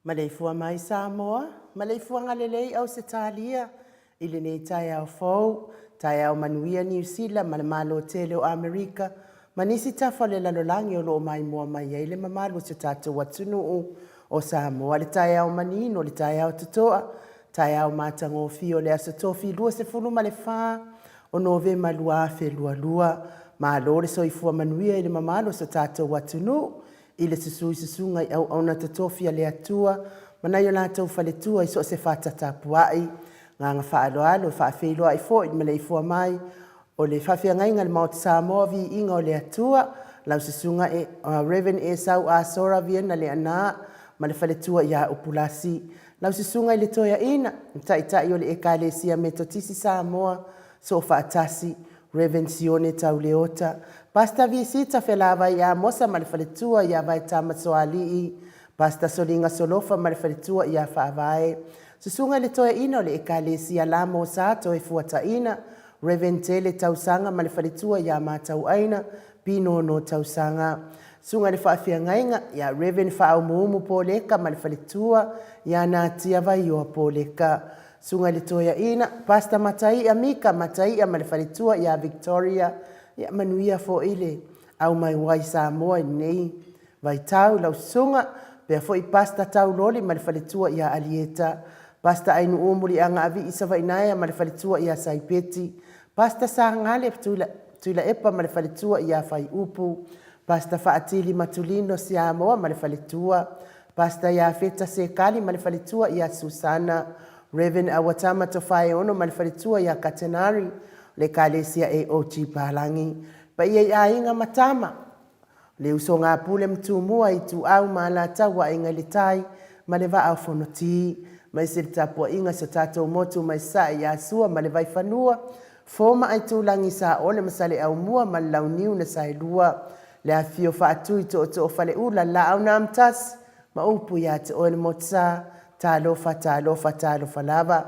Maleifua mai Samoa, maleifuaga lelei Ausetalia i lenei taeao fou, taeao manuia Niu Sila ma le Malo tele o Amerika ma nisi tafa o le lalolagi o lo o maimoa mai ai le mamalu o si o tatou atunuu o Samoa. Le taeao manino, le taeao totoa, taeao matagofie o le Aso Tofi 24 o Novema 2022. Malo le soifua manuia i le mamalu o si o tatou atunuu i le susu i susuga i auauna totofi a le Atua ma nai o latou faletua i so o se fata tapuai. Agaga faaaloalo e faafeiloai foi i le maleifua mai o le faafeagaiga i le Maota Samoa, Viiga o le Atua, lau Susuga Rev. Esau Asora Viena Leaana ma le faletua ia Upulasi. Lau Susuga i le Toeaina, le Taitai o le Ekalesia Metotisi Samoa Soofaatasi, Rev. Sione Tauleota, Pastor Visita Felavai Amosa ma le faletua ia Vaetama Soalii, Pastor Soliga Solofa ma le faletua ia Faavae, Susuga i le Toeaina o le Ekalesia Lamo Sa Toefuataina, Rev. Tele Tausaga ma le faletua ia Matauaina Pinono Tausaga, Susuga i le Faafeagaiga ia Rev. Faaumuumu Poleka ma le faletua ia Natia Vaioa Poleka, Susuga i le Toeaina, Pastor Mataia Mika Mataia ma le faletua ia Victoria, ia manuia foi le au mai wai Samoa i lenei vaitau i lau susuga, pea foi Pastor Tauloli ma le faletua ia Alieta, Pastor Ainuu Muliagaavii Savainaea ma le faletua ia Saipeti, Pastor Sagale Tuilaepa ma le faletua ia Faiupu, Pastor Faatili Matulino Siamoa ma le faletua, Pastor Iafeta Sekali ma le faletua ia Susana, Rev. Awatama Tofaeono ma le faletua ia Katenari, o le Ekalesia AOG Palangi. Paia i aiga ma tama, le usoga a Pule ma Tumua, Ituau ma Alataua, Aiga i le Tai ma le Vaa o Fonoti, aemaise le tapuaiga i so tatou motu mai Sasae i Asua ma le Vaifanua, Fo ma Aitulagi, Saole ma Saleaaumua ma le Launiu na Saelua, le afifio Faatui, Tootoo o Faleula, le Laau na Amotasi ma upu ia te oe le Motusa. Talofa, talofa, talofa lava.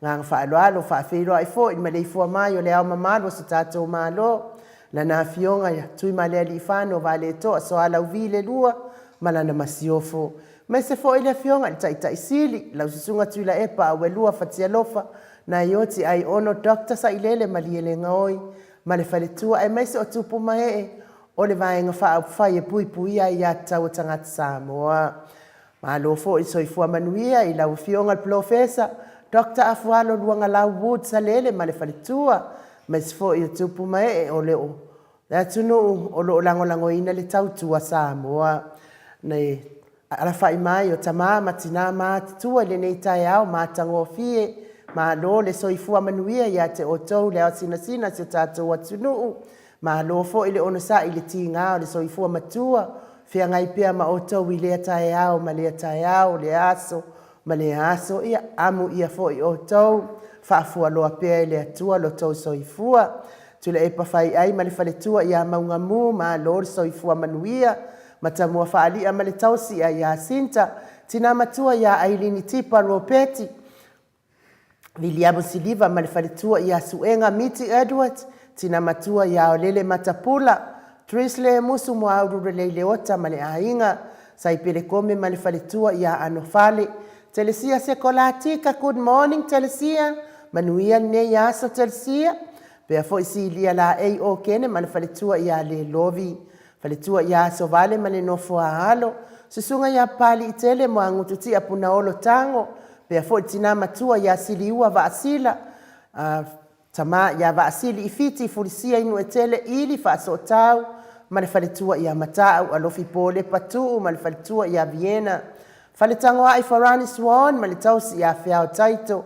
Agaga faaaloalo, faafeiloai foi i le maleifua mai o Le Ao Mamalu o so tatou Malo, Lana Afioga ia Tuimalealiifano Vaaletoa Sualauvi II ma lana Masiofo, aemaise foi le Afioga i le Taitai Sili, lau Susuga Tuilaepa Auelua Fatialofa Naioti Aiono Dr. Sailele Malielegaoi ma le faletua, aemaise o tupu ma ee o le Vaega Faaupufai e Puipuia Aia Tatau a Tagata Samoa. Malo foi le soifua manuia i lau Afioga i le Polofesa Dr. Afualo Luagalau Wood Salele ma le faletua, aemaise foi o tupu ma ee o le atunuu o lo o lagolagoina le tautua Samoa. Le alafai mai o tama ma tina matutua i lenei taeao matagofie, malo le soifua manuia ia te outou le ao sinasina o si o tatou atunuu, malo foi le onosai i le tiga o le soifua matua, feagai pea ma outou i lea taeao ma lea taeao, lea aso ma lea aso. Ia amuia foi outou, faafualoa pea e le Atua lo outou soifua. Tuilaepa Faiai ma le faletua ia Maugamu, malo le soifua manuia. Matamua Faalia ma le tausi ia Iasinta, tina matua ia Ailini Tipa Ropeti, Viliamo Siliva ma le faletua ia Suega Miti Edward, tina matua ia Aolele Matapula, Tris Lemusu Muaulu Lelei Leota ma le aiga, Saipele Kome ma le faletua ia Anofale, Telesia Sekolatika, good morning Telesia, manuia lenei aso Telesia, pea foi Silia Laei Okene ma le faletua ia Lelovi, Faletua ia Asovale ma le nofo a alo, Susuga ia Papaliitele Muagututia Punaolo Tago, pea foi le tina matua ia Siliua Vaasila, tama ia Vaasili Ifiti Fulisia Inuetele Ili Faasootau ma le faletua ia Matau Alofi Polepa Tuu ma le faletua ia Viena, Faletagoai Farani Swan ma le tausi ia Feao Taito,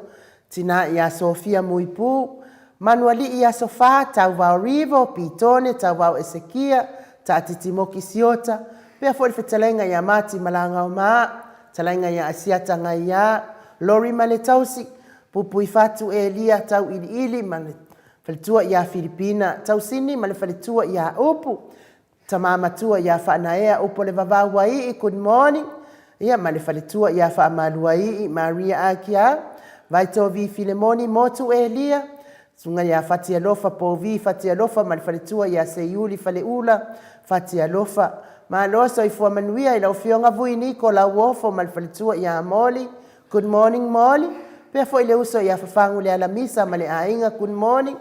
Tina ia Sofia Muipu, Manualii Aso Fa, Tauvao Rivo, Pitone, Tauvao Esekia, Taatitimoki Siota, pea foi le fetalaiga ia Mati Malagaomaa, talaiga ia Asiata Gaia, Lori ma le tausi, Pupuifatu Elia Tauiliili ma le faletua ia Filipina, Tausini ma le faletua ia Upu, Tama matua ia Faanaea Upolevavau Waii, good morning, ia ma le faletua ia Faamaluaii Maria Akiau, Vaitovi Filemoni Motu Elia, Susuga ia Fatialofa Povi Fatialofa ma le faletua ia Seiuli Faleula Fatialofa. Malo soifua manuia i lau Afioga Vui Niko Lauofo ma le faletua ia Moli, good morning Moli, pea foi le uso ia Fafagu Lealamisa ma le aiga, good morning.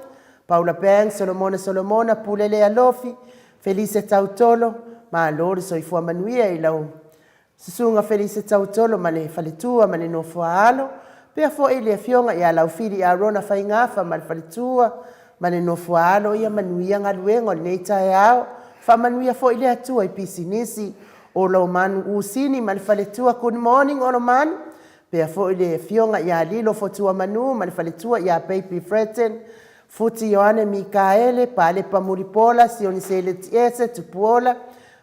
Paula Banks, Solomona Solomona, Pule Lealofi, Felise Tautolo, malo le soifua manuia i lau Susuga Felise Tautolo ma le faletua ma le nofo a alo, pea foi le Afioga ia Laufili Arona Faigafa ma le faletua ma le nofo a alo, ia manuia galuega o lenei taeao. Faamanuia foi le Atua i pisinisi. Olomanu Usini ma le faletua, good morning Olomanu, Pea foi le Afioga ia Lilo Fotuamanu ma le faletua ia Baby Fretton, Futi Ioane Mikaele, Palepa Mulipola, Sioni Seletiese, Tupuola,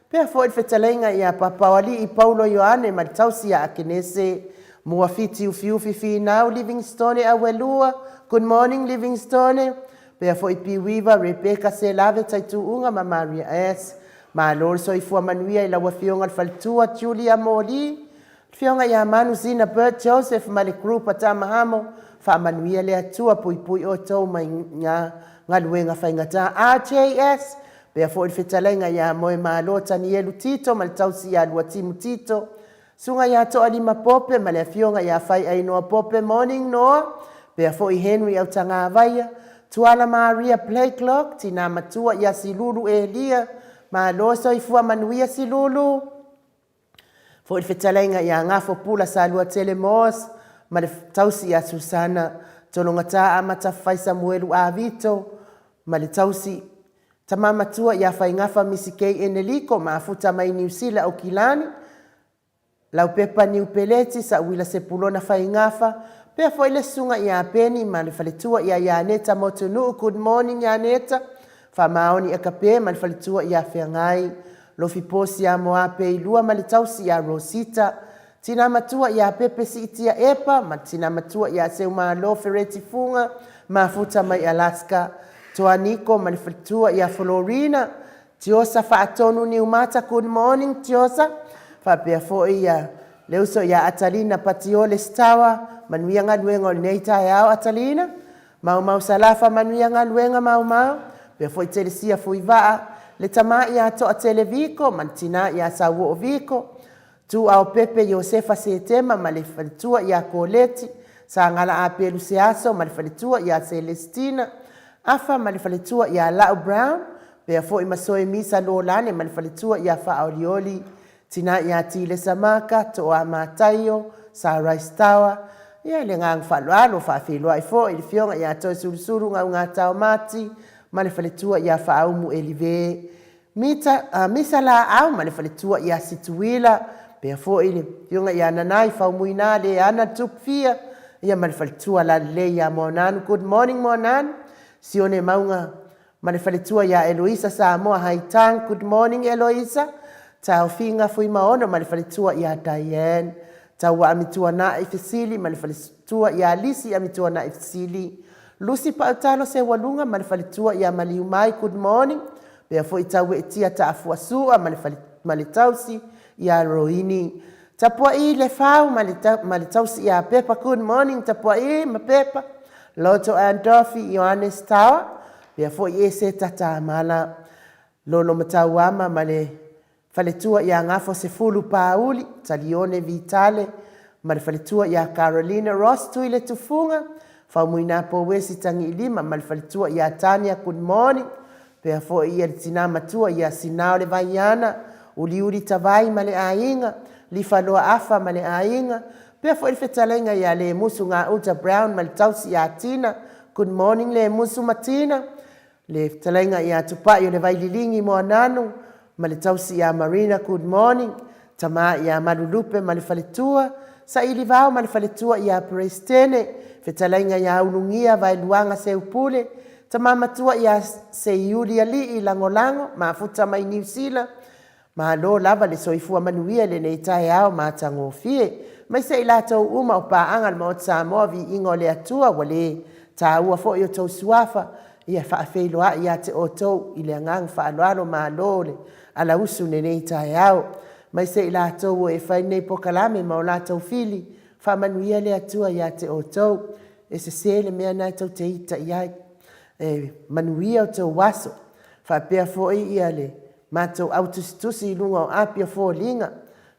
pea foi le fetalaiga ia Papaoalii Paulo Ioane ma le tausi ia Akenese, Muafiti Ufiufi Finau Livingstone Auelua, good morning Livingstone, pea foi Piuiva Rebecca Selave Taituuga ma Maria S. Malo le soifua manuia i lau Afioga le faletua Julia Moli, Afioga ia Manu Zina Bert Joseph ma le group a Tamahamo, faamanuia le Atua puipui outou mai nga galuega faigata. RJS, pea foi le fetalaiga ia Moemalo Tanielu Tito ma le tausi ia Luatimu Tito, Susuga ia Toalima Pope ma le afioga ia Faiainoa Pope Morning Noa, pea foi Henry Autagavaia, Tuala Maria Blakelock, tina matua ia Silulu Elia, malo soifua manuia Silulu. Foi le fetalaiga ia Gafo Pula Saluatele Moss ma le tausi ia Susana Tologata Amata Fai Samuelu Avito ma le tausi tama matua ia Faigafa Misi Kei Eneliko mafuta mai Niu Sila Aukilani Laupepa Niu Peleti Sauila Sepulona Faigafa pea foi le susuga ia Peni ma le faletua ia Ianeta Motunuu. Good morning Ianeta. Faamaoni Akape ma le faletua ia Feagai, Lofi Posi ia Moape i lua ma le tausi ia Rosita, Tina matua ia Pepe Siitia Epa ma le tina matua ia Seumalo Fereti Fuga, mafuta mai Alaska, Toa Niko ma le faletua ia Florina, Tiosa Faatonu Niumata, good morning Tiosa, faapea foi ia. Le uso ia Atalina Patiole Sitawa, manuia galuega o lenei taeao Atalina. Maumau Salafa, manuia galuega Maumau. Faapea foi Telesia Fuivaa, le tama ia Toatele Viko ma le tina ia Sauoo Viko, Tuaopepe Iosefa Setema ma le faletua ia Koleti, Sagala Apelu Seaso ma le faletua ia Selesitina, Afa ma le faletua ia Lau Brown, faapea foi Masoe Misa Lolane ma le faletua ia Faaolioli, Tina ia Tilesa Maka, Toa Mataio, Sunrise Tower. Ia, le agaga faaaloalo, faafeiloai foi i le Afioga ia Toesulusulu Gaugata Mati ma le faletua ia Faaumu Elive, Mita, Misa Laau ma le faletua ia Situila, pea foi le Afioga ia Nanai Faumuina Leana Tupufia, ia ma le faletua lalelei ia Moananu. Good morning Moananu. Sione Mauga ma le faletua ia Eloisa Samoa Haitang. Good morning Eloisa. Taofiga Fuimaono ma le faletua ia Diane. Taua Amituanai Fesili ma le faletua ia Lisi Amituanai Fesili. Lusi Pautalo Seualuga ma le faletua ia Maliumai. Good morning. Pea foi Tauetia Taafuasua ma le, fale, ma le tausi ia Roini. Tapuai le Fau ma le, ma le tausi ia Pepa. Good morning Tapuai ma Pepa. Loto Ann Duffy, Ioannes Tawa, pea foi Eseta Tamala, Lolo Matauama ma le faletua ia Gafo Sefulu Pauli, Talione Vitale ma le faletua ia Carolina Ross Tui le Tufuga, Faumuina Pouesi Tagiilima ma le faletua ia Tania. Good morning. Pea foi ia le tina matua ia Sinao le Vaiana, Uliuli Tavai ma le aiga, Lifaloa Afa ma le aiga, pea foi le fetalaiga ia Lemusu Gauta Brown ma le tausi ia Tina. Good morning Lemusu ma Tina. Le fetalaiga ia Tupai o le Vaililigi Moananu ma le tausi ia Marina. Good morning. Tama ia Malulupe ma le faletua, Sailivao ma le faletua ia Peresetene, fetalaiga ia Ulugia Vaeluaga Seupule, tama matua ia Seiuli Alii Lagolago, mafuta mai Niu Sila. Malo lava le soifua manuia i lenei taeao matagofie. Aemaise i latou uma o paaga le Maota Samoa, viiga o le Atua ua le taua foi o tou suafa, ia faafeiloai ia te outou i le agaga faaaloalo. Malo le alausu i lenei taeao. Aemaise i latou o e fai lenei polokalame ma o latou fili, faamanuia le Atua ia te outou. E sese le mea lena e tou te ita i ai. E manuia o tou aso. Faapea foi ia le matou au tusitusi i luga o api o foliga.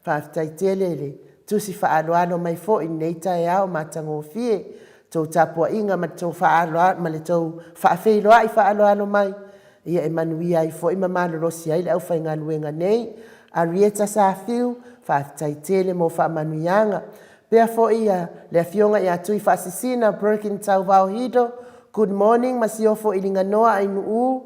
Faafetai tele le tusi faaaloalo mai foi i lenei taeao matagofie. Tou tapuaiga ma le tou faaaloalo ma le tou faafeiloai faaaloalo mai, ia e manuia ai foi ma malolosi ai le aufaigaluega nei. Arieta Safiu, faafetai tele mo faamanuiaga. Pea foi ia le Afioga ia Tui Faasisina Perkin Tauvao Hido, good morning ma siofo i Liganoa Ainuu,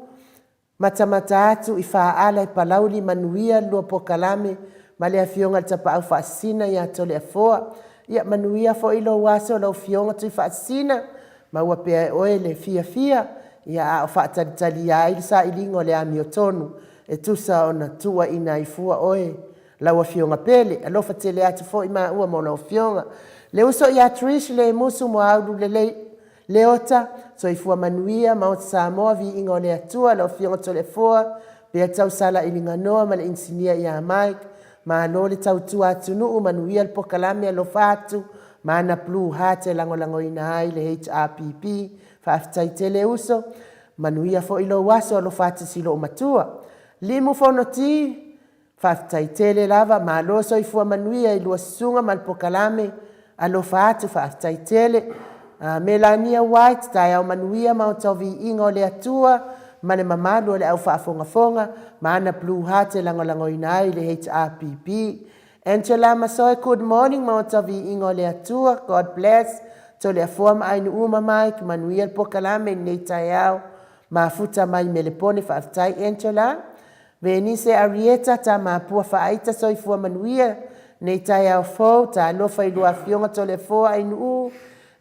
Matamata atu i Faaala e Palauli manuia le lua pokalame ma le Afioga i le Tapaau Faasisina ia Toleafoa. Ia manuia foi lou aso lau Afioga Tuifaasisina, maua pea e oe le fiafia, ia a o faatalitali ai le sailiga o le amiotonu e tusa ona tuuaina ai fua oe lau Afioga pele. Alofa tele atu foi maua mo lau Afioga. Le uso ia Trish Lemusu Moaulu Lelei Leota, soifua manuia, Maota Samoa, viiga o le Atua, lau Afioga Toleafoa, pea tausala i Liganoa ma le inisinia ia Mike, malo le tautua atunuu, manuia le pokalame, alofa atu, ma ana Blue Heart e lagolagoina ai le HRPP, faafetai tele uso, manuia foi lou aso, alofa atu si loo matua. Limu Fonoti, Faafetai tele lava, malo soifua manuia i lua susuga ma le pokalame, alofa atu, faafetai tele. Melania White, taeao manuia ma o viiga o le Atua ma le mamalu o le au faafogafoga ma ana Blue Heart e lagolagoina ai le HRPP. Angela Masoe, good morning ma o viiga o le Atua, God bless. Toleafoa ma Ainu'u ma Mike, manuia le pokalame i lenei taeao, mafuta mai Melepone, faafetai Angela. Venise Arieta, Tamapua Faaita, soifua manuia nei taeao fou, talofa i lua afioga Toleafoa Ainuu,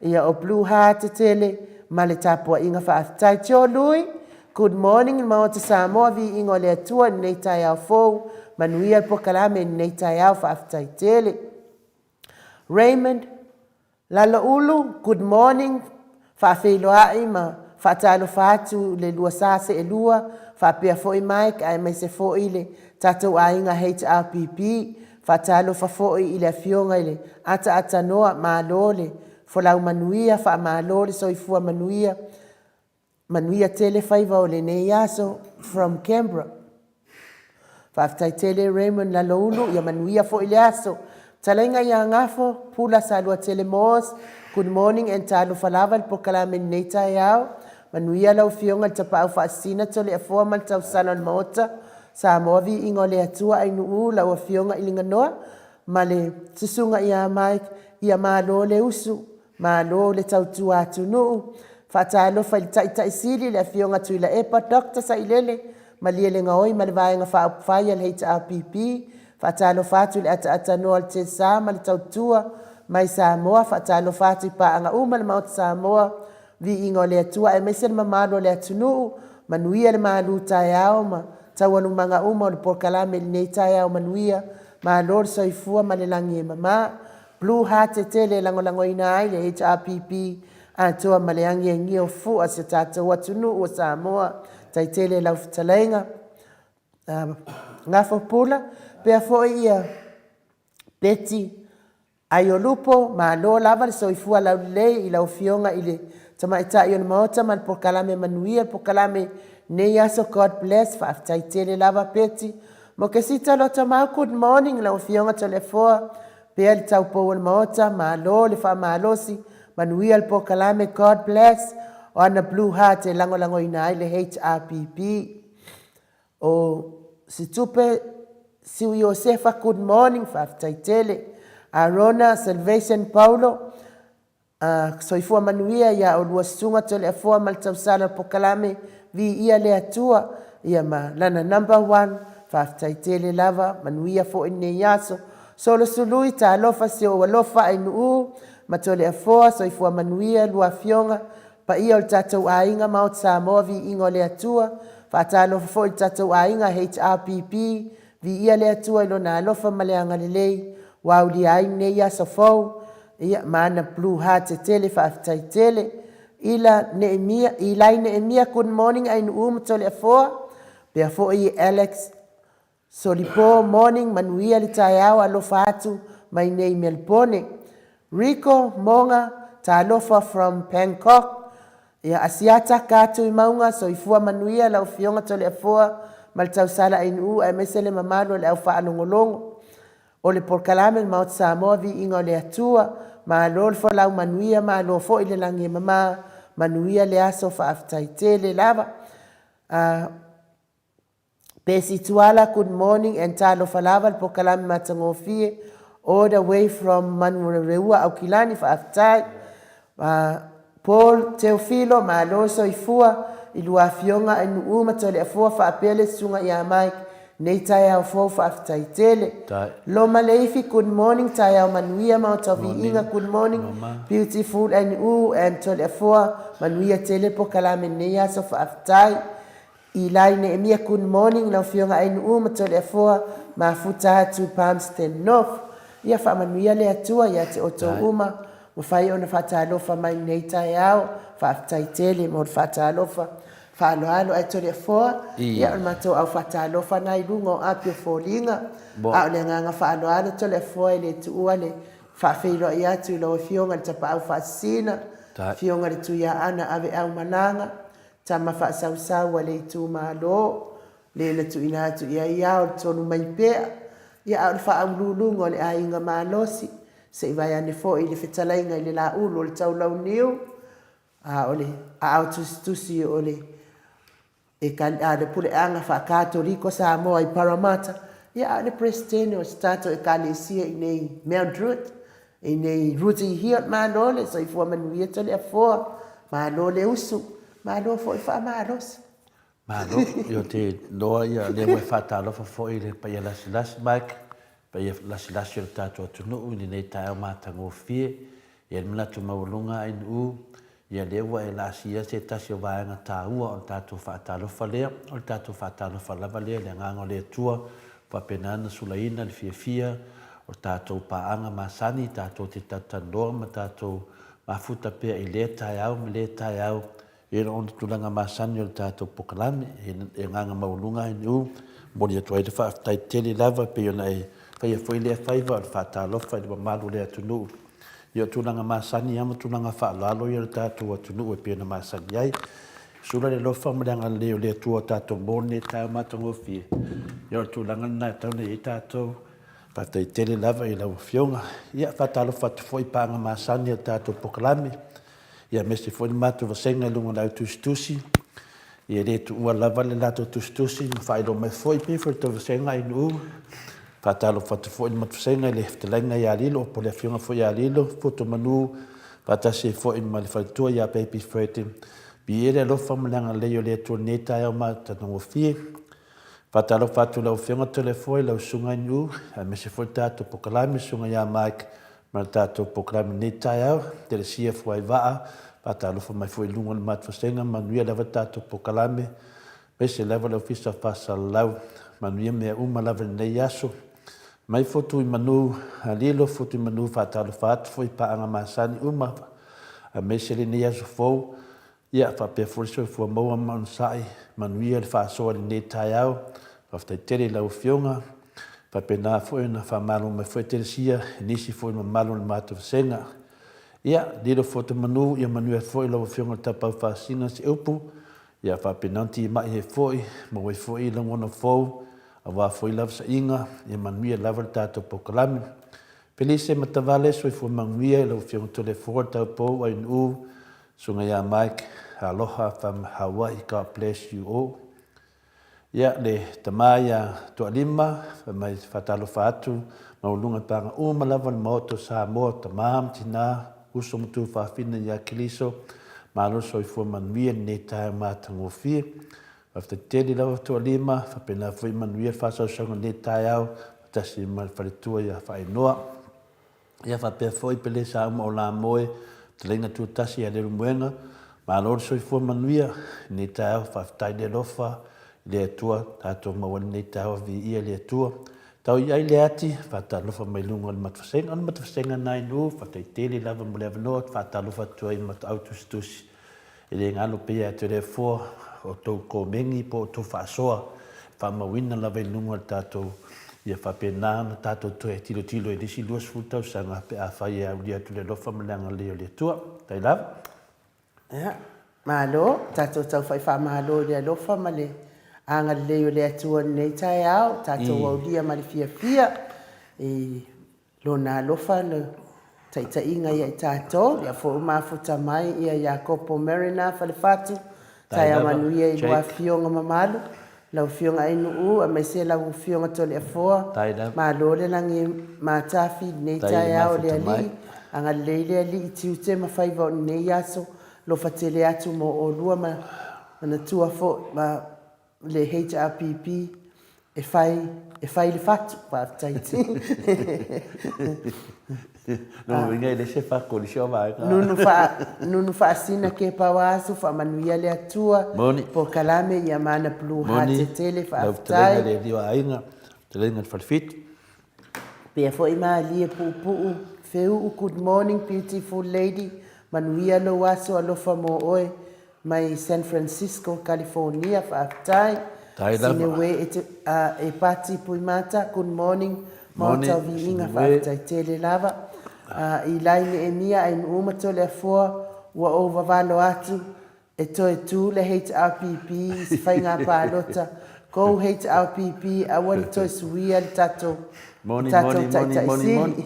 ia o Blue Heart tele ma le tapuaiga faafetai. Tio Lui, good morning i le Maota Samoa, viiga o le Atua i lenei taeao fou, manuia le pokalame i lenei taeao, faafetai tele. Raymond Laloulu, good morning, faafeiloai ma faatalofa atu le lua sa seelua, faapea foi Mike aemaise foi le tatou aiga HRPP. Faatalofa foi i le Afioga i le Ataatanoa, malo le folau manuia, faamalo le soifua manuia, manuia tele faiva o lenei aso. From Canberra. Faafetai tele Raymond Laloulu, ia manuia foi le aso. Fetalaiga ia Gafo, Pula Saluatele Moss, good morning and talofa lava i le polokalame i lenei taeao. Manuia lau Afioga i le Tapaau Faasisina Toleafoa ma le tausala o le Maota, Samoa Viiga o le Atua Ainuu, lau Afioga i Liganoa ma le Susuga ia Mike, ia malo le usu, malo le tautua atunuu. Faatalofa i le Taitai Sili le Afioga Tuilaepa Dr. Sailele Malielegaoi ma le Vaega Faaupufai a le HRPP. Faatalofa atu i le ataatatanoa o le TESA ma le tautua mai Samoa. Faatalofa atu i paaga uma a le Maota Samoa, viiga o le Atua aemaise le mamalu o le atunuu. Manuia le malu taeao ma taualumaga uma o le polokalame i lenei taeao manuia. Malo le soifua ma le lagi e mama. Blue Heart tele e lagolagoina ai le HRPP atoa ma le agiagia o fua si o tatou atunuu o Samoa. Tai tele lau fetalaiga. Gafo Pula, pea foi ia Betty Aiolupo, malo lava le soifua laulelei i lau Afioga i le Tamaitai o le Maota ma le polokalame manuia, le polokalame nei aso. God bless. Faafetai tele lava Betty. Mokesita Lotomau, good morning lau Afioga Toleafoa, pea le taupou o le Maota, malo le faamalosi, manuia le polokalame, God bless. O ana Blue Heart e lagolagoina ai le HRPP. O Situpe Siu Iosefa, good morning, faafetai tele. Arona Salvation Paulo, soifua manuia ia olua Susuga Toleafoa ma le tausala o le polokalame, viia le Atua, ia ma lana number one, faafetai tele lava, manuia foi lenei aso. Solo Sului, talofa si ou alofa Ainuu ma Toleafoa, soifua manuia lua afioga, paia o le tatou aiga Maota Samoa, viiga o le Atua. Faatalofa foi i le tatou aiga HRPP, viia le Atua i lona alofa ma le agalelei ua aulia ai lenei aso fou, ia ma ana blue heart tetele, faafetai tele. Ila Neemia, Ilai Neemia, good morning Ainuu ma Toleafoa, pea foi Alex Solipo morning, manuia le taeao, alofa atu mai nei Melbone. Rico Moga, talofa from Bangkok. Ia Asiata ka atu i mauga, soifua manuia lau Afioga Toleafoa ma le tausala Ainuu aemaise le mamalu o le au faalogologo o le polokalame le Maota Samoa, viiga o le Atua, malo le folau manuia, malo foi le lagi e mama, manuia le aso, faafetai tele lava. Pesi Tuala, good morning and talofa lava le polokalame matagofie all the way from Manurereua, Aukilani, faafetai. Paul Teofilo, malo soifua i lua afioga Ainuu ma Toleafoa faapea le susuga ia Mike nei taeao fou, faafetai tele. Loma Leifi, good morning, taeao manuia Maota o Viiga, good morning, beautiful Ainuu and Toleafoa, manuia tele polokalame nei aso, faafetai. Eli Neemia Good morning lau afioga Ainuu ma Toleafoa mafuta atu Palmston North. Ia faamanuia le Atua ia te outou uma mafai ona faatalofa mai lenei taeao. Faafetai tele mo le faatalofa faaaloalo ae Toleafoa ia o le matou au faatalofa na i luga o api o foliga. A o le agaga faaaloalo Toleafoa e le tuua le faafeiloai atu i lau afioga i le Tapaau Faasisina, afioga i le Tuiaana Aveau Malaga, Tama faasausau a le itumalo, le na tuuina atu i ai ao le tonu mai pea, ia a o le faauluuluga o le aiga malosi, se i vae ane foi i le fetalaiga i le laulu o le taulauniu, a o le aao tusitusi o le a le puleaga faa-Katoliko Samoa i Parramatta, ia a o le Peresetene o se tatou Ekalesia i nei Mount Druitt, I nei Rudy Hill, malo le soifua manuia Toleafoa, malo le usu, malo foi le faamalosi. Malo, ia ou te iloa ia lea ua e faatalofa foi i le paia lasilasi Mike, paia lasilasi o le tatou atunuu i lenei taeao matagofie. E i ai le manatu maualuga ANU, ia lea ua e laasia se tasi o vaega taua o le tatou faatalofa lea, o le tatou faatalofa lava lea i le Agaga o le Atua, ua faapena ona sulaina le fiafia o tatou paaga masani, tatou te talatalanoa ma tatou mafuta pea i lea taeao ma lea taeao, i ona tulaga masani o le tatou polokalame. E agaga maualuga ANU, momoli atu ai le faafetai tele lava e pei ona e Faia foi lea faiva o le faatalofa i le mamalu o le atunuu i o tulaga masani lava ma tulaga faaaloalo ia o le tatou atunuu e pei ona masani ai. Sula le alofa ma le agalelei o le Atua o tatou mo lenei taeao matagofie. Ia o le tulaga lena e tatau ona i ai tatou. Faafetai tele lava i lau Afioga. Ia, faatalofa atu foi i paaga masani a le tatou polokalame, ia aemaise foi le matou vasega i luga o le au tusitusi. Ia e le tuua lava le latou tusitusi ma faailoa mai foi, pei foi o le tou vasega i Nu'u. Faatalofa atu foi i le matou vasega i le fetalaiga ia Lilo, po o le afioga foi ia Lilo Fuatomanu, faatasi ai foi ma le faletua ia Baby Fred. Viia le alofa ma le agalelei o le Atua i lenei taeao matagofie. Faatalofa atu i lau Afioga Toleafoa i lau Susuga i Nu'u, aemaise foi le tatou polokalame, Susuga ia Mike ma le tatou polokalame i lenei taeao. Telesia Fuaivaa, faatalofa mai foi i luga o le matou vasega, manuia lava le tatou polokalame, aemaise lava le Ofisa o Faasalalau, manuia mea uma lava i lenei aso. Mai Fotu i Manu, Lilo Fotu i Manu, faatalofa atu foi i paaga masani uma, aemaise lenei aso fou. Ia, faapea foi le soifua maua ma onosai, manuia le faasoa i lenei taeao. Faafetai tele i lau Afioga. Faapena foi ona faamalo mai foi Telesia i nisi foi o mamalu o le matou vasega. Ia, lilo Fotu Manu, ia manuia foi lau Afioga i le Tapaau Faasisina Seupu. Ia faapena ona timai ai foi, maua ai foi lagona fou aua foi lavasaiga, ia manuia lava le tatou polokalame. Felice Matavale, soifua manuia i lau Afioga Toleafoa Taupou Ainuu, Susuga ia Mike, aloha from Hawaii, God bless you all. Ia, le tama ia Tualima, fai mai faatalofa atu, maualuga i paga uma lava o le Maota o Samoa, tama ma tina, uso ma tuafafine ia Keriso, malo le soifua manuia i lenei taeao matagofie. Faafetai tele lava Tualima, faapena foi manuia le faasausauga i lenei taeao, faatasi ma le faletua ia Faainoa. Ia faapea foi Pelesa uma o Lamoe, Fetalaiga Tuatasi ia Leulumoega, malo le soifua manuia i lenei taeao, faafetai le alofa i le Atua, tatou maua ai lenei taeao, viia le Atua. Tau i ai le ati, faatalofa mai luga o le matafasega, o le matafasega lena i Nu'u, faafetai tele lava mo le avanoa, faatalofa atu ai i Matau Tusitusi. E le galo pea ia te le foa o tou komeni po o tou faasoa e faamauina lava i luga o le tatou ia faapena ona tatou toe tilotilo i le isi 20 tausaga pe afai e aulia atu le alofa ma le agalelei o le Atua. Faafetai lava. Ia, malo, tatou tau fai faamalo i le alofa ma le agalelei o le Atua i lenei taeao, tatou aulia ma le fiafia i Lona alofa le taitaiga ia i tatou, lea foi ua mafuta mai ia Iakopo Mariner Falefatu, taeao manuia i lua afioga mamalu, lau afioga Ainuu aemaise lau afioga Toleafoa, malo le lagi matafi i lenei taeao le Alii, agalelei le Alii i tiute ma faiva o lenei aso, alofa tele atu mo olua ma manatua foi ma le HRPP e fai e fai le fatu. Faafetai tele. Lona uiga e le se fatu o nisi o vaega. Nunu faa nunu faasina ke pawa asu faamanuia le Atua. Moni. Polokalame ia mana blue heart Moni. tele Lau fetalaiga faafetai. le alii o aiga, fetalaiga le Falefitu. Pea foi malie puupuu feuu good morning beautiful lady manuia lou aso alofa mo oe Mai San Francisco, California, faafetai. Tai lava. Sinewe e te, a, e Pati Puimata, good morning. Moni, Maota o Viiga, Sinewe. faafetai tele lava. A, i lai Neemia Ainuu ma Toleafoa, ua ou vavalo atu e toe tu le HRPP i se faiga palota. Go HRPP, aua le toe suia le tatou, le Moni, tatou moni, moni, Taitai moni, Sili. moni.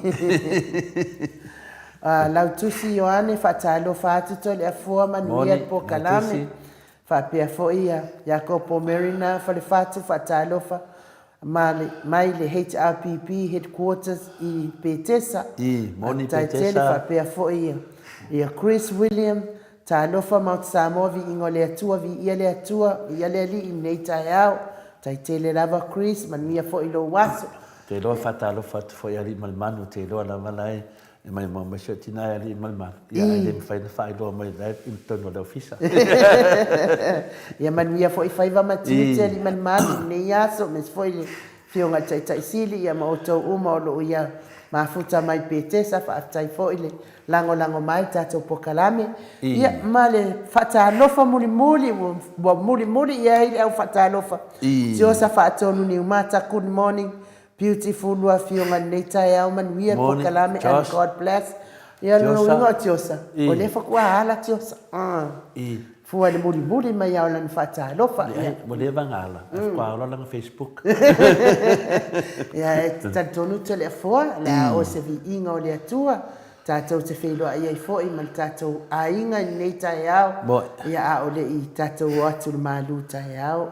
A Lautusi Ioane, faatalofa atu Toleafoa, manuia Moni, le polokalame. Lautusi. Faapea foi ia Iakopo Mariner, Falefatu, faatalofa ma le, mai le HRPP Headquarters i Petesa. I, moni Faafetai tele, Petesa. faapea foi ia, ia Chris William, talofa Maota Samoa, viiga o le Atua, viia le Atua, viia le Alii i lenei taeao. Faafetai tele lava Chris, manuia foi lou aso. Te iloa faatalofa atu foi Alii ma le Manu, te iloa lava la e E maimoa mai si ou tina e alii ma le malu. Ia, ae le mafai ona faailoa mai la e i totonu o le ofisa. Ia manuia foi faiva ma tiute alii ma le malu i lenei aso, aemaise foi le Afioga i le Taitai Sili ia ma outou uma o lo o ia mafuta mai Petesa. Faafetai foi le lagolago mai i le tatou polokalame. Ia, ma le faatalofa mulimuli, ua mulimuli i ai le au faatalofa, Tiosa Faatonu Niumata, good morning. Beautiful lua afioga i lenei taeao manuia le Moni, polokalame and Josh. God bless. Ia lona Tiosa. uiga o Tiosa, I. o lea faatoa ala Tiosa. Ah. I. Fua i le mulimuli mai lava o lana faatalofa. Leai, ua leva ona ala, ae faatoa ola lana Facebook. Ia, e talitonu Toleafoa, o le a oo se viiga o le Atua, tatou te feiloai ai foi ma le tatou aiga i lenei taeao, ia a o le i tatou o atu i le malu taeao.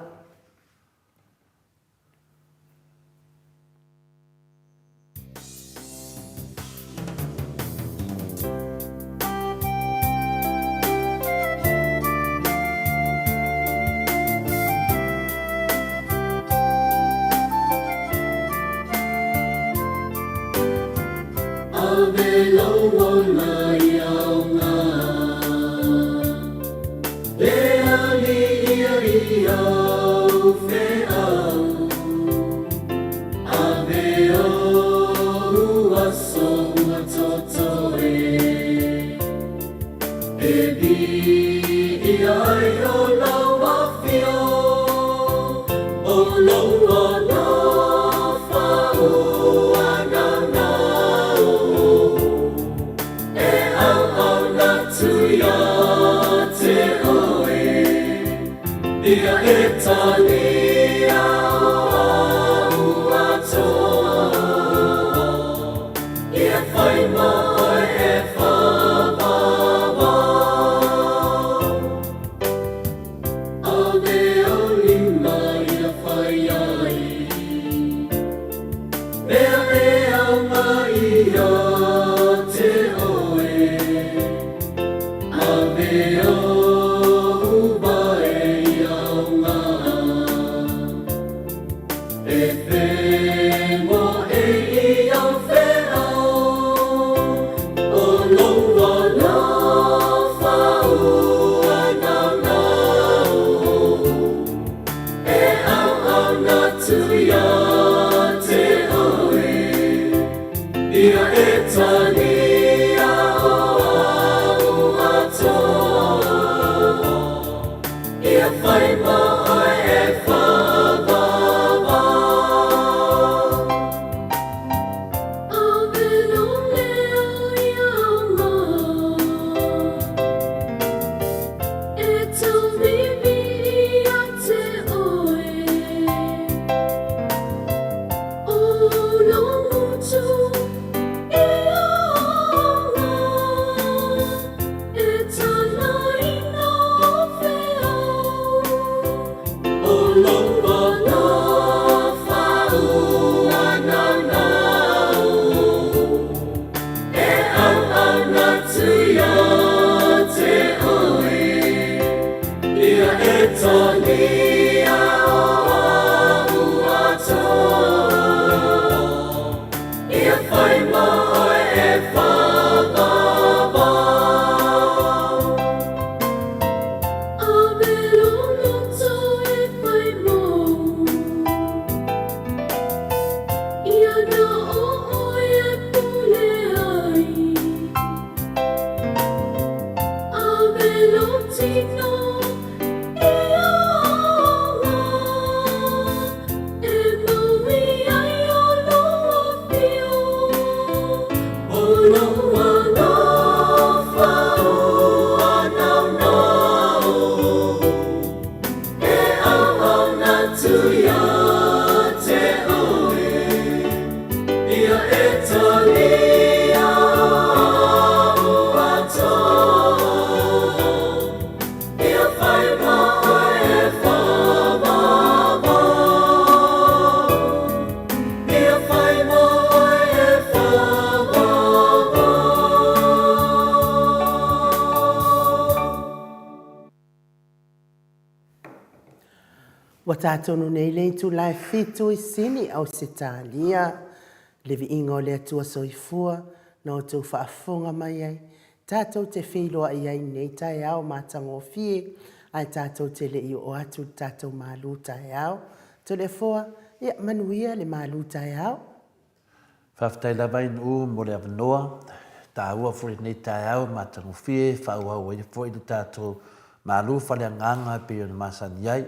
Ave lou ola i aoga E alii i au feau Ave ou aso ua totoe E viia ai o lau afio O lou alofa ua naunau E auauna atu ia te oe, Ia e talia o au atoa, Ia whai ma oe e whāwāwā. Ave au lima ia whai ai, Mea e anga ia te oe, Ave ou vae i aoga, E whengo e i au wheao, O lou alofa ua naunau. E auauna atu ia te oe, Ia e talia o au atoa, Ia whai ma oe e whāwāwā. Ave lou leo ia E tauiwi ia te oe, O lou motu i aoga, E tālaina o wheao, O lou alofa ua naunau. E auauna atu ia te oe, Ia e talia o au atoa, Ia whai ma oe e whāwāwā. Ave lou loto e whai mou. Ia na o oe e pule ai. Ave lou tino i aoga, E maui ai o lou afio. O lou alofa ua naunau. E auauna atu ia te oe, Ia e talia au atoa, Ia whai ma oe e whāwāwā. Ia whai ma oe e whāwāwā. Ua tā tonu nei le itula e whitu i Sini, Ausetalia, le viiga o le Atua Soifua na outou faafofoga mai ai, tatou te feiloai ai i lenei taeao matagofie, ae tatou te le i oo atu i le tatou malu taeao. Toleafoa, ia manuia le malu taeao. Faafetai lava i Nu'u mo le avanoa taua foi i lenei taeao matagofie e faaauau ai foi le tatou malu faleagaga e pei ona masani ai.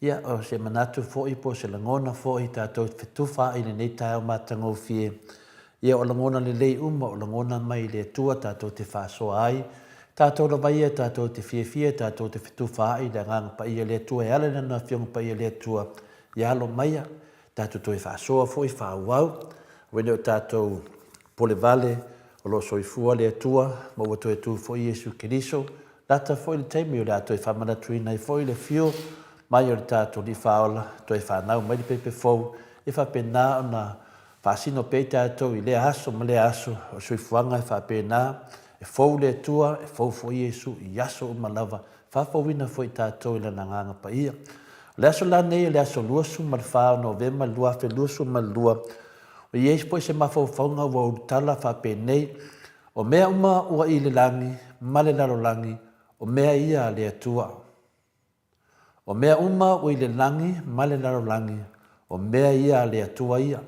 Ia, o se manatu foi po o se lagona foi tatou te fetufa ai i lenei taeao matagofie. Ia, o lagona lelei uma, o lagona mai i le Atua tatou te faasoa ai. Tatou lava ia tatou te fiafia tatou te fetufa ai i le Agaga Paia o le Atua e ala i Lana Afioga Paia le Atua. Ia alo maia, tatou toe faasoa foi faaauau. Aua ne i o tatou pole vale o lo o soifua le Atua ma ua toe tu foi Iesu Keriso. Lata foi le taimi o le a toe faamanatuina ai foi le afio mai o le tatou Alii Faaola, toe fanau mai le pepe fou, e faapena ona faasino pea i tatou i lea aso ma lea aso o le soifuaga e faapena, e fou le Atua, e fou foi Iesu i aso uma lava, faafouina foi tatou i Lana Agaga Paia. O le aso la nei o le aso 24 o Novema 2022, ua i ai foi se mafaufauga ua ulutala faapenei, O mea uma ua i le lagi ma le lalolagi, o mea ia a le Atua. O mea uma ua i le lagi ma le lalolagi, o mea ia a le Atua ia.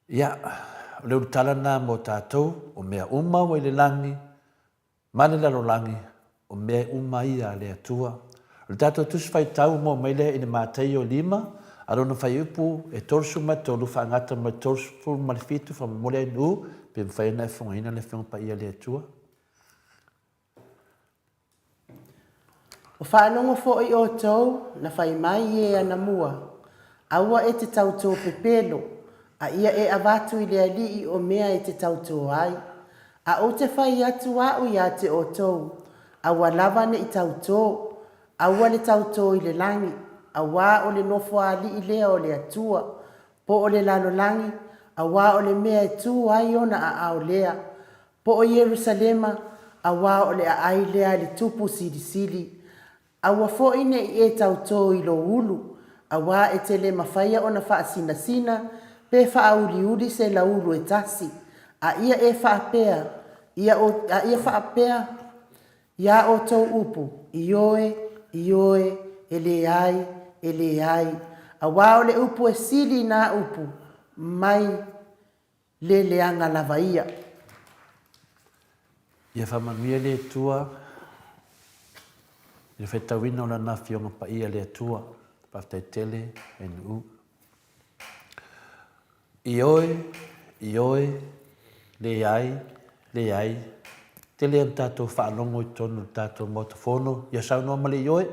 Ia, o le ulutala lena mo tatou, o mea uma ua i le lagi ma le lalolagi, o mea uma ia a le Atua. O le tatou Tusi Faitau ua maua mai lea i le Mataio 5, a lona fuaiupu e 33 faagata ma le 37 faamolemole ai nuu, pe mafai ona e fofogaina le Afioga Paia a le Atua. Ua faalogo foi outou na fai mai e anamua, Aua e te tautō pepelo, a ia e avatu i le Alii o mea e te tautō ai. A ou te fai atu a'u iā te outou, aua lava ne i tautō, aua le tautō i le lagi, auā o le nofoaali'i lea o le Atua, po o le lalolagi, auā o le mea e tū ai ona aao lea, po o Ierusalema, auā o le aai lea a le Tupu Silisili. Aua foi ne i e tautō i lou ulu, auā e te le mafaia ona faasinasina pe faauliuli se laulu e tasi, a ia e faapea, ia, a ia faapea iā outou upu, Ioe, ioe, e leai, e leai, auā o le upu e sili i nā upu, mai le leaga lava ia. Ia faamanuia le Atua i le faitauina o Lana Afioga Paia le Atua. Faafetai tele NU. Ioe, ioe, leai, leai, tele ona tatou faalogo i totonu o le tatou Maota Fono, ia saunoa ma le ioe,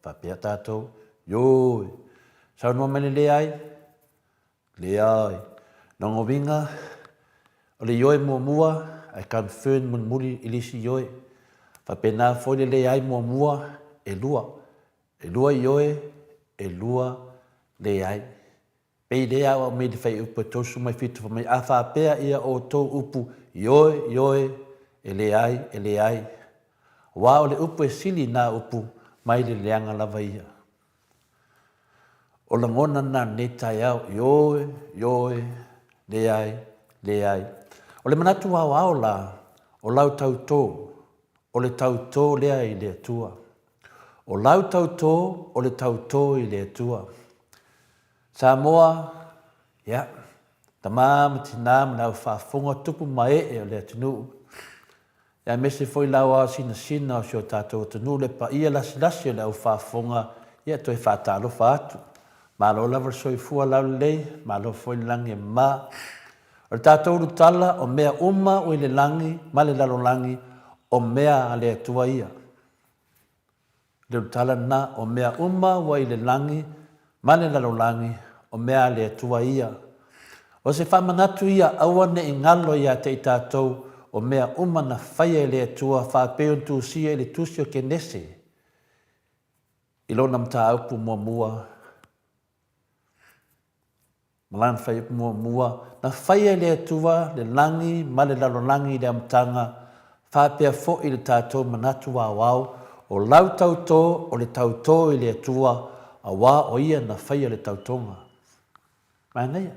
faapea tatou, ioe. Saunoa mai le leai, Leai. Lona uiga, o le ioe muamua ae confirm mulimuli i le isi ioe. Faapena foi le leai muamua, e lua. E lua ioe, e lua leai. Pei lea au aumai i le fuaiupu e 37 fai mai, a faapea ia outou upu ioe, ioe, e leai, e leai. Aua o le upu e sili na upu mai le leaga lava ia. O lagona na lenei taeao, ioe, ioe, leai, leai. O le manatu aoao la, o lau tautō, o le tautō lea i le Atua. O lau tautō, o le tautō i le Atua. Samoa, ia, tamā ma tinā ma le au faafofoga tupu ma ee o le atunuu, Aemaise foi la aoao sinasina o si o tatou atunuu le paia lasilasi o le au faafofoga ia toe faatalofa atu. Malo lava le soifua laulelei, malo foi le lagi e mama. O le tatou ulutala o mea uma ua i le lagi ma le lalolagi o mea a le Atua ia. Le ulutala lena, o mea uma ua i le lagi ma le lalolagi, o mea a le Atua ia. O se faamanatu ia, aua ne i galo ia te i tatou, o mea uma na faia e le Atua faapei ona tusia i le Tusi o Kenese i lona mataupu muamua. Ma lana fuaiupu muamua, na faia e le Atua le lagi ma le lalolagi i le amataga, faapea foi le tatou manatu aoao, o lau tautō o le tautō i le Atua, auā o Ia na faia le tautoga. Manaia.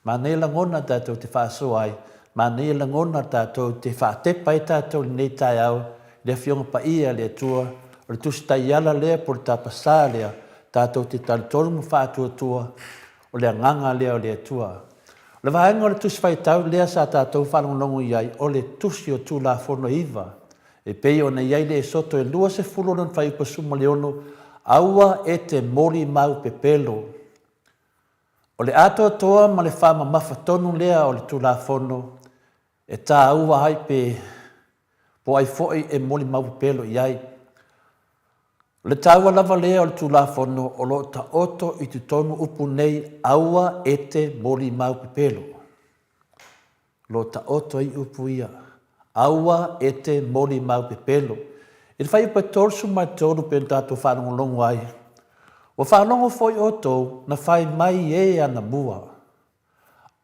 Manaia lagona tatou te faasoa ai, manaia lagona tatou te faatepa ai tatou i lenei taeao i le Afioga Paia a le Atua, o le Tusi Taiala lea po o le tapasā lea, tatou te talitonu ma faatuatua, o le agaga lea o le Atua. O le vaega o le Tusi Faitau lea sa tatou faalogologo i ai, o le Tusi o Tulafono e iva, e pei ona i ai le Esoto e 20 lona fuaiupu 16, Aua e te molimau pepelo. O le atoatoa ma le faamamafa tonu lea o le Tulafono e tāua ai pe po ai foi e molimau pepelo i ai. O le taua lava lea o le Tulafono o lo o taoto i totonu upu nei aua e te molimau pepelo. O lo o taoto ai upu ia, aua e te molimau pepelo. I le fuaiupu e 33 pei ona tatou faalogologo ai, Ua faalogo foi outou na fai mai e anamua,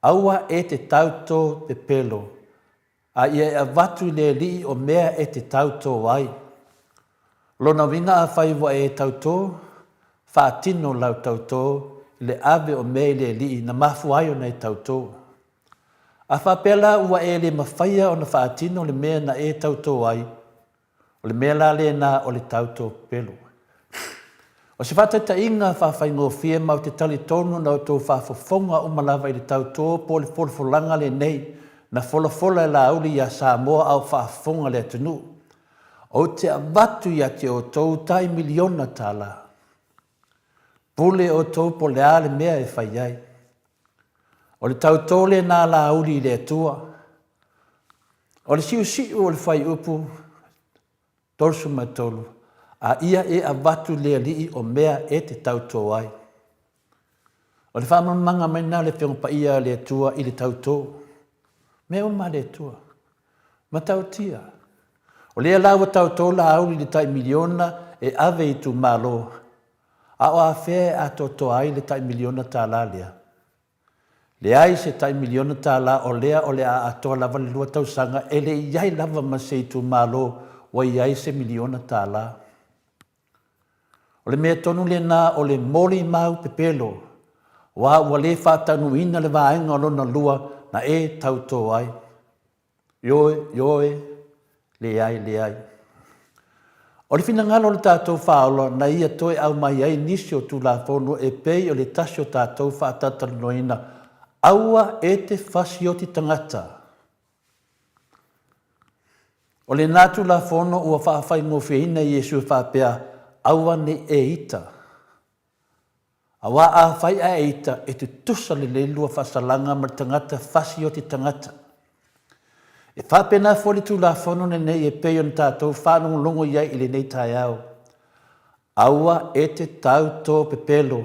aua e te tautō pepelo, a ia e avatu i le Alii o mea e te tautō ai. O lona uiga afai ua e tautō, faatino lau tautō i le ave o mea i le Alii na mafua ai ona e tautō. A faapea la ua e le mafaia ona faatino le mea na e tautō ai, O le mea la lena o le tautō pepelo. O se faataitaiga faafaigofie ma ou te talitonu na outou faafofoga uma lava i le tautō po o le folafolaga lenei na folafola e Laauli iā Samoa a o faafofoga le atunuu. Ou te avatu ia te outou tai miliona tālā. Pule outou po o le a le mea e fai ai. O le tautō lena a Laauli i le Atua. O le siusiu o le fuaiupu 33, a ia e avatu i le Alii o mea e te tautō ai. O le faamalamalamaga mai lena o le Afioga Paia a le Atua i le tautō. Mea uma a le Atua. Matautia. O lea la ua tautō Laauli i le tai miliona e ave i itumalo, a o afea e atoatoa ai le tai miliona tālā lea? Leai se tai miliona tālā o lea o le a atoa lava le lua tausaga e le i i ai lava ma se itumalo ua i ai se miliona tālā. O le mea tonu lena o le molimau pepelo, aua ua le faataunuuina le vaega o lona lua na e tautō ai. Ioe, ioe, leai, leai. O le finagalo o le tatou Faaola na ia toe aumai ai nisi o Tulafono e pei o le tasi o tatou faatatalanoaina, aua e te fasioti tagata. O lena Tulafono ua faafaigofieina e Iesu e faapea, Aua ne i e ita. Aua afai ae e ita, e tutusa lelei lua faasalaga ma le tagata fasioti tagata. E faapena foi le Tulafono lenei e pei ona tatou faalogologo i ai i lenei taeao, Aua e te tau tō pepelo,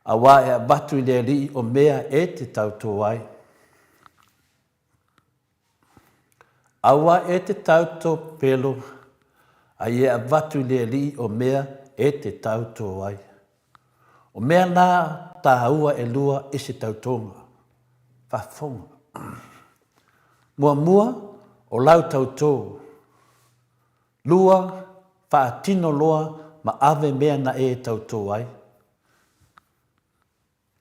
aua e avatu i le Alii o mea e te tautō ai. Aua e te tautō pelo, a ia avatu i le Alii o mea e te tautō ai. O mea nā tāua e lua i se tautōga. Faafofoga. Muamua, o lau tautō. Lua, faatino loa ma ave mea na e tautō ai.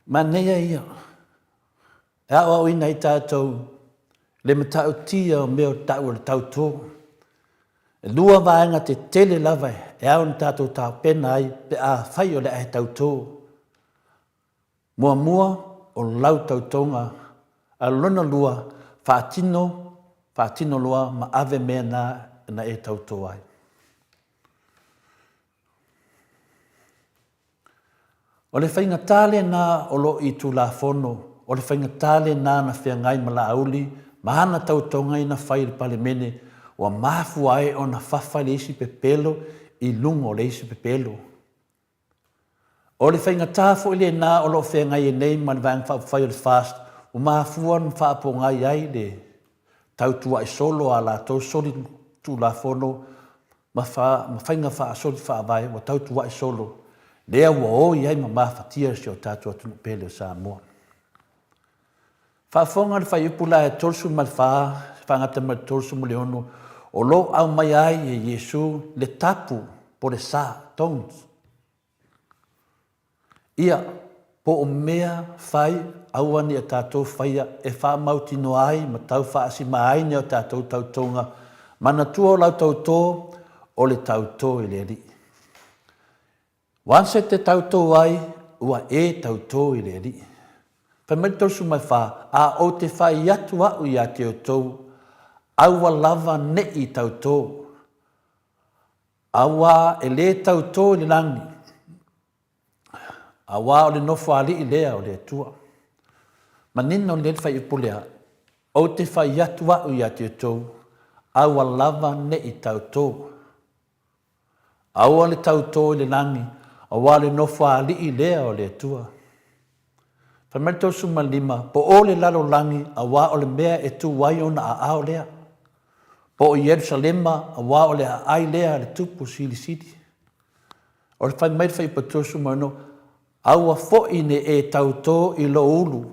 Manaia ia e aoaoina ai tatou le matautia o mea o tau o le tautō. E lua vaega tetele lava e ao ona tatou tapena ai pe afai o le a e tautō. Muamua, o lau tautoga, a o lona lua, faatino, faatino loa ma ave mea na na e tautō ai. O le faigata lena o lo o i Tulafono, o le faigata lena na feagai ma Laauli ma ana tautoga ina fai i le Palemene, ua mafua ai ona fafa le isi pepelo i luga o le isi pepelo. O le faigata foi lena o lo o feagai ai nei ma le Vaega Faaupufai o le FAST, ua mafua ona faapogai ai le tautua'i solo a latou soli Tulafono ma faiga faasoli faavae ua tautua'i solo, lea ua oi ai ma mafatia si o tatou atunuu pele o Samoa. Faafofoga le fuaiupu la e 34 faagata mai le 36, o lo o aumaia ai e Iesu le tapu po le sa, tones. Ia, po o mea fai aua ne i a tatou faia e faamautinoa ai ma tau faasima ai ni a tatou tautoga, manatua o lau tautō, o le tautō i le Alii. Once e te tautō ai, ua e tautō i le Alii. Fai mai le 34, A ou te fai atu a'u ia te outou, aua lava ne i tautō. Auā e lē tautō i le lagi, auā o le Nofoalii lea o le Atua. Manino lelei le fuaiupu lea, Ou te fai atu au iā te outou, aua lava ne i tautō. Aua le tautō i le lagi, auā le Nofoalii lea o le Atua. Fai mai le 35, Po o le lalolagi, auā o le mea e tu ai ona aao lea. Po o Ierusalema, auā o le aai lea a le Tupu Silisili. O le fai mai le fuaiupu 36, Aua foi ne e tautō i lou ulu,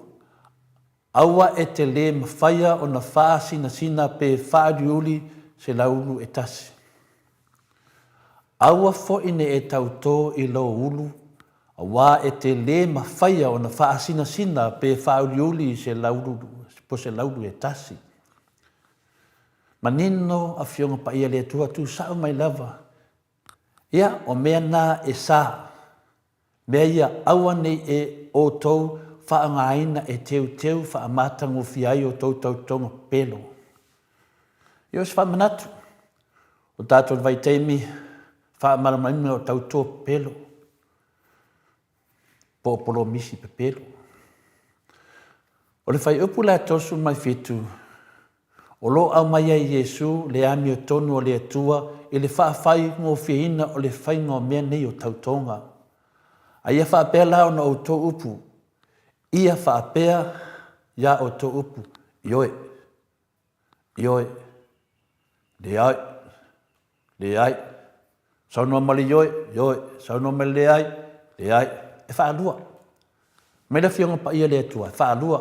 aua e te lē mafaia ona faasinasina pe faauliuli se lauulu e tasi. Aua foi ne e tautō i lou ulu, auā e te lē mafaia ona faasinasina pe faauliuli se lauulu po se laulu e tasi. Manino Afioga Paia a le Atua, tusa'u mai lava, ia, o mea na e sa, mea ia aua ne i e outou faaaogaina e teuteu faamatagofie ai outou tautoga pelo. Ia o se faamanatu, o tatou i le vaitaimi faamalamalamaina o tauto pelo, po o polomisi pepelo. O le fuaiupu la 37, o lo o aumai ai e Iesu le amiotonu o le Atua i le faafaigofieina o le faiga o mea nei o tautoga. A ia faapea la ona outou upu, ia faapea iā outou upu, Ioe, Ioe, leai, leai. Saunoa ma le ioe, ioe. Saunoa ma le leai, leai. E faalua. Mai le Afioga Paia a le Atua, e faalua.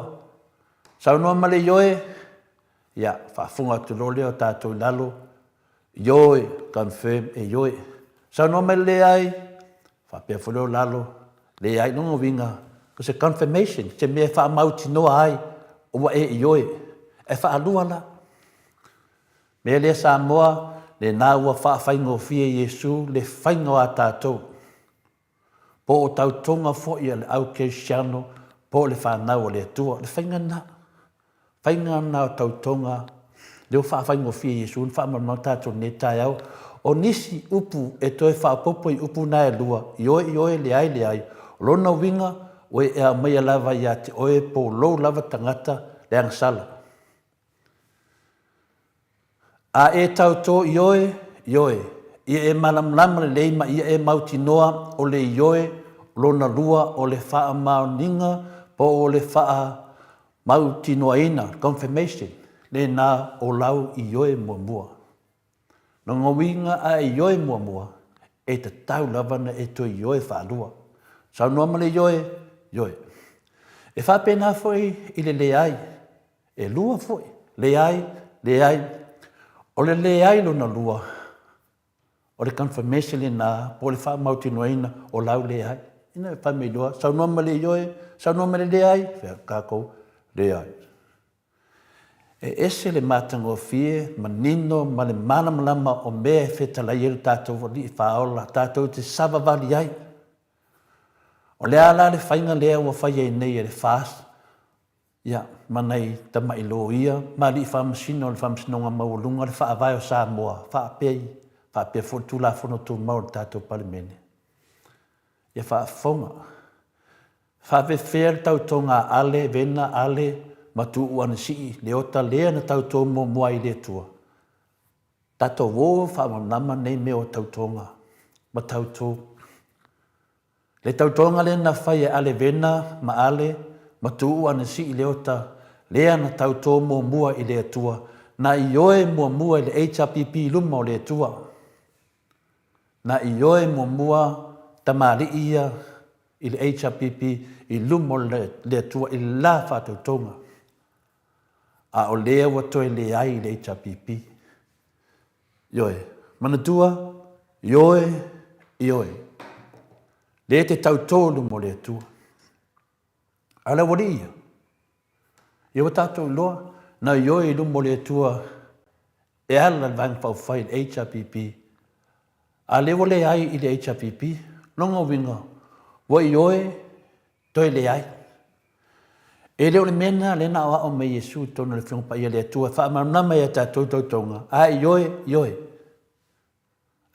Saunoa ma le ioe, ia, faafofoga atu loa lea o tatou i lalo, ioe, confirm, e ioe. Saunoa mai le leai, faapea foi lea o lalo, leai. Lona uiga, o se confirmation, se mea e faamautinoa ai ua e ioe. E faalua la. Mea lea Samoa, lena ua faafaigofie e Iesu le faiga o a tatou, po o tautoga foi a le au kerisiano po o le fanau a le Atua. O le faiga lena. Faiga lena o tautoga lea ua faafaigofie e Iesu ona faamalamalama tatou i lenei taeao. O nisi upu e toe faaopoopo i upu na e lua, ioe ioe, leai leai, o lona uiga ua e aumaia lava ia te oe po o lou lava tagata le agasala. A e tautō ioe, ioe, ia e malamalama lelei ma ia e mautinoa o le ioe lona lua o le faamaoniga po o le faamautinoaina, confirmation, lena o lau ioe muamua. Lona uiga a e ioe muamua, e tatau lava ona e toe ioe faalua. Saunoa ma le ioe, ioe. E faapena foi i le leai. E lua foi, leai, leai. O le leai lona lua, o le confirmation lena po o le faamautinoaina o lau leai. Ina ia fai mai loa, saunoa ma le ioe, saunoa ma le leai, fai atu tatou, leai. E ese le matagofie, manino ma le malamalama o mea e fetalai ai lo tatou Alii Faaola, tatou te savavali ai. O le a la le faiga lea ua fai ai nei e le FAST, Ia, ma nai tamai loia ma alii faamasino o le Faamasinoga Maualuga o le Faavae o Samoa, faapea, faapea foi le Tulafono Tumau a le tatou Palemene. Ia faafofoga. Faafefea le tautoga a Ale, Vena, Ale ma Tuuu Anasii, Leota lea na tautō muamua ai i le Atua? Tatou o faamalamalama nei mea o tautoga ma tautō. Le tautoga lea na fai e Ale Vena ma Ale ma Tuuu Anasii Leota, lea na tautō muamua i le Atua, na ioe muamua i le HRPP i luma o le Atua. Na ioe muamua tamalii ia i le HRPP i luma o le Atua i le la faatautoga. A o lea ua toe leai i le HRPP. Ioe. Manatua, ioe, ioe. Lea e te tautō i luma o le Atua. A o le aualii ia, ia ua tatou iloa, na ioe i luma o le Atua e ala i le Vaega Faaupufai, le HRPP, a lea ua leai i le HRPP, lona uiga, ua ioe Toe leai. E le o le mea lena lea na aoao mai Iesu i totonu o le Afioga Paia a le Atua e faamalamalama ia tatou tautoga, a ioe, ioe.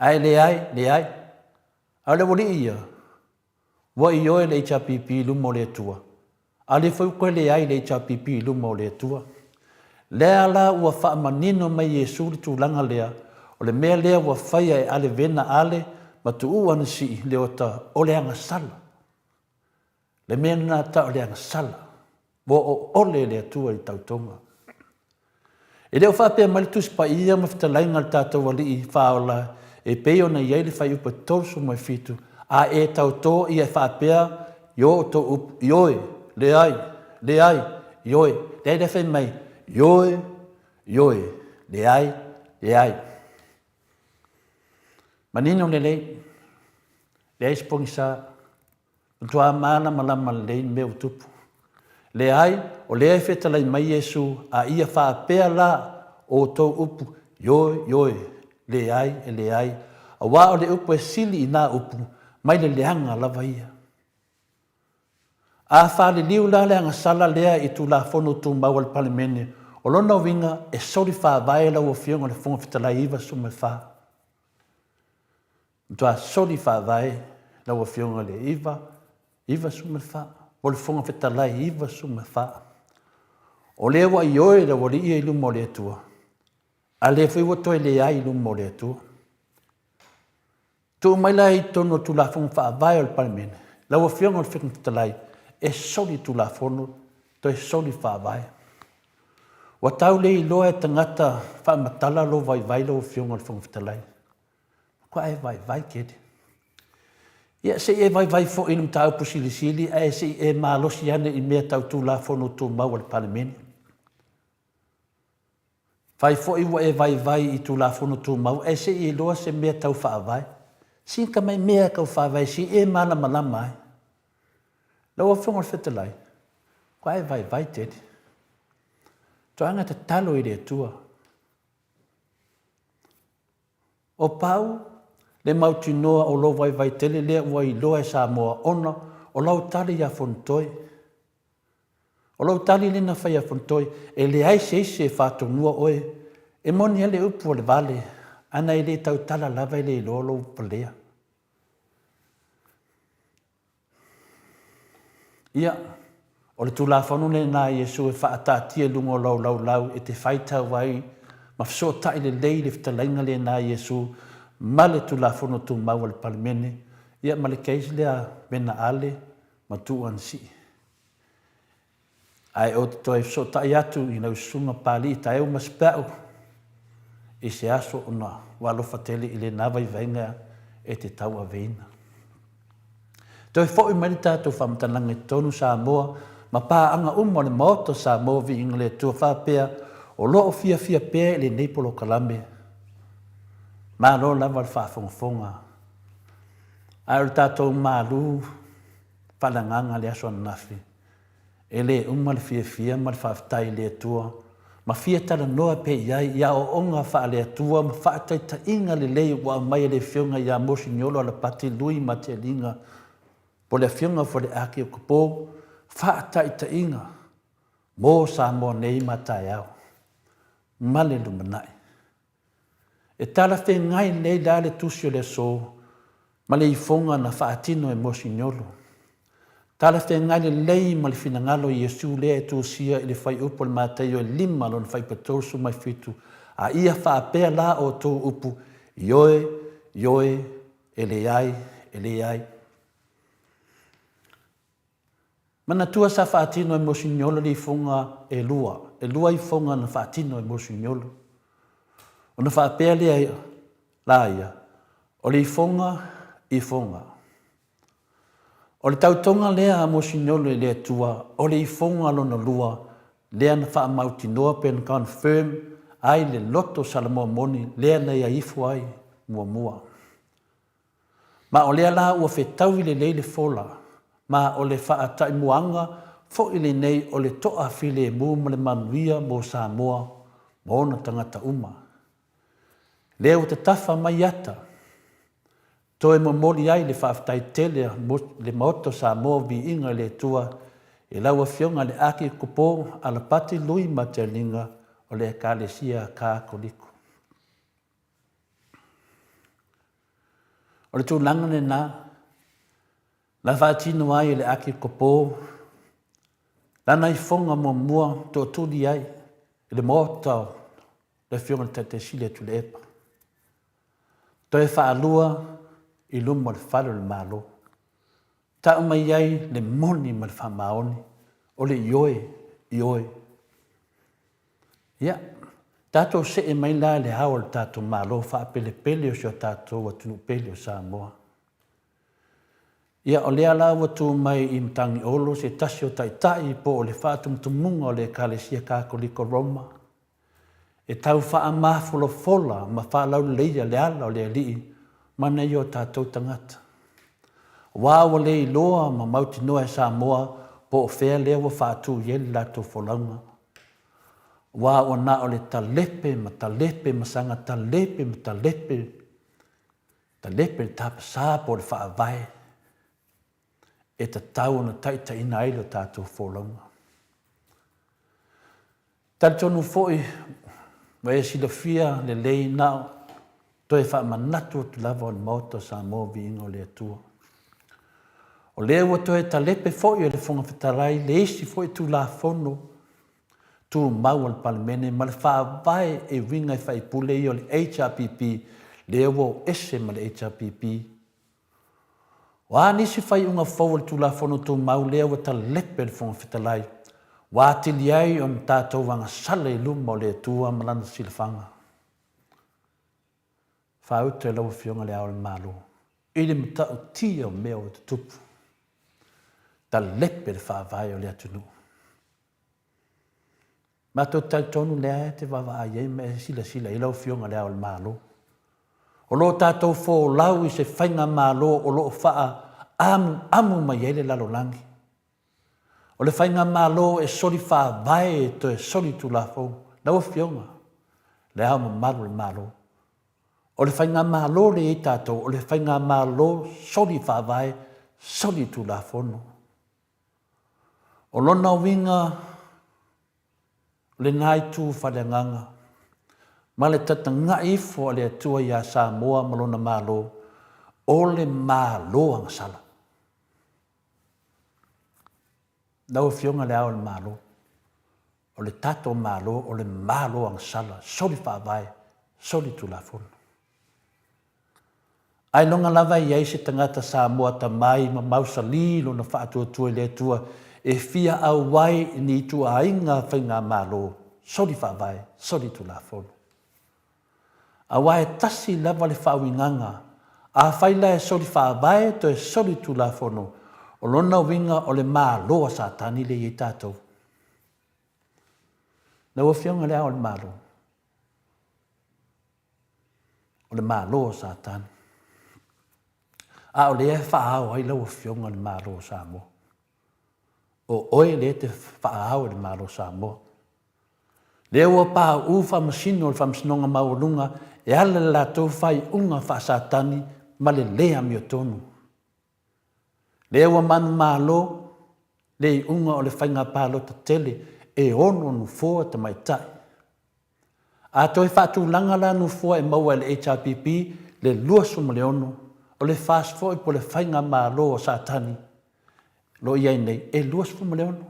Ae leai, leai. A o le aualii ia, ua ioe le HRPP i luma o le Atua, a o lea foi ua toe leai le HRPP i luma o le Atua. Lea la ua faamanino mai e Iesu le tulaga lea, o le mea lea ua faia e Ale Vena Ale ma Tuuu Anasii Leota o le agasala. Le mea lena tau o le agasala, ua oole le Atua i le tautoga. E le o faapea mai le Tusi Paia ma Fetalaiga a le tatou Alii Faaola e pei ona i ai le fuaiupu e 37, A e tautō ia e faapea i o outou upu, Ioe, leai, leai, ioe. Leai, lea fai mai, Ioe, ioe, leai, leai. Manino lelei, leai se pogisa. Matua malamalama lelei le mea ua tupu. Leai, o lea e fetalai mai Iesu, a ia faapea la outou upu, Ioe, ioe, leai, e leai, aua o le upu e sili i nā upu, mai le leaga lava ia. A faliliu la le agasala lea i Tulafono Tumau a le Palemene, o lona uiga e soli faavae lau Afioga i le Fofoga Fetalai 94. Matua soli faavae lau Afioga i le 9, 94, po o le Fofoga Fetalai 94. O lea ua ioe le aualii ia i luma o le Atua, a lea foi ua toe leai i luma o le Atua. Tuu mai la i totonu o le Tulafono Faavae o le Palemene, lau Afioga i le Fofoga Fetalai, e soli Tulafono, toe soli Faavae. Ua tau le iloa e tagata faamatala lou vaivai lau Afioga i le Fofoga Fetalai. Matua e vaivai tele. Ia, se i e vaivai foi i le mataupu silisili ae se i e malosi ane i mea tau Tulafono Tumau a le Palemene. Fai foi ua e vaivai i Tulafono Tumau ae se i e iloa se mea tau Faavae. Sina tamai mea tau Faavae se i e malamalama ai. Lau Afioga i le Fetalai, matua e vaivai tele. Toaga tatalo i le Atua. O Pau, le mautinoa o lou vaivai tele lea ua iloa e Samoa ona o lau tali iā Fonotoe. O lou tali lea na fai iā Fonotoe, e leai se isi e fatonua oe, e moni ai le upu a le vale, ana e le tautala lava e le iloa lou palea. Ia, o le Tulafono lena a Iesu e faataatia i luga o lau laulau e te faitau ai ma fesootai lelei le fetalaiga lena a Iesu ma le Tulafono Tumau a le Palemene, ia ma le case lea a Mena Ale ma Tuuu Anasii. Ae ou te toe fesootai atu i lau Susuga Papalii Taeu Masipeau i se aso ona ua alofa tele i lena vaivaiga e te tauaveina. Toe foi mai le tatou faamatalaga i totonu Samoa ma paaga uma o le Maota o Samoa Viiga le Atua faapea o lo o fiafia pea i lenei polokalame. Malo lava le faafogafoga. Ae o le tatou malu faaleagaga le aso ananafi, e le uma le fiafia ma le faafetai i le Atua, ma fia talanoa pea i ai i aoaoga faale-Atua ma faataitaiga lelei ua aumai e le Afioga ia Mosiniolo Alapati Lui Matialiga, po o le Afioga foi i le Akiokopo, faataitaiga mo Samoa nei ma taeao ma le lumanai. E talafeagai lelei la le tusi o le aso ma le ifoga na faatino e Mosignolo. Talafeagai lelei ma le finagalo o Iesu lea e tusia i le fuaiupu o le Mataio e lima lona fuaiupu e 37, A ia faapea la outou upu, Ioe, ioe, e leai, e leai. Manatua sa faatino e Mosignolo le ifoga e lua, e lua ifoga na faatino e Mosignolo. Ona faapea lea la ia, o le ifoga, ifoga. O le tautoga lea a Mosignolo i le Atua, o le ifoga lona lua, lea na faamautinoa pe na confirm ai le loto Salamoa moni lea na ia ifo ai muamua. Ma o lea la ua fetaui lelei le fola, ma o le faataimuaga foi lenei o le toafilemu ma le manuia mo Samoa ma ona tagata uma. Lea ua tatafa mai ata, toe momoli ai le faafetai tele a le Maota o Samoa Viiga i le Atua i lau Afioga le Akikopo Alapati Lui Matialiga o le Ekalesia Katoliko. O le tulaga lena, na faatino ai e le Akikopo lana ifoga muamua tootuli ai i le maota o le Afioga i le Taitaisili a Tuilaepa. Toe faalua i luma o le fale o le Malo. Tau mai ai le moni ma le faamaoni, o le ioe, ioe. Ia, tatou see mai la i le ao o le tatou Malo faapelepele o si o tatou atunuu pele o Samoa. Ia, o lea la ua tu mai i Matagiolo se tasi o taitai po o le faatumutumuga o le Ekalesia Katoliko Roma e tau faamafolafola ma faalauleleia le ala o le Alii ma nai o tatou tagata. Aua ua le iloa ma mautinoa e Samoa po o fea lea ua faatu i ai le latou folauga. Aua ua na o le talepe ma talepe ma saga talepe ma talepe, talepe le tapasa po o le faavae e tatau ona taitaiina ai le tatou folauga. Talitonu foi ua e silafia lelei na o toe faamanatu atu lava o le Maota o Samoa Viiga o le Atua. O lea ua toe talepe foi e le Fofoga Fetalai le isi foi Tulafono Tumau a le Palemene ma le Faavae e uiga i faipule ia o le HRPP lea ua o ese ma le HRPP. O a nisi faaiuga fou o le Tulafono Tumau lea ua talepe e le Fofoga Fetalai, ua atili ai ona tatou agasala i luma o le Atua ma Lana silafaga. Faauta e lau Afioga Le Ao o le Malo i le matautia o mea ua tutupu. Talepe le Faavae o le atunuu. Matou te talitonu lea e te vaavaai ai ma e silasila i ai lau Afioga i Le Ao o le Malo. O lo o tatou folau i se faigamalo o lo o faaamuamu mai ai le lalolagi. O le faigamalo e soli faavae e toe soli tulafono. Lau Afioga, Le Ao Mamalu o le Malo, o le faigamalo lea e i ai tatou, o le faigamalo soli faavae, soli tulafono. O lona uiga, o lena itu faaleagaga ma le tataga'i ifo a le Atua iā Samoa ma lona Malo, o le Malo agasala. Lau Afioga i Le Ao o le Malo, o le tatou Malo o le Malo agasala, soli faavae, soli tulafono. Ailoga lava e i ai se tagata Samoa atamai ma mausali lona faatuatua i le Atua e fia auai i ni ituaiga faigamalo soli faavae, soli tulafono. Aua e tasi lava le faauigaga, afai la e soli faavae toe soli tulafono, o lona uiga o le Malo a Satani lea e i ai tatou. Lau Afioga i Le Ao o le Malo, o le Malo o Satani. A o lea e faaao ai lau Afioga i le Malo o Samoa. O oe lea e te faaao i le Malo o Samoa. Lea ua pauu faamasino o le Faamasinoga Maualuga e ala i le latou faaiuga faa-Satani ma le le amiotonu. Lea ua manumalo le iuga o le faiga palota tele e ono nofoa tamaitai. A toe faatulaga la nofoa e maua e le HRPP le 26, o le FAST foi po o le Faigamalo a Satani o lo o i ai nei, e 26.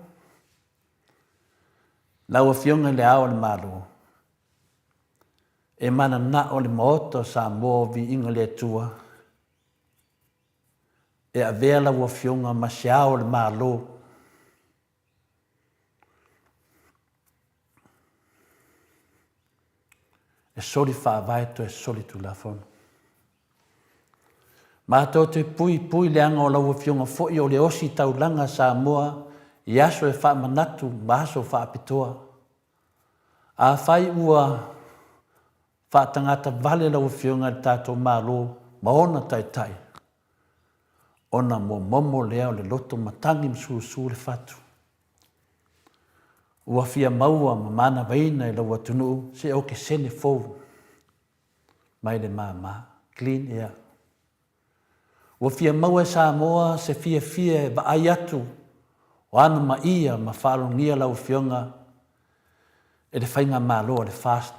Lau Afioga i Le Ao o le Malo, e mananao le Maota o Samoa o Viiga i le Atua e avea lau Afioga ma se Ao o le Malo E soli faavae toe soli tulafono. Matou te puipui leaga o lau Afioga foi o le ositaulaga a Samoa i aso e faamanatu ma aso faapitoa. Afai ua faatagata vale lau Afioga i le tatou Malo ma ona taitai, ona momomo lea o le loto matagi ma susu le fatu. Ua fia maua ma manavaina e lou atunuu se okesene fou mai le mama, clean air. Ua fia maua e Samoa se fiafia e vaai atu o ana maia ma faalogia lau Afioga e le Faigamalo a le FAST,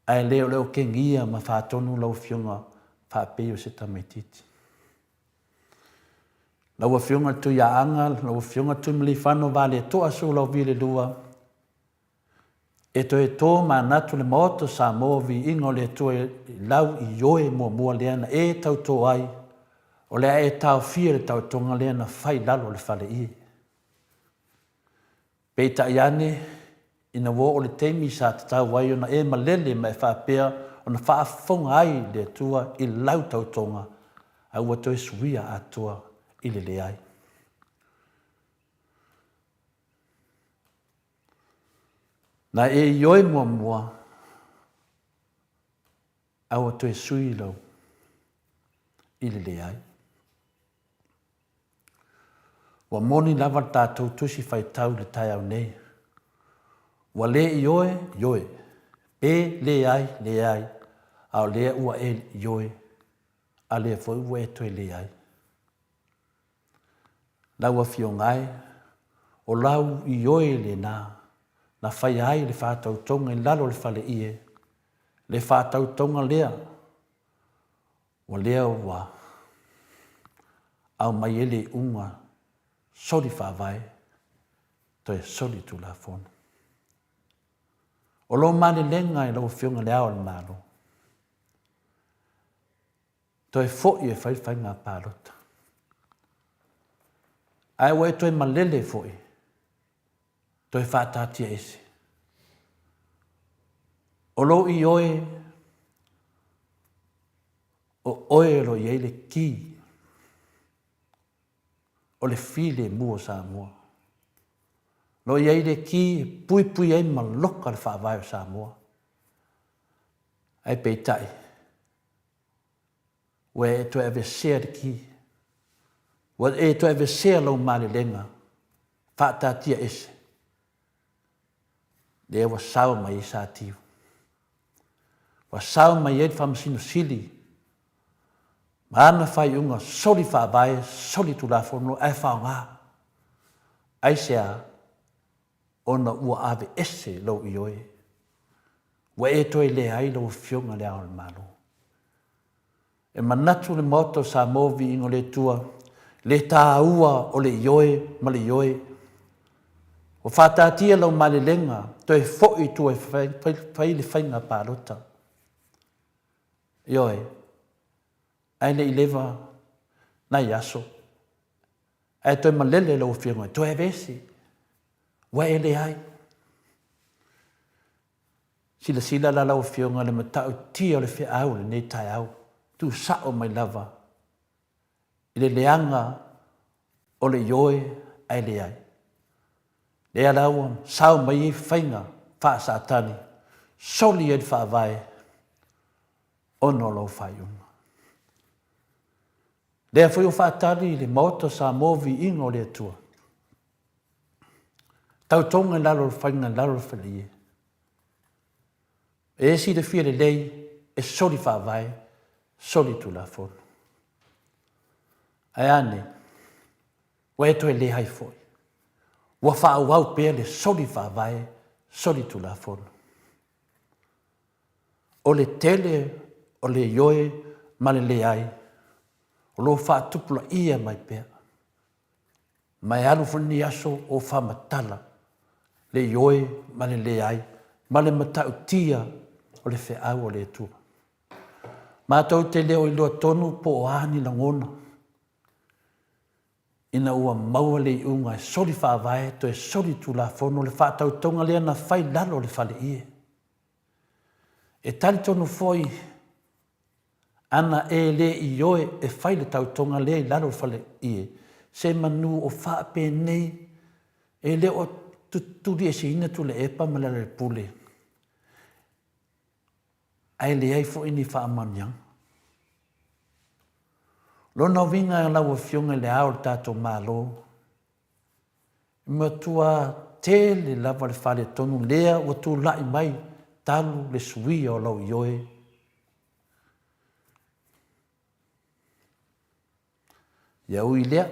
ae le o le okegia ma faatonu lau Afioga. faapei o se tamaitiiti. Lau Afioga i le Tuiaaga, lau Afioga Tuimalealiifano Vaaletoa Sualauvi le II, e toe to manatu le Maota o Samoa viiga o le Atua i lau ioe muamua lea na e tauto ai, o le a e taofia le taotoga lea na fai i lalo o le faleie. Peitai ane, ina ua oo le taimi sa tatau ai ona e malele ma e faapea ona faafofoga ai le Atua i lau tautoga, a ua toe suia atoa i le leai. Na e ioe muamua, a ua toe sui lau i le leai. Ua moni lava le tatou Tusi Faitau i le taeao nei. Ua le ioe, ioe, pe leai, leai, a o lea ua e ioe, a lea foi ua e toe leai. Lau Afioga e, o lau ioe lena na faia ai le faatautoga i lalo o le faleie, le faatautoga lea Ua lea ua aumai ai le iuga soli faavae toe soli tulafono. O lou malelega i lau Afioga i Le Ao o le Malo, toe foi e fai le faiga palota. Ae ua e toe malele foi, toe faataatia ese. O lou ioe, o oe o lo o i ai le ki o le filemu o Samoa. O lo o i ai le ki e puipui ai ma loka le faavae o Samoa. Ae peitai, ua e toe aveesea le ki, ua e toe aveesea lou malelega faataatia ese, lea ua sao mai ai Satiu. Ua sao mai ai le Faamasino Sili ma ana faaiuga soli faavae, soli tulafono ae faaaoga. Aisea? Ona ua aveese lou ioe. Ua e toe leai lau Afioga i Le Ao o le Malo. E manatu le Maota o Samoa Viiga o le Atua, le taua o le ioe ma le ioe. Ua faataatia lau malelega toe foi i tua e fai le faiga palota. Ioe, ae le i leva nai aso, ae toe malele lau Afioga e toe aveese, ua e leai. Silasila la lau Afioga i le matautia o le feau i lenei taeao, tuusao mai lava i le leaga o le ioe ae leai. Lea la ua sao mai ai faiga faa-Satani, soli ai le faavae ona o lau faaiuga. Lea foi ua faatali le Maota o Samoa viiga o le Atua. Tautoga i lalo o le faiga i lalo o le faleie. E silafia lelei e soli faavae, soli tulafono. Ae a nei? Ua e toe leai foi. Ua faaauau pea le soli faavae, soli tulafono. O le tele o le ioe ma le leai o lo o faatupulaia mai pea. Ma e alu foi lenei aso o faamatala le ioe ma le leai ma le matautia o le feau a le Atua. Matou te le o iloa tonu po o a ni lagona ina ua maua le iuga e soli faavae toe soli tulafono le faatautoga lea na fai i lalo o le faleie. E talitonu foi ana e le ioe e fai le tautoga lea i lalo o le faleie, se manu o faapenei e le o tulieseina Tuilaepa ma Lealailepule, ae leai foi ni faamanuiaga. Lona uiga lau Afioga i le Ao o le tatou Malo, E matua tele lava le faletonu lea ua tulai mai talu le suia o lau ioe. Ia ui lea,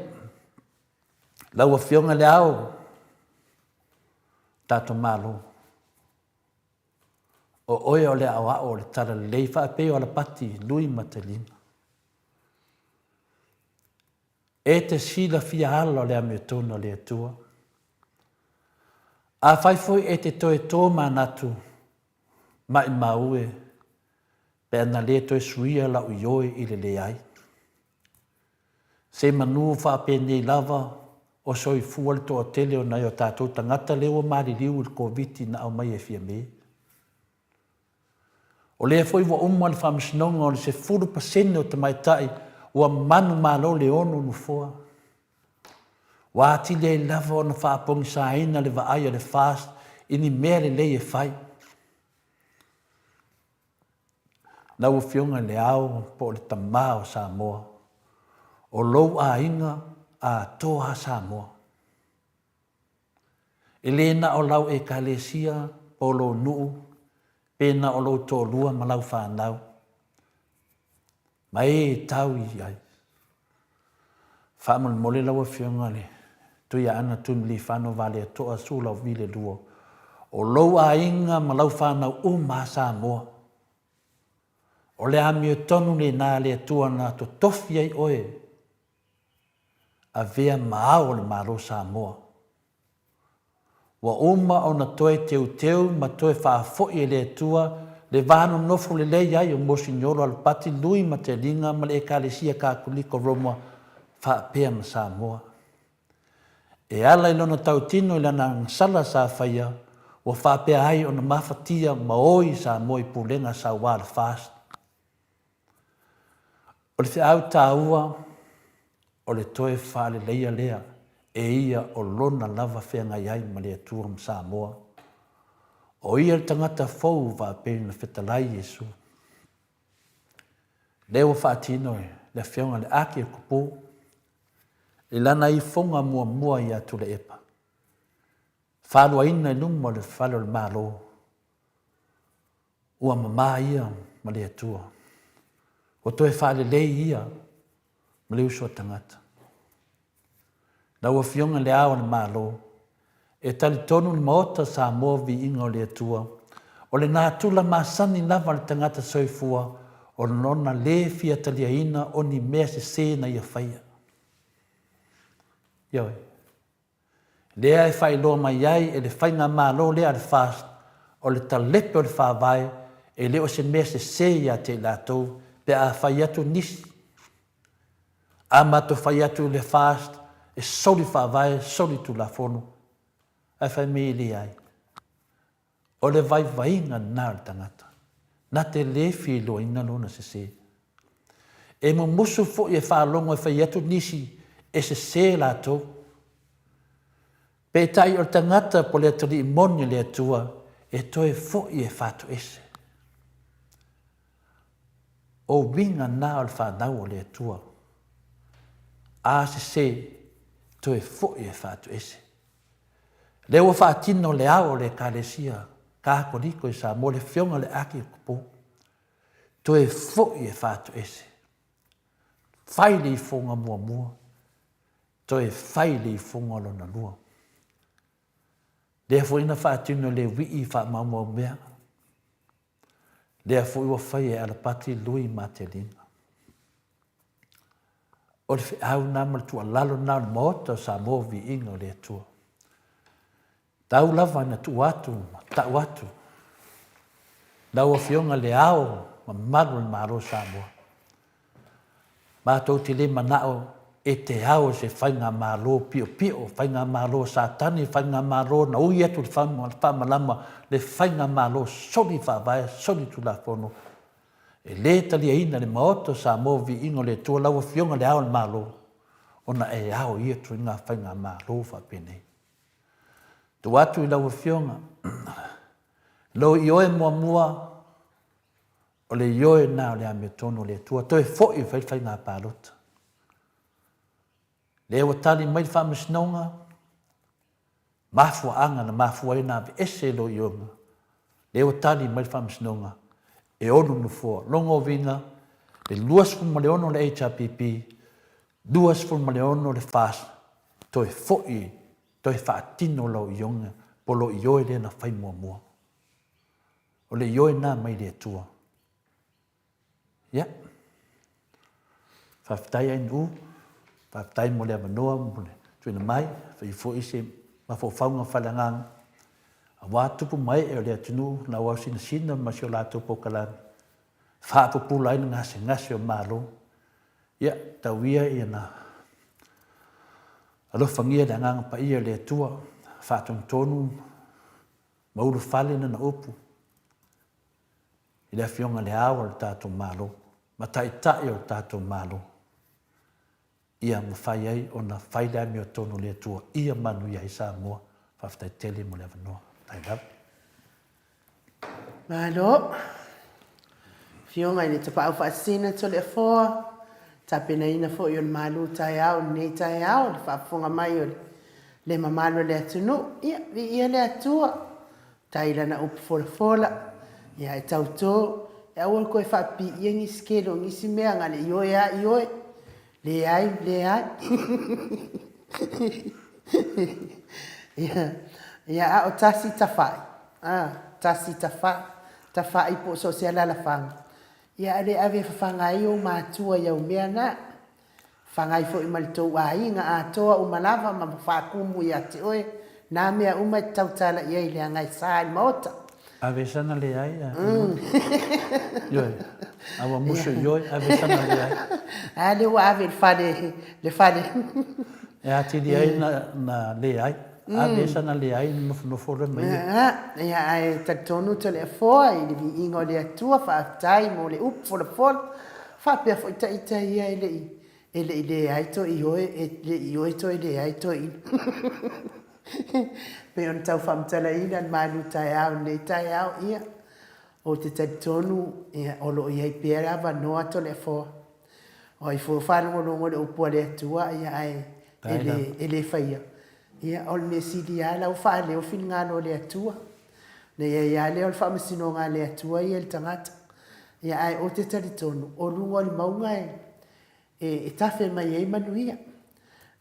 lau Afioga i le Ao, tatou Malo, o oe o le aoao o le Talalelei faapei o Alapati, Lui ma Telina. E te silafia ala o le amiotonu a le Atua. Afai foi e te toe tō manatu, maʻimau e, pe ana lē toe suia lau ioe i le leai. Se manu faapenei lava o soifua le toatele o nai o tatou tagata lea ua maliliu i le Koviti na aumai e Fiame. O lea foi ua uma le faamasinoga o le 10% o tamaitai ua manumalo le ono nofoa. Ua atili ai lava ona faapogisaina le vaai a le FAST i ni mea lelei e fai. Lau Afioga i le Ao po o le Tama o Samoa, o lou aiga atoa a Samoa. E le na o lau Ekalesia po o lou nuu pe na o lou toalua ma lau fanau, ma e e tau i ai. Faamolemole lau Afioga le Tuiaana Tuimalealiifano Vaaleto'a Sualauvi le Lua, o lou aiga ma lau fanau uma a Samoa. O le amiotonu lena a le Atua na totofi ai oe avea ma ao o le Malo o Samoa. Ua uma ona toe teuteu ma toe faafoi e le Atua le va nonofo lelei ai o Mosignolo Alapati Lui Mateliga ma le Ekalesia Katoliko Roma faapea ma Samoa. E ala i lona tautino i lana agasala sa faia, ua faapea ai ona mafatia ma oi Samoa i pulega sauā a le FAST. O le feau taua, o le toe faaleleia lea e ia o lona lava feagai ai ma le Atua ma Samoa. O ia le tagata fou faapei ona fetalai Iesu. Lea ua faatino e le Afioga i le Akiokopo i lana ifoga muamua ia Tuilaepa, faaluaina i luma o le fale o le Malo, Ua mama ia ma le Atua. Ua toe faalelei ia ma le uso a tagata. Lau Afioga i le Ao o le Malo, e talitonu le Maota Samoa Viiga o le Atua, o le natura masani lava a le tagata soifua o lona le fia taliaina o ni mea sese na ia faia. Ioe. Lea e faailoa mai ai e le faigamalo lea a le FAST, o le talepe o le Faavae e le o se mea sese ia te i latou pe a fai atu nisi. A matou fai atu i le FAST e soli Faavae, soli Tulafono, ae fai mai e leai. O le vaivaiga lena o le tagata, na te le fia iloaina lona sese. E mumusu foi e faalogo e fai atu nisi e sese latou. Peitai o le tagata po le atalii moni o le Atua e toe foi e fatoese. O uiga na o le fanau o le Atua. A sese, toe foi e fatoese. Lea ua faatino le ao o le Ekalesia Katoliko i Samoa, le Afioga i le Akikopo, toe foi e fatoese. Fai le ifoga muamua, toe fai le ifoga lona lua. Lea foi na faatino e le wii faamaumau mea. Lea foi ua fai e Alapati Lui Matelina. O le feau lena ma le tuualalo lena o le Maota o Samoa Viiga o le Atua. Tau lava ina tuu atu ma tau atu lau Afioga le Ao mamalu o le Malo o Samoa. Matou te le manao e te ao i se faigamalo piopio, faigamalo Satani, faigamalo na ui atu i le faamalama, le faigamalo soli faavae, soli tulafono. E le taliaina e le Maota o Samoa Viiga o le Atua lau Afioga le Ao o le Malo, ona e ao i ia ituaiga faigamalo faapenei. Tuu atu i lau Afioga, lou ioe muamua, o le ioe lena o le amiotonu o le Atua, toe foi e fai le faiga palota. Lea ua tali mai le Faamasinoga, mafuaaga na mafua ai ona aveese lou ioega, lea ua tali mai le Faamasinoga e ono nofoa. Lona uiga, le 26 o le HRPP, 26 le FAST, toe foi, toe faatino lau ioega po o lou ioe lea na fai muamua. O le ioe lena mai le Atua. Ia. Faafetai ANU. Faafetai mo le avanoa mo le tuuina mai, faia foi se mafaufauga faaleagaga aua tupu ma ee o le atunuu naauau sinasina ma si o latou polokalame, faapupula ai le gasegase o Malo. Ia, tau ia ina alofagia e le Agaga Paia o le Atua, faatonutonu ma ulufale Lana upu i le Afioga i le Ao o le tatou Malo ma Taitai o le tatou Malo, ia mafai ai ona fai le amiotonu a le Atua ia manuia ai Samoa. Faafetai tele mo le avanoa. Faafetai lava. Malo. Afioga i le Tapaau Faasisina Toleafoa, tapenaina foi o le malu taeao i lenei taeao, le faafofoga mai o le mamalu o le atunuu. Ia, viia le Atua, tai lana upu folafola, ia e tauto, e aua le toe faapipiia nisi tele o nisi mea, na o le ioe lava ioe. Leai, leai. Ia, ia a o tasi tafai, a, tasi tafai, tafai po o so o se alaalafaga, ia ae le ave e fafaga ai ou matua i au mea na. Fafaga ai foi ma le tou aiga atoa uma lava ma faatumu ia te oe na mea uma e te tautala i ai leaga e sa i le Maota. Ave sana leai a Ioe, a ua musu ioe, ave sana leai. A lea ua ave i le fale, le fale. E atili ai na leai, ave sana leai ona nofonofo loa ma ia. Ia, ae talitonu Toleafoa i le viiga o le Atua, faafetai mo le upu folafola, faapea foi ita ia e le i e le i leai toe ioe, e le i ioe toe leai toeaina. Pei ona tau faamatalaina le malu taeao i lenei taeao, ia, ou te talitonu ia, o lo o i ai pea le avanoa Toleafoa. O ai foi o faalogologo i le upu a le Atua, ia, ae e le, e le faia, ia, o le mea sili lava la ua faaleo finagalo o le Atua. Ona i ai lava lea o le faamasinoga a le Atua ia i le tagata. Ia, ae ou te talitonu, o luga o le mauga e, e tafe mai ai manuia.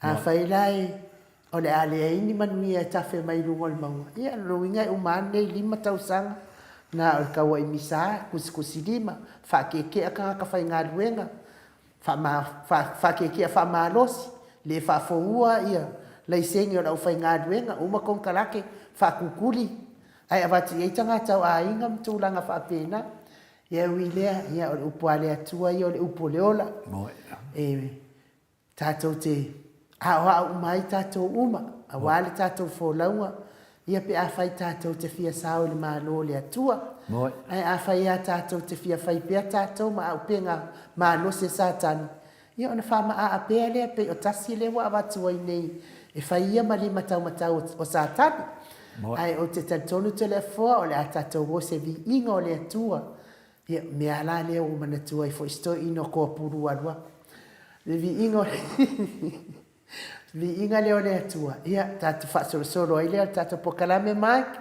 Afai la e, o le a leai ni manuia e tafe mai i luga o le mauga, ia o lona uiga e uma lava lenei 5 tausaga na o le tauai misa, tusitusilima, faakeekea tagata faigaluega, faakeekea faamalosi, le faafoua ia laisene o le aufaigaluega, uma konekarate, faatutuli ae avatu i ai tagata o aiga ma tulaga faapena. Ia e ui i lea, ia o le upu a le Atua ia o le upu o le ola. E tatou te aoao uma ai tatou uma, aua le tatou folauga, ia pe afai tatou te fia sao i le Malo o le Atua. Ae afai lava tatou te fia fai pea tatou ma auupega malosi a Satani, Ia ona faamaaa pea lea pei o tasi lea ua avatu ai nei e fai ia ma lima taumatau o Satani. Ae ou te talitonu Toleafoa o le a tatou o i se viiga o le Atua. Ia, o mea la lea ua ou manatua ai foi si toeaina o Toapulu alu aku. Le viiga o le viiga lea o le Atua, ia tatou faasolosolo ai lea o le tatou polokalame Mike.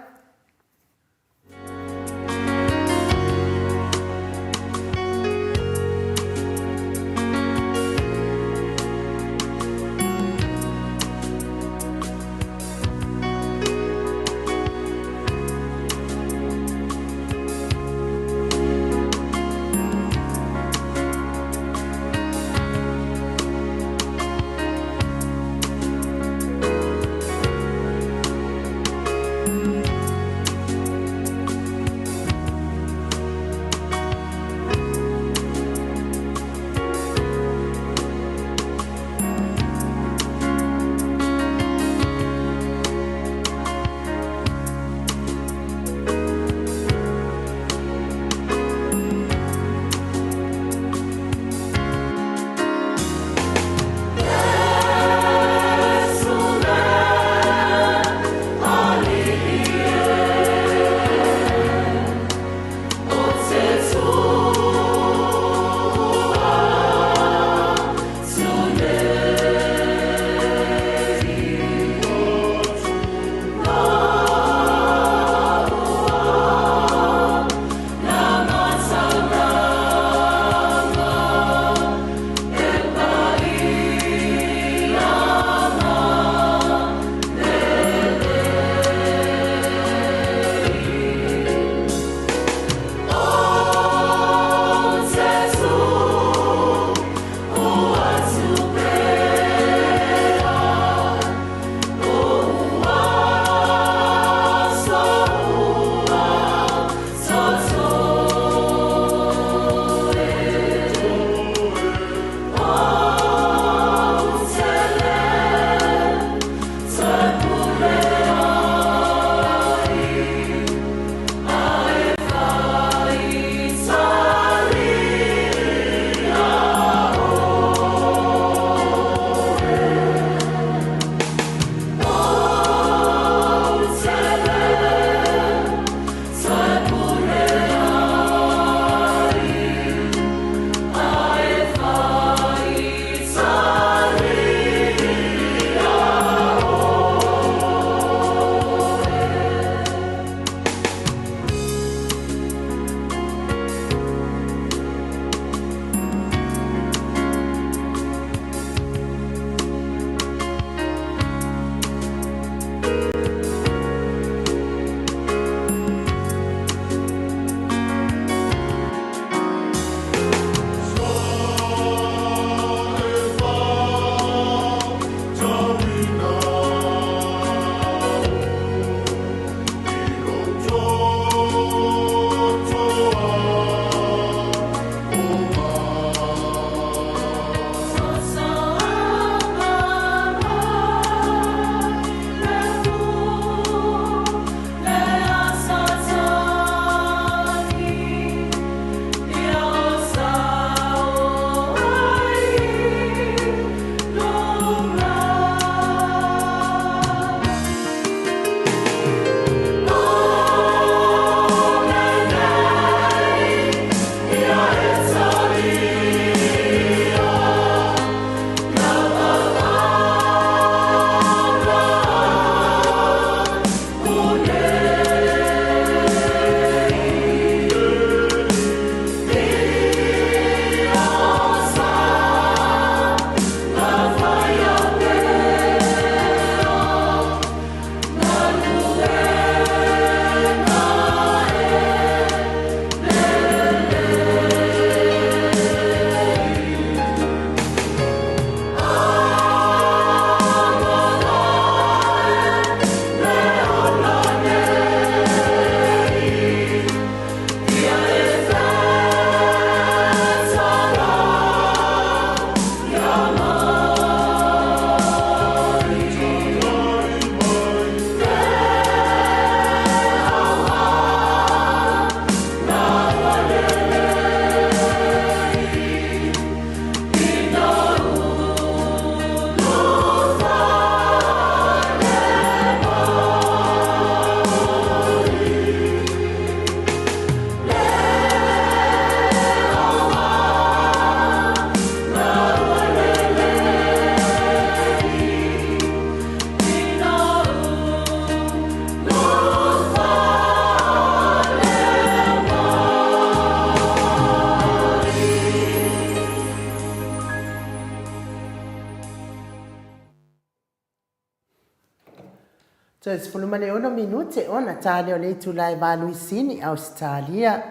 Toe 16 minute ona ta lea o le itula e valu i Sini, Ausetalia.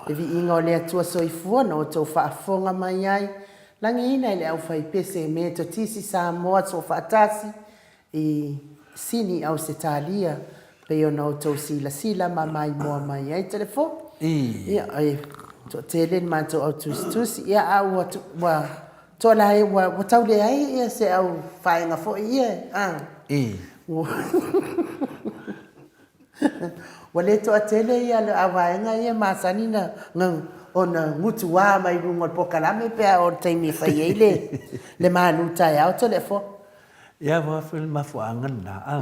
Le viiga o le Atua Soifua na outou faafofoga mai ai, lagiina e le aufaipese Metotisi Samoa Soofaatasi i Sini, Ausetalia, pei ona outou silasila ma maimoa mai ai. Telefo? Ia, e toatele le matou au tusitusi, ia a ua, ua Toa ua, ua tau leai ia se au vaega foi ia, a. I. Ua, ua le toatele ia le au vaega ia masani na, na, ona gutuā mai luga o le polokalame pe a oo i le taimi e fai ai le, le malu taeao Toleafoa. Ia, ua foi le mafuaaga lena, a.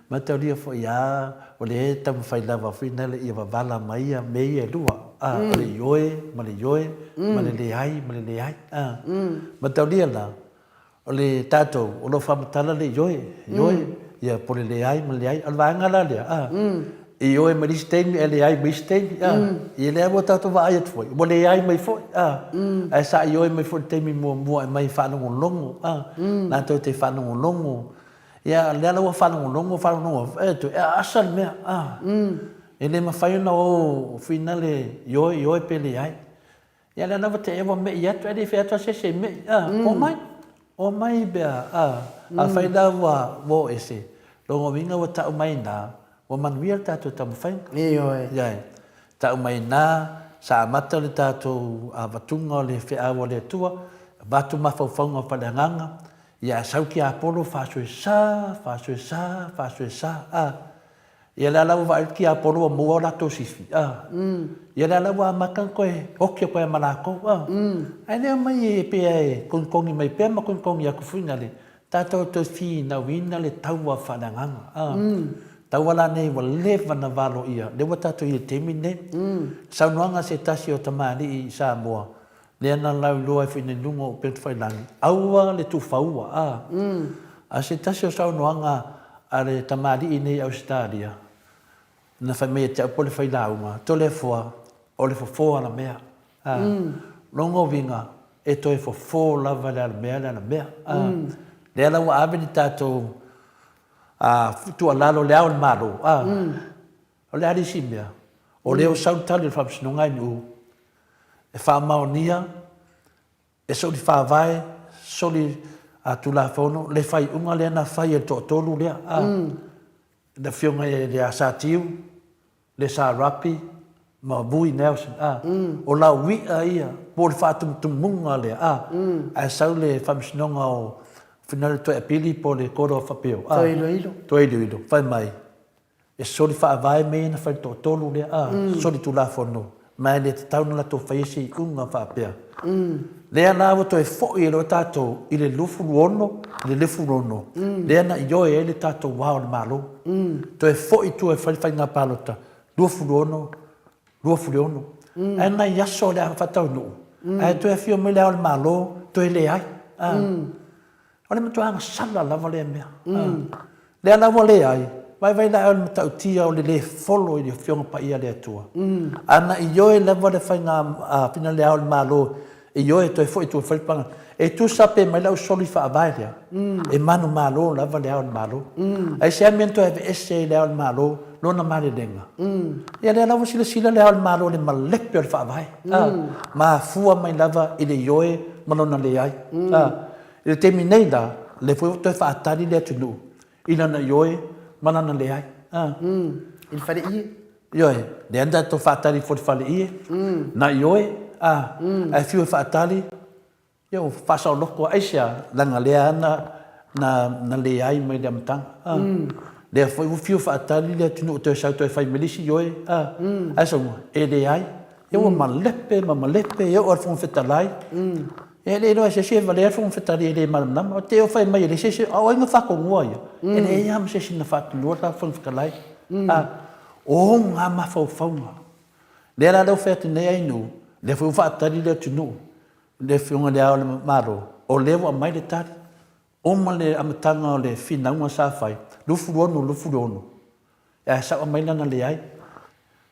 Mataulia foi a, o lea e taumafai lava foi nale ia wavala mai ia mea ia e lua, a, o le ioe ma le ioe, ma le leai ma le leai, a. Mataulia la, o le tatou, o lo o faamatala le ioe, ioe, ia po o le leai ma le leai. O le vaega la lea, a, e ioe mai le isi taimi ae leai mai isi taimi, a. Ia lea ua tatou vaai atu foi, ua leai mai foi, a. Ae sa ioe mai foi i le taimi muamua e aumai e faalogologo, a, latou te faalogologo. Ia, lea la ua faalogologo, faalogologo, e toe aasa le mea, a. E le mafai ona o finale ioe, ioe pe leai. Ia lea lava te ua me'i atu, ae le i fai atu lava se isi e me'i, a, omai, omai pe a, a. Afai la ua o ese, lona uiga ua tau mai i ina, ua manuia le tatou taumafaiga. Ioe. Ioe. Tau mai i ina, sa amata le tatou avatuga o le feau a le Atua, avatu mafaufauga o Faleagaga, ia sau ki Apolo faasoesa, faasoesa, faasoesa, a. Ia lea la ua vaai le tiapolo ua maua o latou sifi, a. Ia lea la ua amata ona toe oti atu ai ma latou, a. Ae le omai e pei e togitogi mai pea ma togitogi atu foi na le, tatou toe finauina le taua faaleagaga, a. Taua la nei ua leva na valoia, lea ua tatou i ai i le taimi lenei. Saunoaga a se tasi o tamalii i Samoa, Lea na lauiloa ai foi nei luga o upegatafailagi, aua le tuufaua, a. A se tasi o saunoaga a le tamalii nei Ausetalia, na fai mai ia te au po o le failauga, Toleafoa, o le fofo alamea, a. Lona uiga, e toe fofo lava le alamea le alamea, a. Lea la ua ave le tatou tuualalo i le Ao o le Malo, a. O le a le isi mea? O lea ua sau le tali o le Faamasinoga NU e faamaonia e soli faavae, soli tulafono le faaiuga lea na fai e le toatolu lea, a, le afioga ia Sa Tiu, le Sa Rapi ma Vui Nelson, a. O lauia ia po o le faatumutumuga lea, a, ae sau le Faamasinoga o Finale Toe Apili po o le Court of Appeal, a. Toe iloilo. Toe iloilo, fai mai, E soli faavae mea ia na fai le toatolu lea, a, soli tulafono, ma e le tatau ona latou faia se iuga faapea. Lea la ua toe foi ai loa tatou i le 26 i le 26, lea na ioe ai le tatou Ao o le Malo. Toe foi i tua e fai le faiga palota 26, 26. Ae nai aso o le a faataunuu, ae toe afio mai le Ao o le Malo, toe leai. A. O le matua agasala lava lea mea. Lea la ua leai, vaivai la o le matautia o le le folo i le Afioga Paia a le Atua. A na ioe lava le faiga fina le Ao o le Malo e ioe toe foi i tua e fai le paga, e tusa pe mai lau soli faavae lea, e manumalo lava le Ao o le Malo. Aisea mea na toe aveese ai le Ao o le Malo lona malelega? Ia lea la ua silasila le Ao o le Malo i le malepe o le Faavae, mafua mai lava i le ioe ma lona leai. I le taimi nei la, o lea foi ua toe faatali le atunuu i lana ioe ma lana leai. A. I le faleie. Ioe, lea na tatou faatali foi i le faleie, na ioe, a, ae fiu e faatali, ia ua faasaoloko lava. Aisea? Leaga lea na, na, na leai mai le amataga. A. Lea foi ua fiu e faatali le atunuu toe sau toe fai mai le isi ioe, a, ae sau, e leai. Ia ua malepe ma malepe, e oo lava i le Fofoga Fetalai. E le iloa e se isi e valea le Fofoga Fetalai e le malamalama. Te o fai mai e leai se isi, a o ai na faatonuina ia? E leai lava ma se isi na faatonuina le Fofoga Fetalai. A, o ona mafaufauga. Lea la lea ua fai atu nei Ainuu, lea foi ua faatali le atunuu, le Afioga i Le Ao o le Malo, o lea ua aumai le tali. Uma le amataga o le finauga sa fai, 26, 26, ae sao mai lana leai.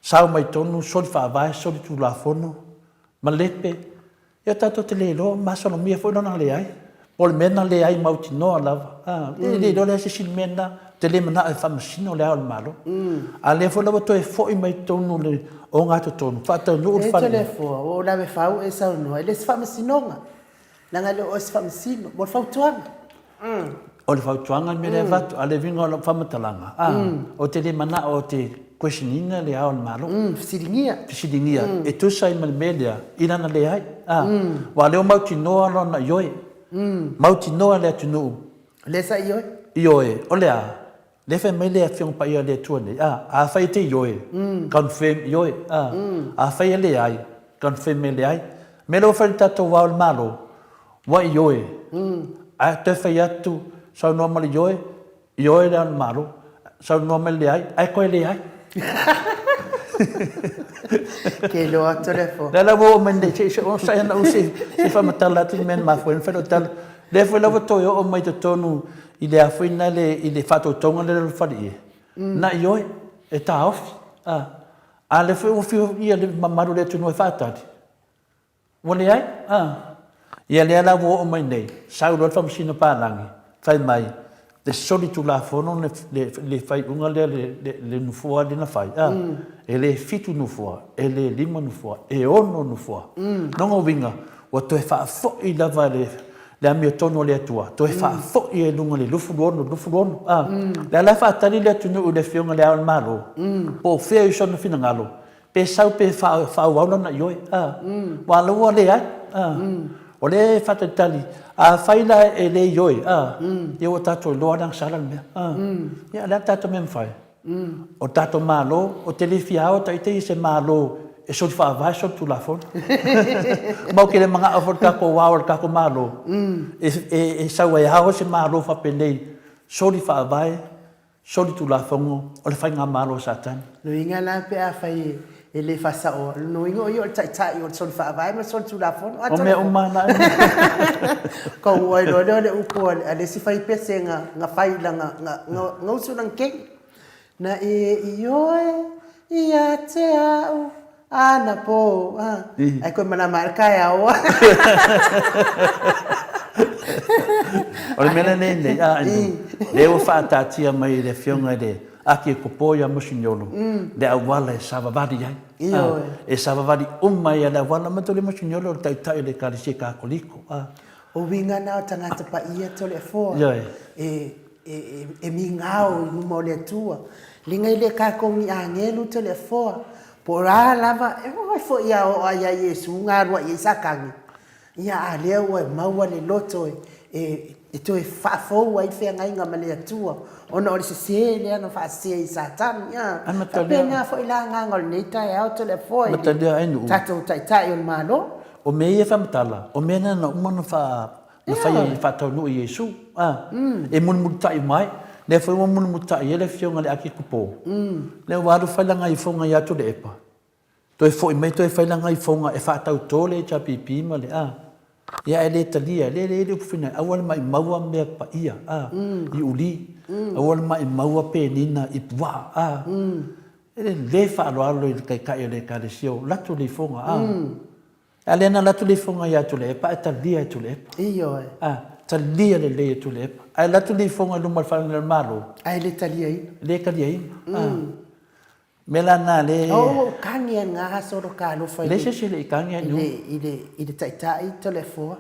Sao mai tonu, soli faavae, soli tulafono, malepe, ia tatou te le iloa, masalomia foi lona leai. Po o le mea na leai mautinoa lava, a, e le iloa leai se isi mea lena. te le manao e faamasino Le Ao o le Malo. A lea foi la ua toe foi mai totonu o le ogatotonu, faataunuu le fale. E Toleafoa, ua ou lave fau e saunoa, e le o se faamasinoga, leaga e le o oe se faamasino, mo le fautuaga. O le fautuaga le mea lea e avatu, a o le uiga o lau faamatalaga, a, ou te le manao ou te question ina Le Ao o le Malo. Fesiligia. Fesiligia, e tusa ai ma le mea lea, i lana leai, a. Aua o lea ua mautinoa lona ioe, mautinoa le atunuu. Lea sa ioe? Ioe, o le a? Lea fai mai le Afioga Paia a le Atua nei, a, afai e te ioe, confirm ioe, a, afai e leai, confirm e leai. Mea lea ua fai i le tatou Ao o le Malo, ua ioe, ae toe fai atu, saunoa ma le ioe, ioe le Ao o le Malo, saunoa mai le leai, ae toe leai. Ke loa atu le fo. Lea la ua oo mai nei, se i onosai ana u se i faamatala atu le mea na mafua ai ona fai lau tala. Lea foi la ua toe oo mai totonu i le a foi na le i le faatautoga lea o le faleie, na ioe, e taofi. A, a lea foi ua fiu ia le mamalu o le atunuu e faatali, ua leai. A, ia lea la ua oo mai nei, sau loa le Faamasino Palagi, fai mai, le solitulafono le, le, le faaiuga lea le, le, le nofoa lea na fai, a, e le fitu nofoa, e le lima nofoa, e ono nofoa. Lona uiga, ua toe faafoi lava le, le amiotonu a le Atua, toe faafoi ai i luga i le 26, 26, a. Lea la e faatali le atunuu i le Afioga i Le Ao o le Malo, po o fea i sona finagalo, pe sau pe faaauau lana ioe, a. Aua o lea ua leai, a. O lea e faatalitali, afai la e le ioe, a, ia ua tatou iloa lava le agasala le mea, a. Ia o le a le tatou mea e mafai? O le tatou Malo, ou te le fia ao ita i se Malo e soli faavae soli tulafono. Ma ou te le manao foi le tatou ao o le tatou Malo e sau ai ao se Malo faapenei soli faavae soli tulafono o le faigamalo a Satani. Lona uiga la pe afai e le faasaoa, lona uiga o ia o le taitai o le soli faavae ma le soli tulafono. O mea uma lava na. Kau ai loa lea o le upu a le isi faipese na fai i lana, na usu lana kegi. Na e ioe ia te au anapo, ae koe malama ae le taeao. O le mea lenei nei, a, lea ua faataatia mai e le Afioga i le Akiekopo ia Mosiniolo le auala e savavali ai. E savavali uma ai le auala, matou le Mosiniolo o le Taitai o le Ekalesia Katoliko. O uiga na o tagata paia Toleafoa e migao i luma o le Atua. Liga i le tatou ni agelu Toleafoa, po o a lava, e oo ai foi a oo ia Iesu na alu ai i ai Satani. Ia, a lea ua maua le loto e toe faafou ai le feagaiga ma le Atua, ona o le sese lea na faasese ai e Satani. Ia, faapena foi la agaga o lenei taeao Toleafoa i le tatou Taitai o le Malo. O mea ia e faamatala, o mea na na uma ona na faia e faataunuu e Iesu, a, e mulimulita'i uma ai. Lea foi ua mulimulita'i ai le Afioga i le Akikopo, lea ua alu fai lana ifoga ia Tuilaepa, toe foi mai toe fai lana ifoga e faatauto le HRPP ma le, a, ia ae le talia, le le le upu fina, aua le maimau mea paia, a, i uli, aua le maimau penina i puaa, a, e le faaaloalo i le Taitai o le Ekalesia, o latou le ifoga, a. A lea na alu atu le ifoga ia Tuilaepa ae talia e Tuilaepa. Ioe. A, talia lelei e Tuilaepa. Ae alu atu le ifoga i luma o le Fale o le Malo. Ae le taliaina. Le taliaina. A. Mea la na le. O ua ou kagi a nga solo ka alofa i le. Le se isi e le i kagi ai i le i le taitai Toleafoa.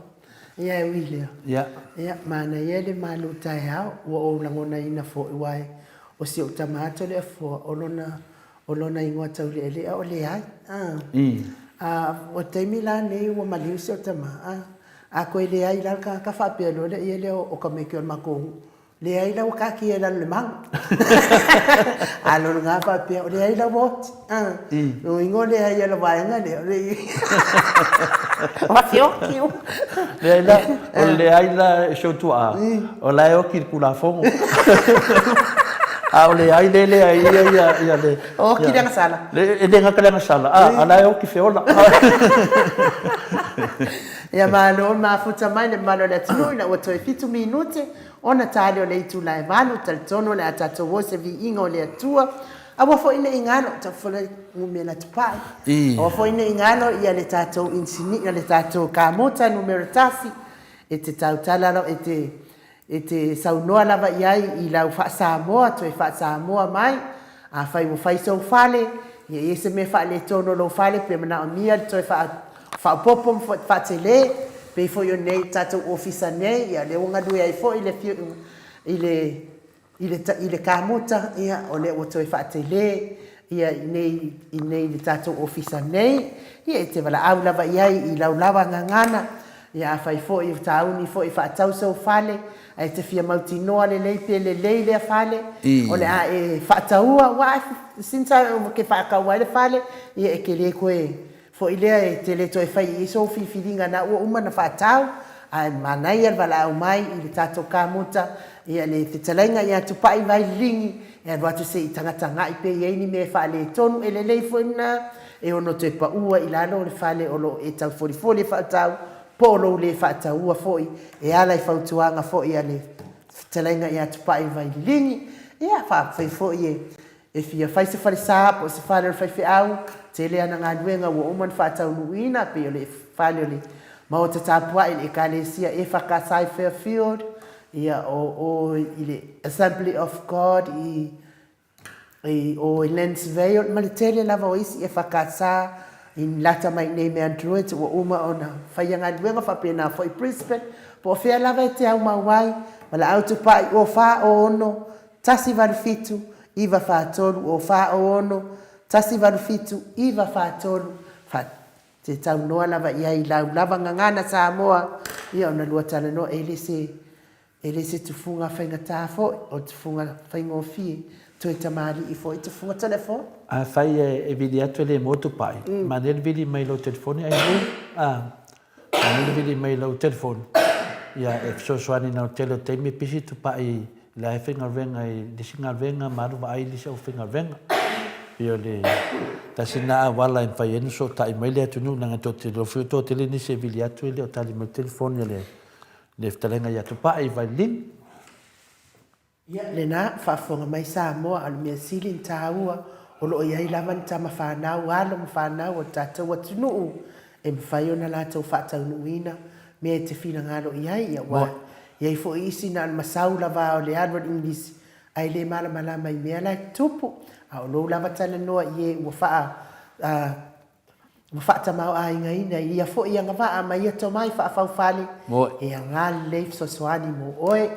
Ia e ui lea. Ia. Ia, manaia le malu taeao ua ou lagonaina foi aua o si ou tama Toleafoa o lona O lona igoa taulealea o Leai. A. A, o le taimi la lenei ua maliu si ou tama, a, a toe leai la le tagata faapea loa lea ia lea o tamaiti o le matou nuu, leai la ua taatia i lalo o le maga. A o lona faapea, o leai la ua oti. A, lona uiga o leai o le vaega lea, o le oti uma. Leai la, o le leai la e si ou tuaa, o la e oti i le Tulafono. A o le ai le leai ia ia ia le... Oti le agasala. E le gata le agasala, a, a la e oti feola. Ia malo mafuta mai le mamalu o le atunuu ina ua toe fitu minute ona tali o le itula e valu, talitonu o le a tatou o i se viiga o le Atua. Aua foi ne i galo, tau numera tupai. Aua foi ne i galo ia le tatou inisinia, le tatou kamota numera tasi, e te tautala e te... E te saunoa lava i ai i lau faa-Samoa, toe faa-Samoa mai. Afai ua fai sou fale, ia i ai se mea faaletonu o lou fale pe manaomia le toe faaopoopo ma faatele, pei foi o nei tatou ofisa nei, ia lea ua galue ai foi le afioga i le i le i le kamuta, ia o lea ua toe faatele ia i nei i nei le tatou ofisa nei, ia e te valaau lava i ai i lau lava gagana, ia afai foi o tauni foi e faatau sou fale, ae e te fia mautinoa lelei pe lelei lea fale, o le a e faataua, aua since e te faatau ai le fale, ia e te le toe foi lea e te le toe fai i ai sou filifiliga na ua uma ona faatau, ae manaia le valaau mai i le tatou kamuta, ia le fetalaiga ia Tupai Vaililigi e alu atu se i tagatagai pe i ai ni mea e faaletonu, e lelei foi lena e ono toe pau ai i lalo o le fale o lo o e taufolifoli e faatau po o lou le faataua foi e ala i fautuaga foi a le fetalaiga ia Tupai Vaililigi. Ia faafetai foi e E fia fai se falesa po o se fale o le faifeau, tele ana galuega ua uma ona faataunuuina, pei o le fale o le Maota Tapuai i le Ekalesia EFKS i Fairfield, ia o o i le Assembly of God i i o i Lansvale, ma le tele lava o isi EFKS i lata mai i nei Mount Druitt ua uma ona faia galuega faapena foi i Brisbane, po o fea lava e te aumau ai, valaau tupai 0 4 0 6 1 7 9 4 3 o 4 o 6 1 8 7 9 4 3 fa te taunoa lava i ai i lau lava gagana Samoa ia ona lua talanoa e le se e le se tufuga faigata foi o le tufuga faigofie toe tamalii foi tufuga telefoni. Afai e vili atu e le moe tupai, manaia le vili mai lou telefoni ae a. Manaia le vili mai lau telefoni, ia e fesoasoani na o le tele o taimi e pisi tupai i la e faigaluega i le isi galuega ma alu vaai i le isi aufaigaluega. Pei o le tasi lena auala e mafai ai ona fesootai mai le atunuu leaga tou te iloa foi o toatele nisi e vili atu e le o tali mai le telefoni a le fetalaiga ia Tupai i Vailima. Ia, lena, faafofoga mai Samoa, a o le mea sili ona taua, o lo o i ai lava ni tama fanau, alo ma fanau o le tatou atunuu e mafai ona latou faataunuuina mea e te finagalo i ai. Ia, aua e i ai foi isi na o le masau lava o le alu a le Igilisi ae le malamalama i mea la e tutupu. A o lou lava talanoa i e ua faa, Ua faatamaoaigaina i ia foi agavaa ma ia tomai faafaufale e aoga lelei fesoasoani mo oe.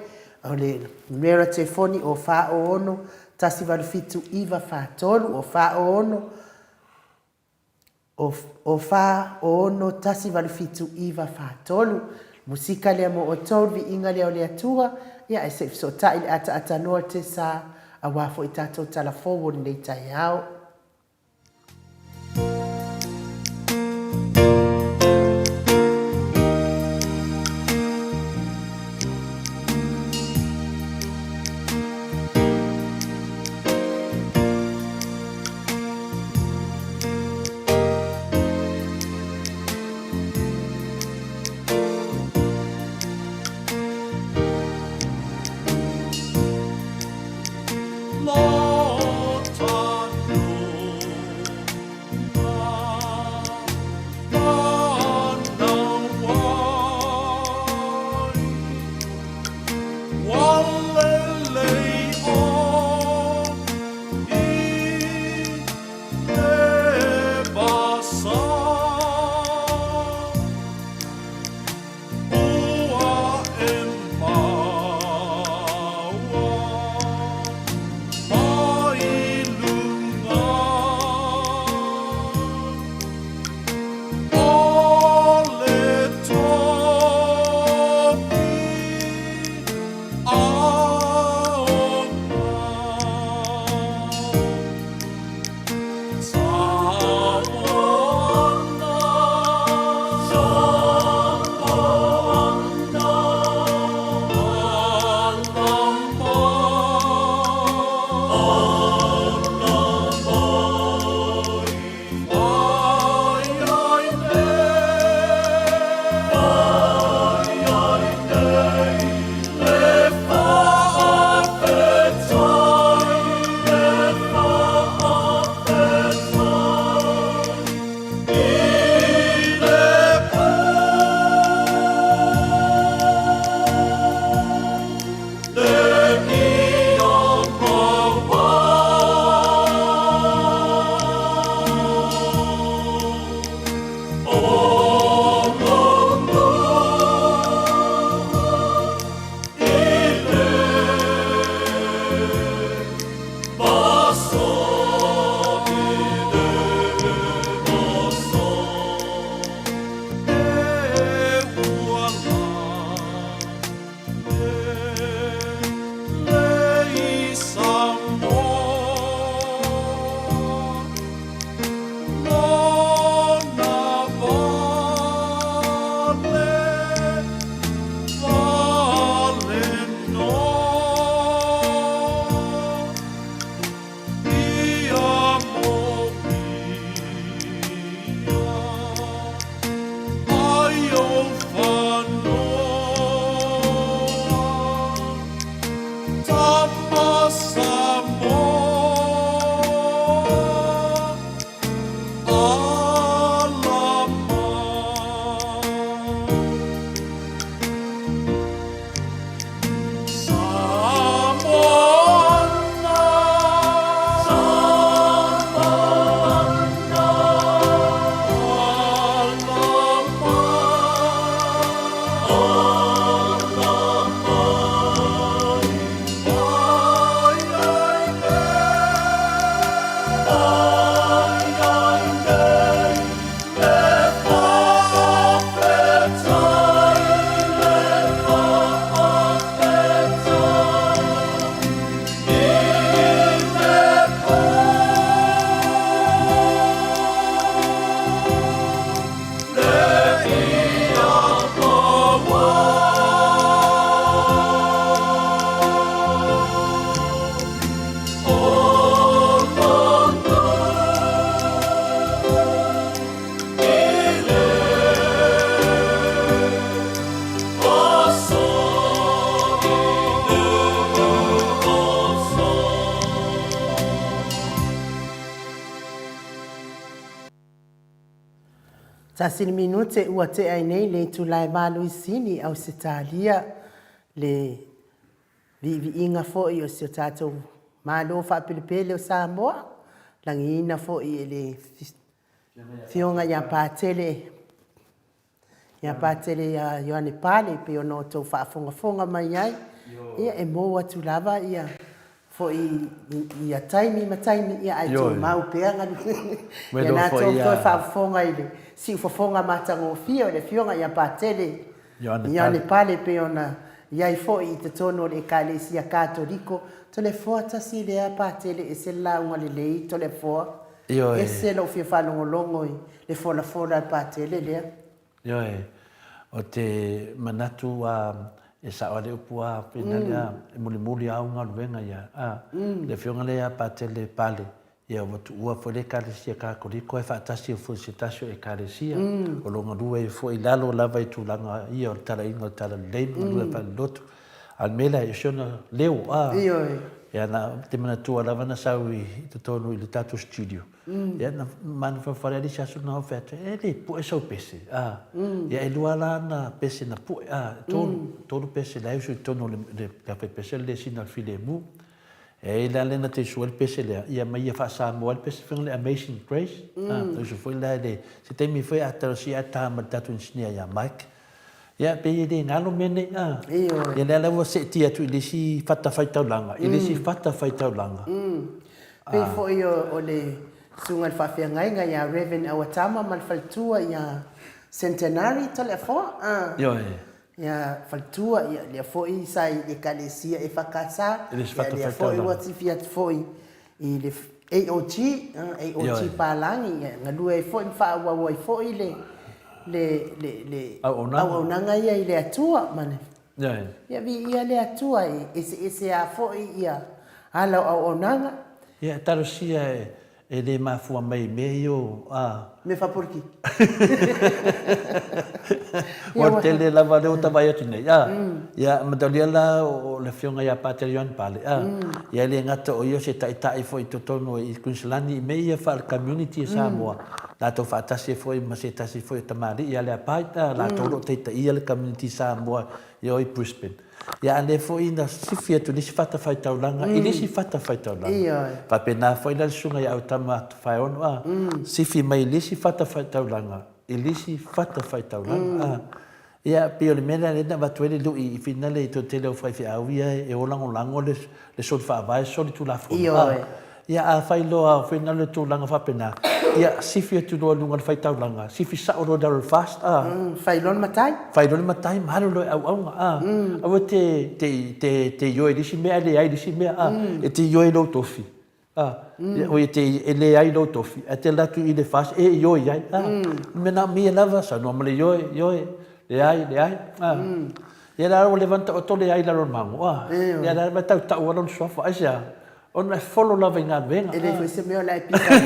O le numera telefoni o 4 06 187 943 o 4 06 o 4 6 1 8 7 9 4 3. Musika lea mo outou, le viiga lea o le Atua, ia ae se i fesootai le ataatanoa le tesa aua foi tatou tala fou o lenei taeao. Tasi le minute ua tea ai nei le itula e Valuisini, Ausetalia, le viiviiga foi o si o tatou Malo faapelepele o Samoa, lagiina foi e le Afioga ia Patele ia Patele ia Ioane Pale e pei ona outou faafogafoga mai ai, ia e mou atu lava ia foi i ia taimi ma taimi, ia ae tumau pea ia latou toe faafofoga i le siufofoga matagofie o le Afioga ia Patele Ioane Pale e pei ona i ai foi i totonu o le Ekalesia Katoliko. Toleafoa tasi lea Patele ese le lauga lelei Toleafoa ese lou fia faalogologo i le folafola a le Patele lea. Ioe, ou te manatu a e sao a le upu a pena lea e mulimuli a au galuega ia a le afioga lea ia Patele Pale ia ua tuua foi le Ekalesia Katoliko ae faatasi ai foi i se tasi o Ekalesia o lo o galue ai foi i lalo lava i tulaga ia o le talaiga o le Talalelei ma galue faalelotu. A o le mea lea, o si ona leo a ia na ou te manatua lava na sau i totonu i le tatou studio Ia na mafaufau le isi aso na fai atu, e le pue sau pese, a. Ia e lua la ana pese na pue, a, tolu, tolu pese la e usu i totonu o le, le awhai pese o le lesina o le filemu. E ai la lea na te sue le pese lea, ia ma ia faa-Samoa ai le pese fai le Amazing Grace, a, na usu foi la i le, se taimi foi a talosia ae ta ma le tatou engineer ia Mike. Ia, pei e le galo mea nei, a. Ia lea la ua seetia atu i le isi fatafaitaulaga, i le isi fatafaitaulaga. Pei foi o le susuga i le faafeagaiga ia Rev. Auatama ma le faletua ia Centenary Toleafoa, a. Ioe. Ia faletua, ia lea foi sa i Ekalesia EFKS, ia lea foi ua sifi atu foi i le AOG, AOG Palangi, ia galue ai foi ma faaauau ai foi le le le le auaunaga ia i le Atua ma le Ia viia le Atua, e eseese lava foi ia ala o auaunaga. Ia talosia e le mafua mai i mea ia o a. Mea faapolokiki. Ua tele lava lea ua ta vaai atu nei a. Ia mataulia la o le afioga ia Patele Ioane Pale a. Ia e le gata o ia o se taitai foi i totonu i Kuiniselani i mea ia faale-community a Samoa, latou faatasi ai foi ma se tasi foi o tamalii ia Leapai a, latou o lo o taitaia le community Samoa i o i Brisbane. Ia a lea foi na sifi atu i le isi fatafaitaulaga i le isi fatafaitaulaga. Faapena foi la le susuga ia Autama Tofaeono a, sifi mai i le isi fatafaitaulaga i le isi fatafaitaulaga a. Ia, pei o le mea lea lea na avatu ai le lui i finale i toe tele o faifeau ia e o lagolago le le soli faavae soli tulafono. A, ia a fai loa finale le tulaga faapena, ia sifi atu loa i luga o le faitaulaga, sifi sao loa i lalo o le fast, a. Fai loa le matai. Fai loa le matai ma alu loa e auauna, a. Aua te te te te ioe i le isi mea ae leai i le isi mea, a. E te ioe i lou tofi. A, oi e te e leai lou tofi, ae te alu atu i le FAST e ioe ai. A, o le mea manaomia lava, saunoa ma le ioe, ioe, leai, leai. A, ia la ua leva ona taoto leai i lalo o le mago. A, ia la e tautau lava lona suafa. Aisea? Ona e folo lava i galuega. E leai foi se mea o le a e pika ai.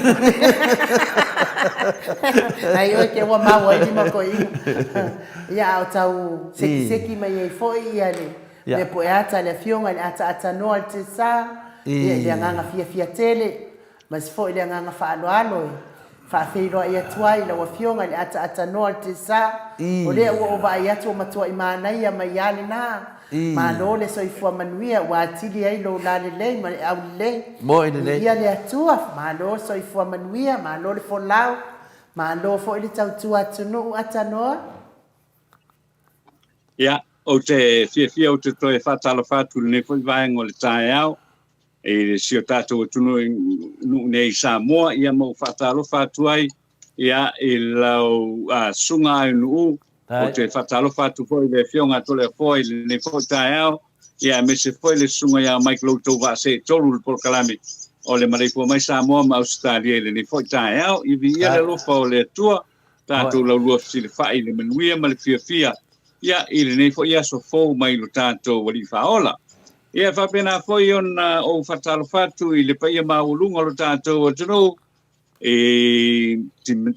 Ai oe ke ua maua ai lima koina. Ia a o tau sekiseki mai ai foi ia le Mea poe ata le afioga i le ataatanoa i le Tesa, ia i le agaga fiafia tele, aemaise foi le agaga faaaloalo e faafeiloai atu ai i lau afioga i le ataatanoa i le Tesa, o lea ua ou vaai atu ua matuai manaia mai lava lena. Malo le soifua manuia ua atili ai lou lalelei ma le aulelei. Viia le Atua, malo le soifua manuia, malo le folau, malo foi le tautua atunuu Atanoa. Ia, ou te fiafia ou te toe faatalofa atu i lenei foi vaega o le taeao i si o tatou atunuu nuu nei i Samoa, ia ma ou faatalofa atu ai ia i lau susuga Aenu'u. Ou te faatalofa atu foi i le Afioga a Toleafoa i lenei foi taeao, ia aemaise foi le susuga ia Mike Lou Touvaseetolu i le polokalame o le Maleifua Mai Samoa ma Ausetalia i lenei foi taeao. Ia viia le alofa o le Atua tatou laulua fesilafai i le manuia ma le fiafia ia i lenei foi aso fou mai lo tatou Alii Faaola. Ia faapena foi ona ou faatalofa atu i le paia maualuga o lo tatou atunuu i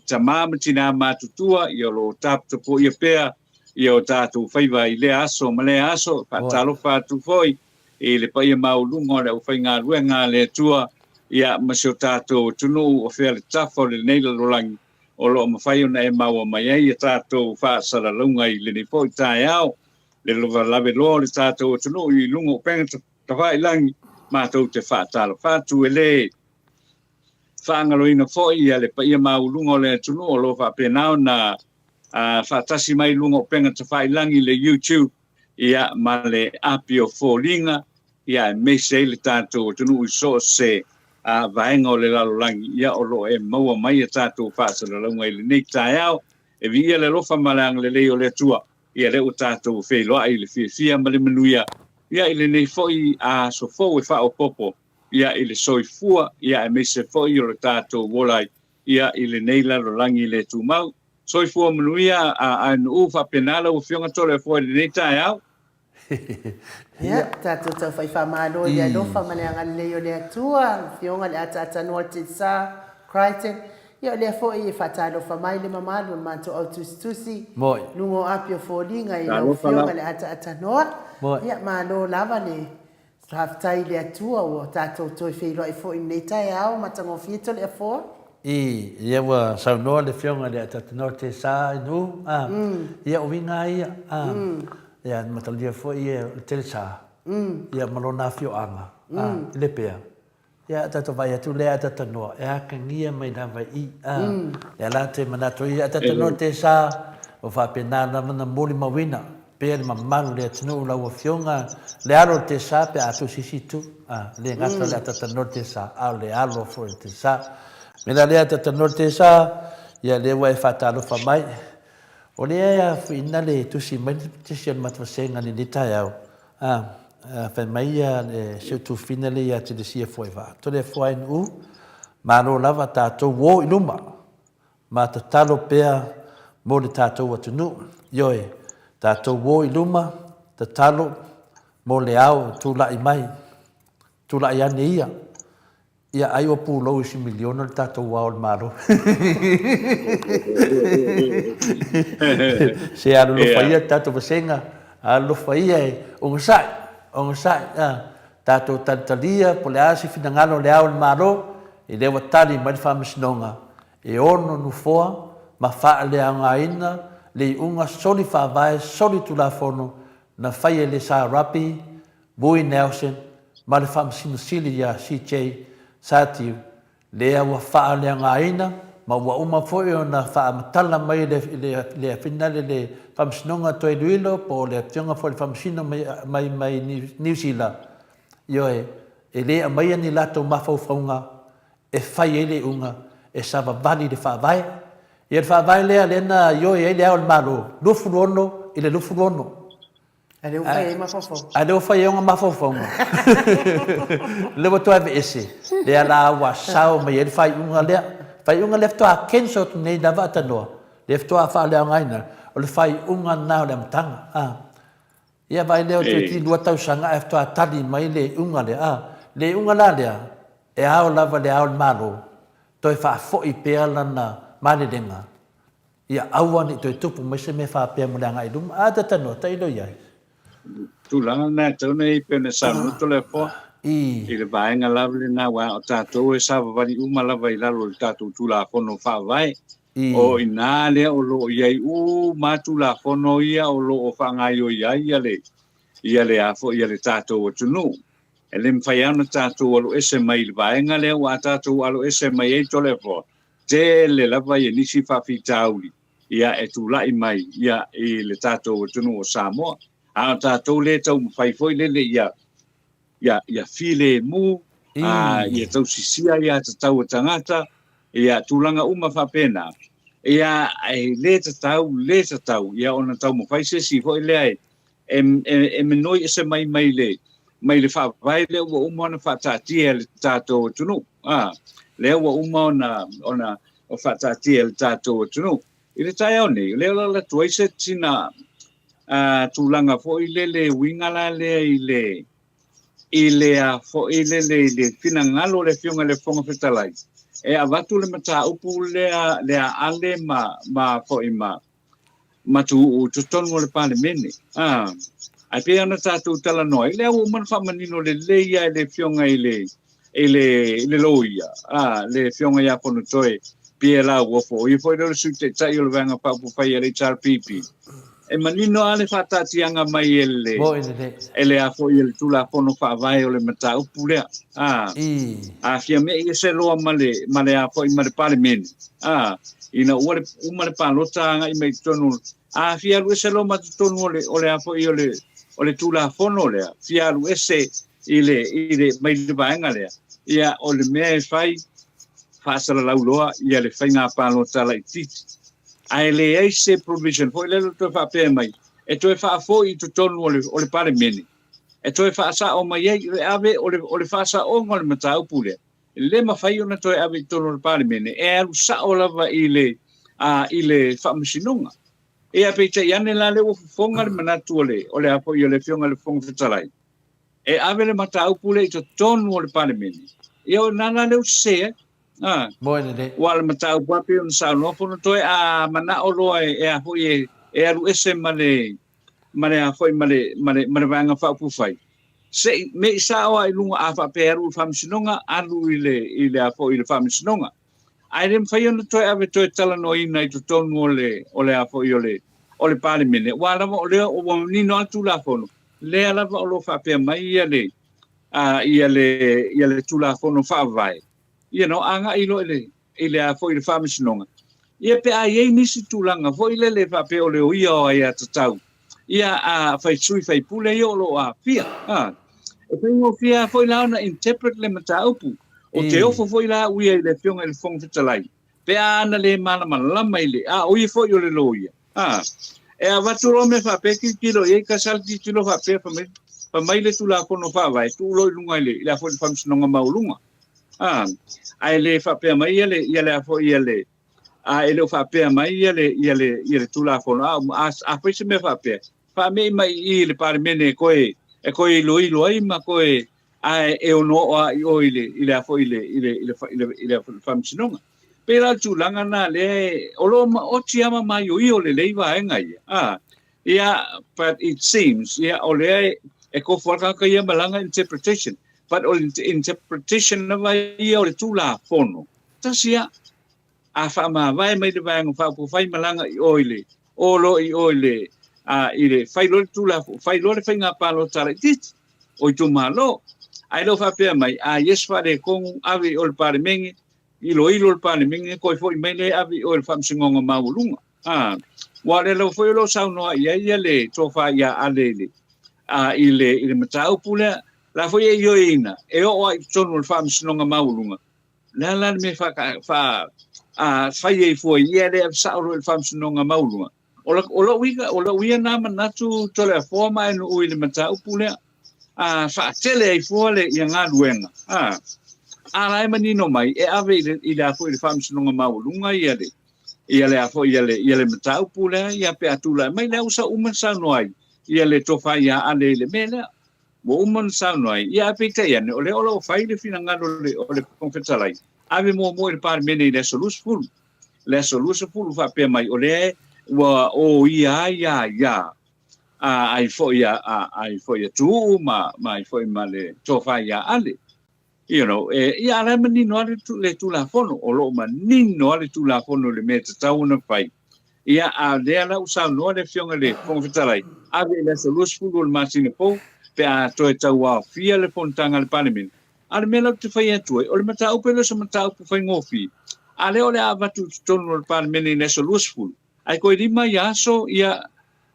tama ma tinā matutua ia o lo o taputapuaia pea ia o tatou faiva i lea aso ma lea aso. Faatalofa atu foi i le paia maualuga o le aufaigaluega a le Atua ia ma si o tatou atunuu o fea le tafa o lenei lalolagi. o lo o mafai ona e maua mai ai a tatou faasalalauga i lenei foi taeao, le laveloa o le tatou atunuu i luga o upega tafailagi, matou te faatalofa atu. E le faagaloina foi ia le paia maualuga o le atunuu o lo o faapena ona faatasi mai i luga o upega tafailagi, le YouTube ia ma le api o foliga, ia aemaise ai le tatou atunuu i so o se vaega o le lalolagi, ia o lo o e maua mai a tatou faasalalauga i lenei taeao. E viia le alofa ma le agalelei o le Atua, ia lea ua tatou feiloai i le fiafia ma le manuia, ia i lenei foi aso fou e faaopoopo ia i le soifua, ia aemaise foi o le tatou ola ai ia i lenei lalolagi le tumau. Soifua manuia a ANU, faapena lau Afioga Toleafoa i lenei taeao. Ia, tatou taufai faamalo i le alofa ma le agalelei o le Atua, le Afioga i le Ataatanoa o le Telesa Crichton. Ia, o lea foi e faatalofa mai le mamalu o le matou au tusitusi, luga o api o foliga i lau Afioga i le Ataatanoa. Ia, malo lava le Faafetai i le Atua ua tatou toe feiloai foi i lenei taeao matagofie Toleafoa. I, ia ua saunoa le Afioga i le Atatanoa Tesa i Nu'u, a, ia o uiga lava ia, a, ia matalia foi ia o le Telesa, ia ma lona afioaga, a, i Lepea. Ia, tatou vaai atu lea Atatanoa e atagia mai lava i i, a, lea la te manatu ai Atatanoa Tesa ua faapena lava ona molimauina pea le mamalu o le atunuu lau Afioga le alo o le Tesa pe a tusi isi itu, a, le gata o le Atatanoa Tesa a o le alo foi o le Tesa. O le mea la lea Atatanoa Tesa, ia lea ua e faatalofa mai. O lea e afuina le tusi mai le tisi o le matou vasega i lenei taeao, A, fai mai ia le si ou tufina lea ia Telesia Foevaa, Toleafoa NU, malo lava tatou o i luma, ma tatalo pea mo le tatou atunuu. Ioe, tatou o i luma, tatalo mo le ao tulai mai, tulai ane ia. Ia ai ua pulou i si miliona le tatou ao o le Malo. Se alolofa ia le tatou vasega, alolofa ia e ogasai, ogasai, a. Tatou talitalia po o le a se finagalo o le ao o le Malo, i lea ua tali mai le Faamasinoga e ono nofoa ma faaleaogaina le iuga soli faavae soli tulafono na faia e le SRP Vui Nelson ma le Faamasino Sili ia CJ Satiu, lea ua faaleaogaina ma ua uma foi ona faamatala mai le le finale le Faamasinoga Toe Iloilo po o le Afioga foi i le Faamasino mai mai mai Niu Sila, ioe, e le aumaia ni latou mafaufauga e fai ai le iuga e savavali i le Faavae. Ia le Faavae lea lea na ioe ai le Ao o le Malo, 26 i le 26. A lea ua fai ai mafaufauga. A lea ua fai ai ona mafaufauga. Lea ua toe aveese, lea la ua sao mai ai le faaiuga lea. Faaiuga lea faatoa cancel atu nei lava Atanoa, lea faatoa faaleaogaina, o le faaiuga lena o le amataga. A. Ia vaai lea toeitiiti lua tausaga ae faatoa tali mai le iuga lea. A. Le iuga la lea, e ao lava le Ao o le Malo toe faafoi pea lana malelega Ia aua ne i toe tupu mai se mea faapea mo le agai i luma. A tatanoa, tailo i ai. Tulaga lena e tatau ona i ai pei ona saunoa Toleafoa i le vaega lava lena aua o tatou e savavali uma lava i lalo o le tatou Tulafono Faavae. O i ina lea o lo o i ai uma lava Tulafono ia o lo o faagaoioi ai ia le ia le a foi ia le tatou atunuu. E le mafai lava ona tatou alu ese mai i le vaega lea ua tatou alo ese mai ai Toleafoa tele lava ia nisi faafitauli ia e tulai mai ia i le tatou atunuu o Samoa. A o tatou lea e taumafai foi lele ia ia ia filemu, a ia tausisia ia tatau a tagata, ia tulaga uma faapena, ia e le tatau, le tatau ia ona taumafai se isi foi lea e e, e, e minoi ese mai mai le mai le faavae lea ua uma ona faataatia e le tatou atunuu. A, lea ua uma ona ona faataatia e le tatou atunuu. I le taeao nei, o lea o le ala atu ai se sina a, tulaga foi lele uiga la lea i le i le a foi lele i le finagalo o le Afioga i le Fofoga Fetalai e avatu le mataupu lea le a Ale ma ma foi ma ma tuu i totonu o le Palemene. A, ae pei ona tatou talanoa ai, lea ua uma ona faamanino lelei lava e le Afioga i le, i le, i le Loia, a, le Afioga ia Fonotoe Pierre Lauofo, o ia foi lea o le Sui Taitai o le Vaega Faaupufai a le HRPP. E manino lava le faataatiaga mai e le, e le a foi e le Tulafono Faavae o le mataupu lea. A, a fia me'i ese loa ma le, ma le a foi ma le Palemene, a, ina ua le, uma le palota agai mai i totonu, a fia alu ese loa ma totonu o le, o le a foi o le, o le Tulafono lea, fia alu ese i le, i le, mai le vaega lea, ia, o le mea e fai, faasalalau loa ia le faiga palota laitiiti. Ae leai se provision foi lea toe faapea mai, e toe faafoi i totonu o le, o le Palemene, e toe faasao mai ai, e ave, o le, o le faasaoga o le mataupu lea, e le mafai ona toe ave i totonu o le Palemene, e alu sao lava i le, a, i le Faamasinoga. Ia, peitai ane la lea ua fofoga le manatu o le, o le a foi o le Afioga i le Fofoga Fetalai, e ave le mataupu lea i totonu o le Palemene, ia o lena la lea ua sese ai. A, Moe lelei. Ua le mataupu lava pei ona saunoa Fonotoe, a manao loa e, e a foi e, e alu ese ma le, ma le a foi ma le, ma le, ma le Vaega Faaupufai, se i me i sao lava i luga, a faapea e alu i le Faamasinoga, alu i le, i le a foi i le Faamasinoga. Ae le mafai ona toe ave toe talanoaina i totonu o le, o le a foi o le, o le Palemene, aua lava o lea ua manino lava le Tulafono, lea lava o lo o faapea mai ia le, a, ia le, ia le Tulafono Faavae, you know, agai loa i le, i le a foi i le Faamasinoga. Ia pe a i ai nisi tulaga foi lele faapea o le oia o aiatatau, ia a fai sui faipule ia o lo o aafia. A, e faigofie lava foi la ona interpret le mataupu. O te ofo foi la au ia i le Afioga i le Fofoga Fetalai, pe a ana le malamalama i le, a o ia foi o le loia. A, e avatu loa mea faapea tilotilo i ai, tasi lava le tilotilo faapea, fai mai, fai mai le Tulafono Faavae, tuu loa i luga i le, i le a foi le Faamasinoga Maualuga. A, ae le faapea mai ia le, ia le a foi ia le, a e le o faapea mai ia le, ia le, ia le Tulafono, a, a, a fai se mea faapea, faame'i mai i i i le Palemene e toe, e toe iloilo ai ma toe, ae e ono oo lava i o i le, i le a foi i le, i le, i le, i le, i le, i le Faamasinoga. Pei la o le tulaga lena lea e, o lo o maoti lava ma maioio lelei vaega ia, a, ia, but it seems, ia, o lea e, e tofu lava le tagata ia ma lana interpretation, but o le interpretation lava ia o le Tulafono, tasi lava, a faamavae mai le Vaega Faaupufai ma lana i o i le, o loa i o i le, a, i le, fai loa le Tulafono, fai loa le faiga palota laitiiti o itumalo. Ae le o faapea mai, a yes faaletonu, ave i o i le Palemene, iloilo le Palemene, toe foi mai lea ave i o i le Faamasinoga Maualuga. A, aua o lea lava foi o lo o saunoa i ai ia le tofa ia Ale i le, a, i le, i le mataupu lea, la foi e ioeina, e oo lava i totonu o le Faamasinoga Maualuga, Le a la le mea fa, fa, a, fai ai fua ia le ave sao loa i le Faamasinoga Maualuga? O, la, o lou ia, o lou ia nā manatu Toleafoa ma e nuu i le mataupu lea. A, faatele ai fua le ia galuega. A, a la e manino mai, e ave i le, i le a foi i le Faamasinoga Maualuga ia le, ia le a foi ia le, ia le mataupu lea, ia pe a tulai mai lea ua sa uma ona saunoa ai ia le tofa ia Ale i le mea lea. Ua uma ona saunoa ai, ia ae peitai ane, o lea o lo o fai le finagalo o le, o le Fofoga Fetalai, ave muamua i le Palemene i le aso 20. Le aso 20 faapea mai, o lea ua oia ai ia ia a ai foi a, a, ai foi a Tuuu ma, ma ai foi ma le tofa ia Ale. You know, e, ia a la e manino lava le, le Tulafono, o lo o manino lava le Tulafono i le mea e tatau ona fai. Ia, a o lea la ua saunoa le Afioga i le Fofoga Fetalai, ave i le aso 20 o le masina fou pe a toe tauaofia le fonotaga a le Palemene. A o le mea la ou te fai atu ai, o le mataupu e le o se mataupu faigofie. A lea o le a avatu i totonu o le Palemene i le aso 20, ae toe lima ia aso, ia,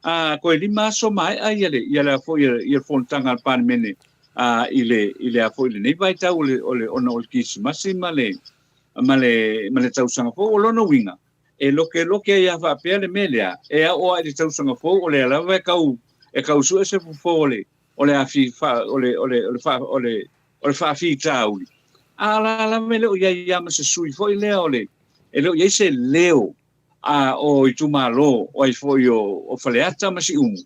a, toe lima aso maea ia le, ia le a foi, ia, ia le fonotaga a le Palemene, a, i le, i le a foi i lenei vaitau o le, o le, ona o le Kirisimasi ma le, ma le, ma le tausaga fou. O lona uiga, e lokeloke ai lava faapea le mea lea, e ao lava i le tausaga fou, o lea lava e tau, e tau sue se fofo o le, o le afi, fa, o le, o le, o le, fa, o le, o le faafitauli. A la lava e le o i ai lava ma se sui foi lea o le, e le o i ai se leo a o itumalo o ai foi o, o Faleata ma Siumu,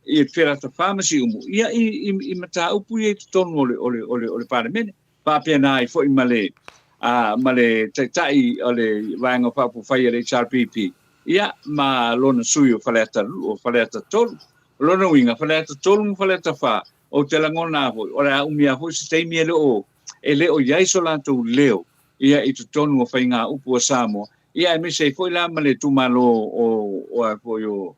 i Faleata 4 ma Siumu, ia i, i, i mataupu ia i totonu o le, o le, o le, o le Palemene. Faapena ai foi ma le, a, ma le Taitai o le Vaega Faaupufai a le HRPP, ia, ma lona sui o Faleata, o Faleata 3. O lona uiga, Faleata 3 ma Faleata 4, ou te lagona lava foi, o le a umi lava foi se taimi e le o, e le o i ai so latou leo, ia, i totonu o faigaupu a Samoa. Ia aemaise ai foi la ma le itumalo o o a foi o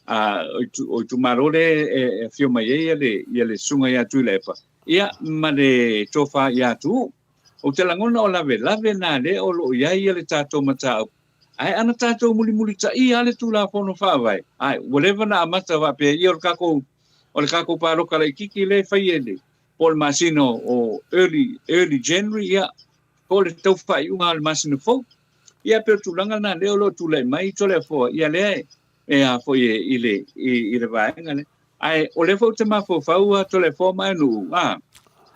a o itumalo le e afio mai ai ia le ia le susuga ia Tuilaepa ia ma le tofa ia Tuuu. Ou te lagona o lavelave na lea o lo o i ai ia le tatou mataupu. Ae ana tatou mulimulitaia lava le Tulafono Faavae, ae ua leva ona amata faapea ia o le tatou o le tatou palota laitiiti lea e fai e le po o le masina o early early January ia po o le tau faaiuga o le masina fou. Ia pei o le tulaga lena lea o lo o tulai mai Toleafoa, ia lea e a foi i le i le vaega lea. Ae o lea foi ou te mafaufau a Toleafoa ma Aenuu, a,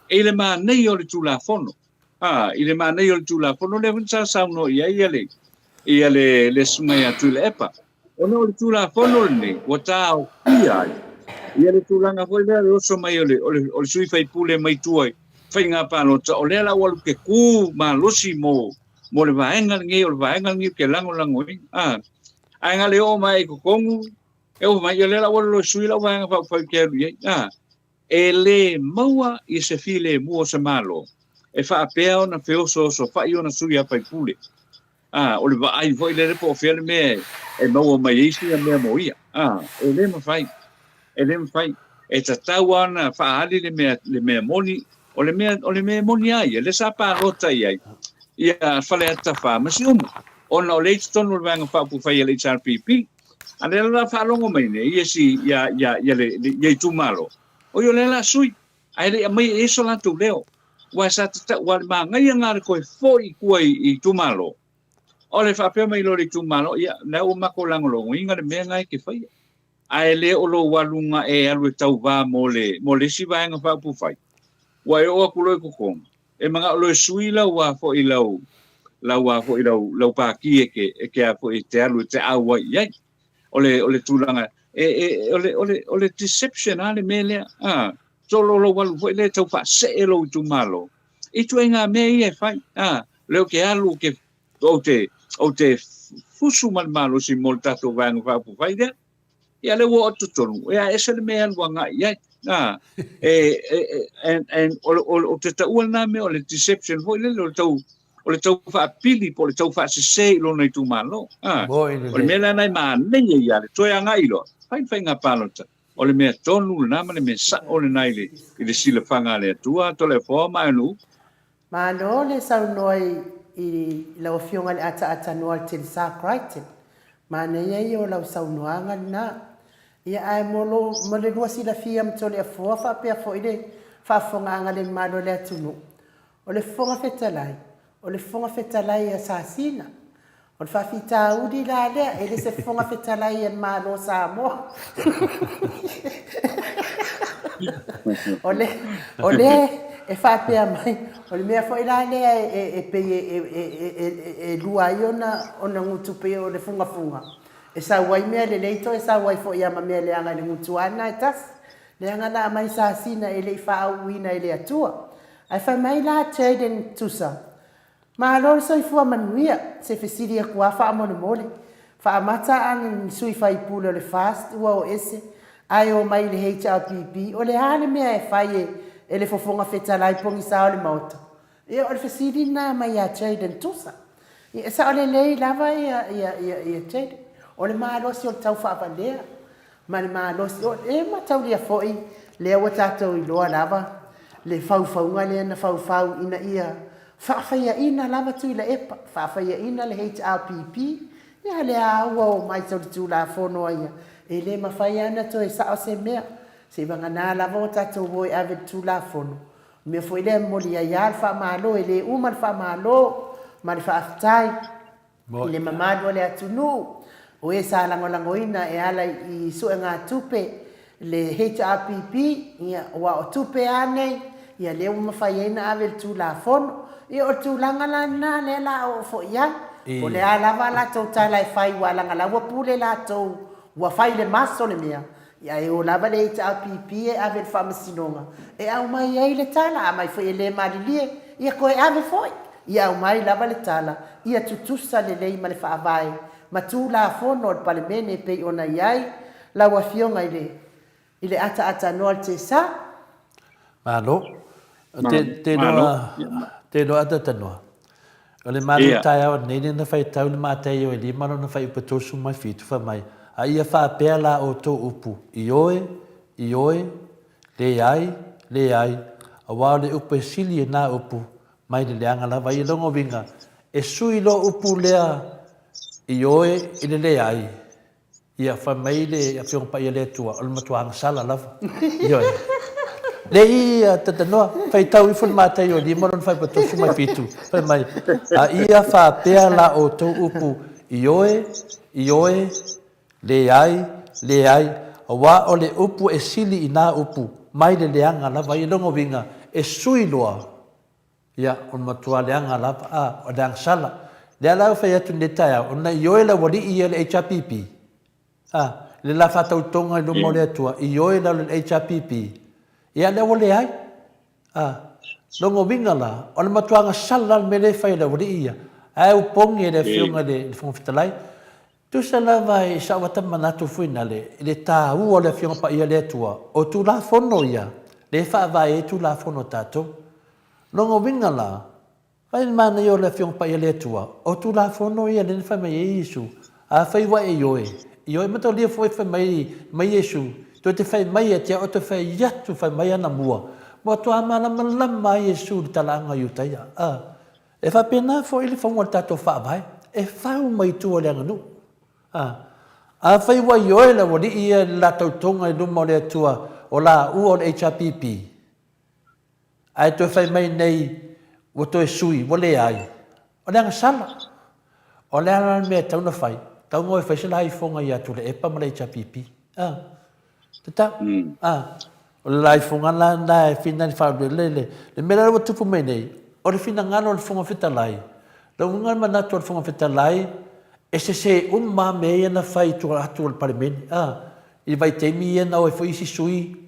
i le manaia o le Tulafono. A, i le manaia o le Tulafono lea foi sa saunoa i ai le, ia le, le susuga ia Tuilaepa. Ona o le Tulafono lenei, ua taofia ai ia le tulaga foi lea o le oso mai o le, o le, o le sui faipule mai tua i faiga palota, o lea la ua alu ke kū malosi mo, mo le vaega lenei, o le vaega lenei ou te lagolagoina. A, ae na le oo mai i totonu, e oo mai, ia lea la ua alu loa e sui lau Vaega Faaupufai ou te alu i ai. A, e le maua i se filemu o se Malo e faapea ona feosoosofai ona sui a faipule. A, o le vaai foi lele po o fea le mea e maua mai ai sina mea mo ia. A, e le mafai, e le mafai. E tatau lava ona faaali le mea, le mea moni. O le mea, o le mea moni lava ia, lea sa palota i ai ia Faleata 4 ma Siumu, ona o lea i totonu o le Vaega Faaupufai a le HRPP. A lea la faalogo mai nei ia si ia ia ia le ia itumalo, oi o lea la sui, ae le i aumaia i ai so latou leo. Aua sa tatau, aua le manaia lena o le toe foi i tua i itumalo, o le faapea mai loa o le itumalo, ia, lea ua matou lagolagoina le mea lena e te faia. Ae le o lou aluga e alu e tauva mo le mo le isi Vaega Faaupufai, ua e oo atu loa i totonu, e manao loa e sui lau a foi lau lau a foi lau lau pati e te e te a foi e te alu e te auai i ai. O le o le tulaga e e o le o le o le deception a le mea lea. A solo lou alu foi lea e tau faasee lou itumalo i ituaiga mea ia e fai. A lea ou te alu ou te ou te ou te fusu ma le malosi mo le tatou Vaega Faaupufai lea. Ia lea ua oo atu totonu, ia e ese le mea e alu agai i ai. A, e, e, e, and, o, o, o te taua lena mea o le deception foi lele, o le tau, o le tau faapili po o le tau faasese i lona itumalo. A, o le mea lena e manaia ia le toe agai loa, fai le faiga palota. O le mea tonu lena ma le mea sao lena i le, i le silafaga a le Atua, Toleafoa ma Aenuu. Malo le saunoa i lau Afioga i le Ataatanoa le Telesa Crichton. Manaia ia o lau saunoaga lena. Ia ae mo lo, mo le lua silafia ma Toleafoa faapea foi le faafofogaaga a le mamalu o le atunuu, o le Fofoga Fetalai, o le Fofoga Fetalai a Sasina, O le faafitauli la lea, e le se Fofoga Fetalai a le Malo o Samoa. O le, o lea e faapea mai, o le mea foi la lea e, e pei e, e, e, e, e lua ai ona, ona gutu pei o le fugafuga, e sau ai mea lelei toe sau ai foi lava ma mea leaga i le gutu lava lena e tasi. Leaga na aumai sasina e le i faaauuina e le Atua. Ae fai mai la Jayden Tusa, Malo le soifua manuia, se fesili atu a faamolemole. Faamata ana ni sui faipule o le FAST ua o ese ae o mai i le HRPP, o le a le mea e fai e e le Fofoga Fetalai pogisa o le Maota? Ia o le fesili lena mai ia Jayden Tusa. Ia e sao lelei lava ia ia ia ia Jayden. O le malosi o le taufaavalea ma le malosi. O e mataulia foi lea ua tatou iloa lava le faufauga lea na faufau ina ia faafaiaina lava Tuilaepa, faafaiaina le HRPP, ia lea ua omai solitulafono ai ia, e le mafai lava ona toe sao se mea, seivagana lava ua tatou o e ave i le Tulafono. O le mea foi lea e momoli ai lava le faamalo, e le uma le faamalo ma le faafetai. I le mamalu o le atunuu, o e sa lagolagoina e ala i suegatupe le HRPP, ia, aua o tupe a nei, ia lea ua mafai ai ona ave le Tulafono. Ia o le tulaga la lena lea la oo foi i ai. Po o le a lava a latou tala e fai aua leaga la ua pule latou ua fai le maso le mea, Ia e o lava le HRPP e ave i le faamasinoga e aumai ai le tala, a mai foi e le malilie, ia toe ave foi. Ia aumai lava le tala, ia tutusa lelei ma le Faavae ma Tulafono a le Palemene e pei ona i ai lau Afioga i le i le ataaatanoa o le TESA. Malo. Te, te iloa, te iloa atatanoa. O le malu taeao nei lea na faitau le Mataio e lima lona fuaiupu 37 fai mai, A ia faapea la outou upu, Ioe, ioe, leai, leai, aua o le upu e sili e na upu mai le leaga lava ia lona uiga, e sui loa upu lea ioe i le leai. Ia, fai mai le Afioga Paia le Atua, o le matua agasala lava. Ioe. Le i tatanoa, faitau ifo le Mataio e lima lona faipatosu mai fitu, fai mai, A ia faapea la outou upu, Ioe, ioe, leai, leai, aua o le upu e sili i na upu, mai le leaga lava ia lona uiga, e sui loa Ia, o le matua leaga lava, a, o le agasala. Lea la ua fai atu i lenei taeao, ona ioe le aualii ia le HRPP, a, i le la faatautoga i luma o le Atua, ioe lalo i le HRPP, ia lea ua leai. A, lona uiga la, o le matua agasala la le mea lea e fai e le aualii ia, ae opogi e le Afioga i le Fofoga Fetalai. Tusa lava i sau ata manatu foi nale i le taua o le Afioga Paia le Atua, o Tulafono ia, lea e faavae ai Tulafono a tatou. Lona uiga la, fai le manaia o le Afioga Paia le Atua, o Tulafono ia lea na fai mai ai Iesu, Afai ua e ioe, ioe mataulia foi fai mai mai Iesu, toe te fai mai ia te au, toe fai atu fai mai ana mua, matua malamalama ai Iesu i le talaaga o Iutaia. A. E faapena foi le fauga o le tatou Faavae, e fau mai tua o le aganuu. A. Afai ua ioe le aualii ia i le la tautoga i luma o le Atua o laua o le HRPP, ae toe fai mai nei ua toe sui, ua leai, o le agasala. O le a la le mea e tatau ona fai? Tatau ona o e fai se la ifoga ia Tuilaepa ma le HRPP. A. Tatau. A. O le la ifoga la lena e fina le faaulele le, le mea la ua tupu mai nei, o le finagalo o le Fofoga Fetalai, le uiga le manatu o le Fofoga Fetalai, e sese uma lava mea ia na fai i tua atu o le Palemene. A. I le vaitaimi ia na o ai foi isi sui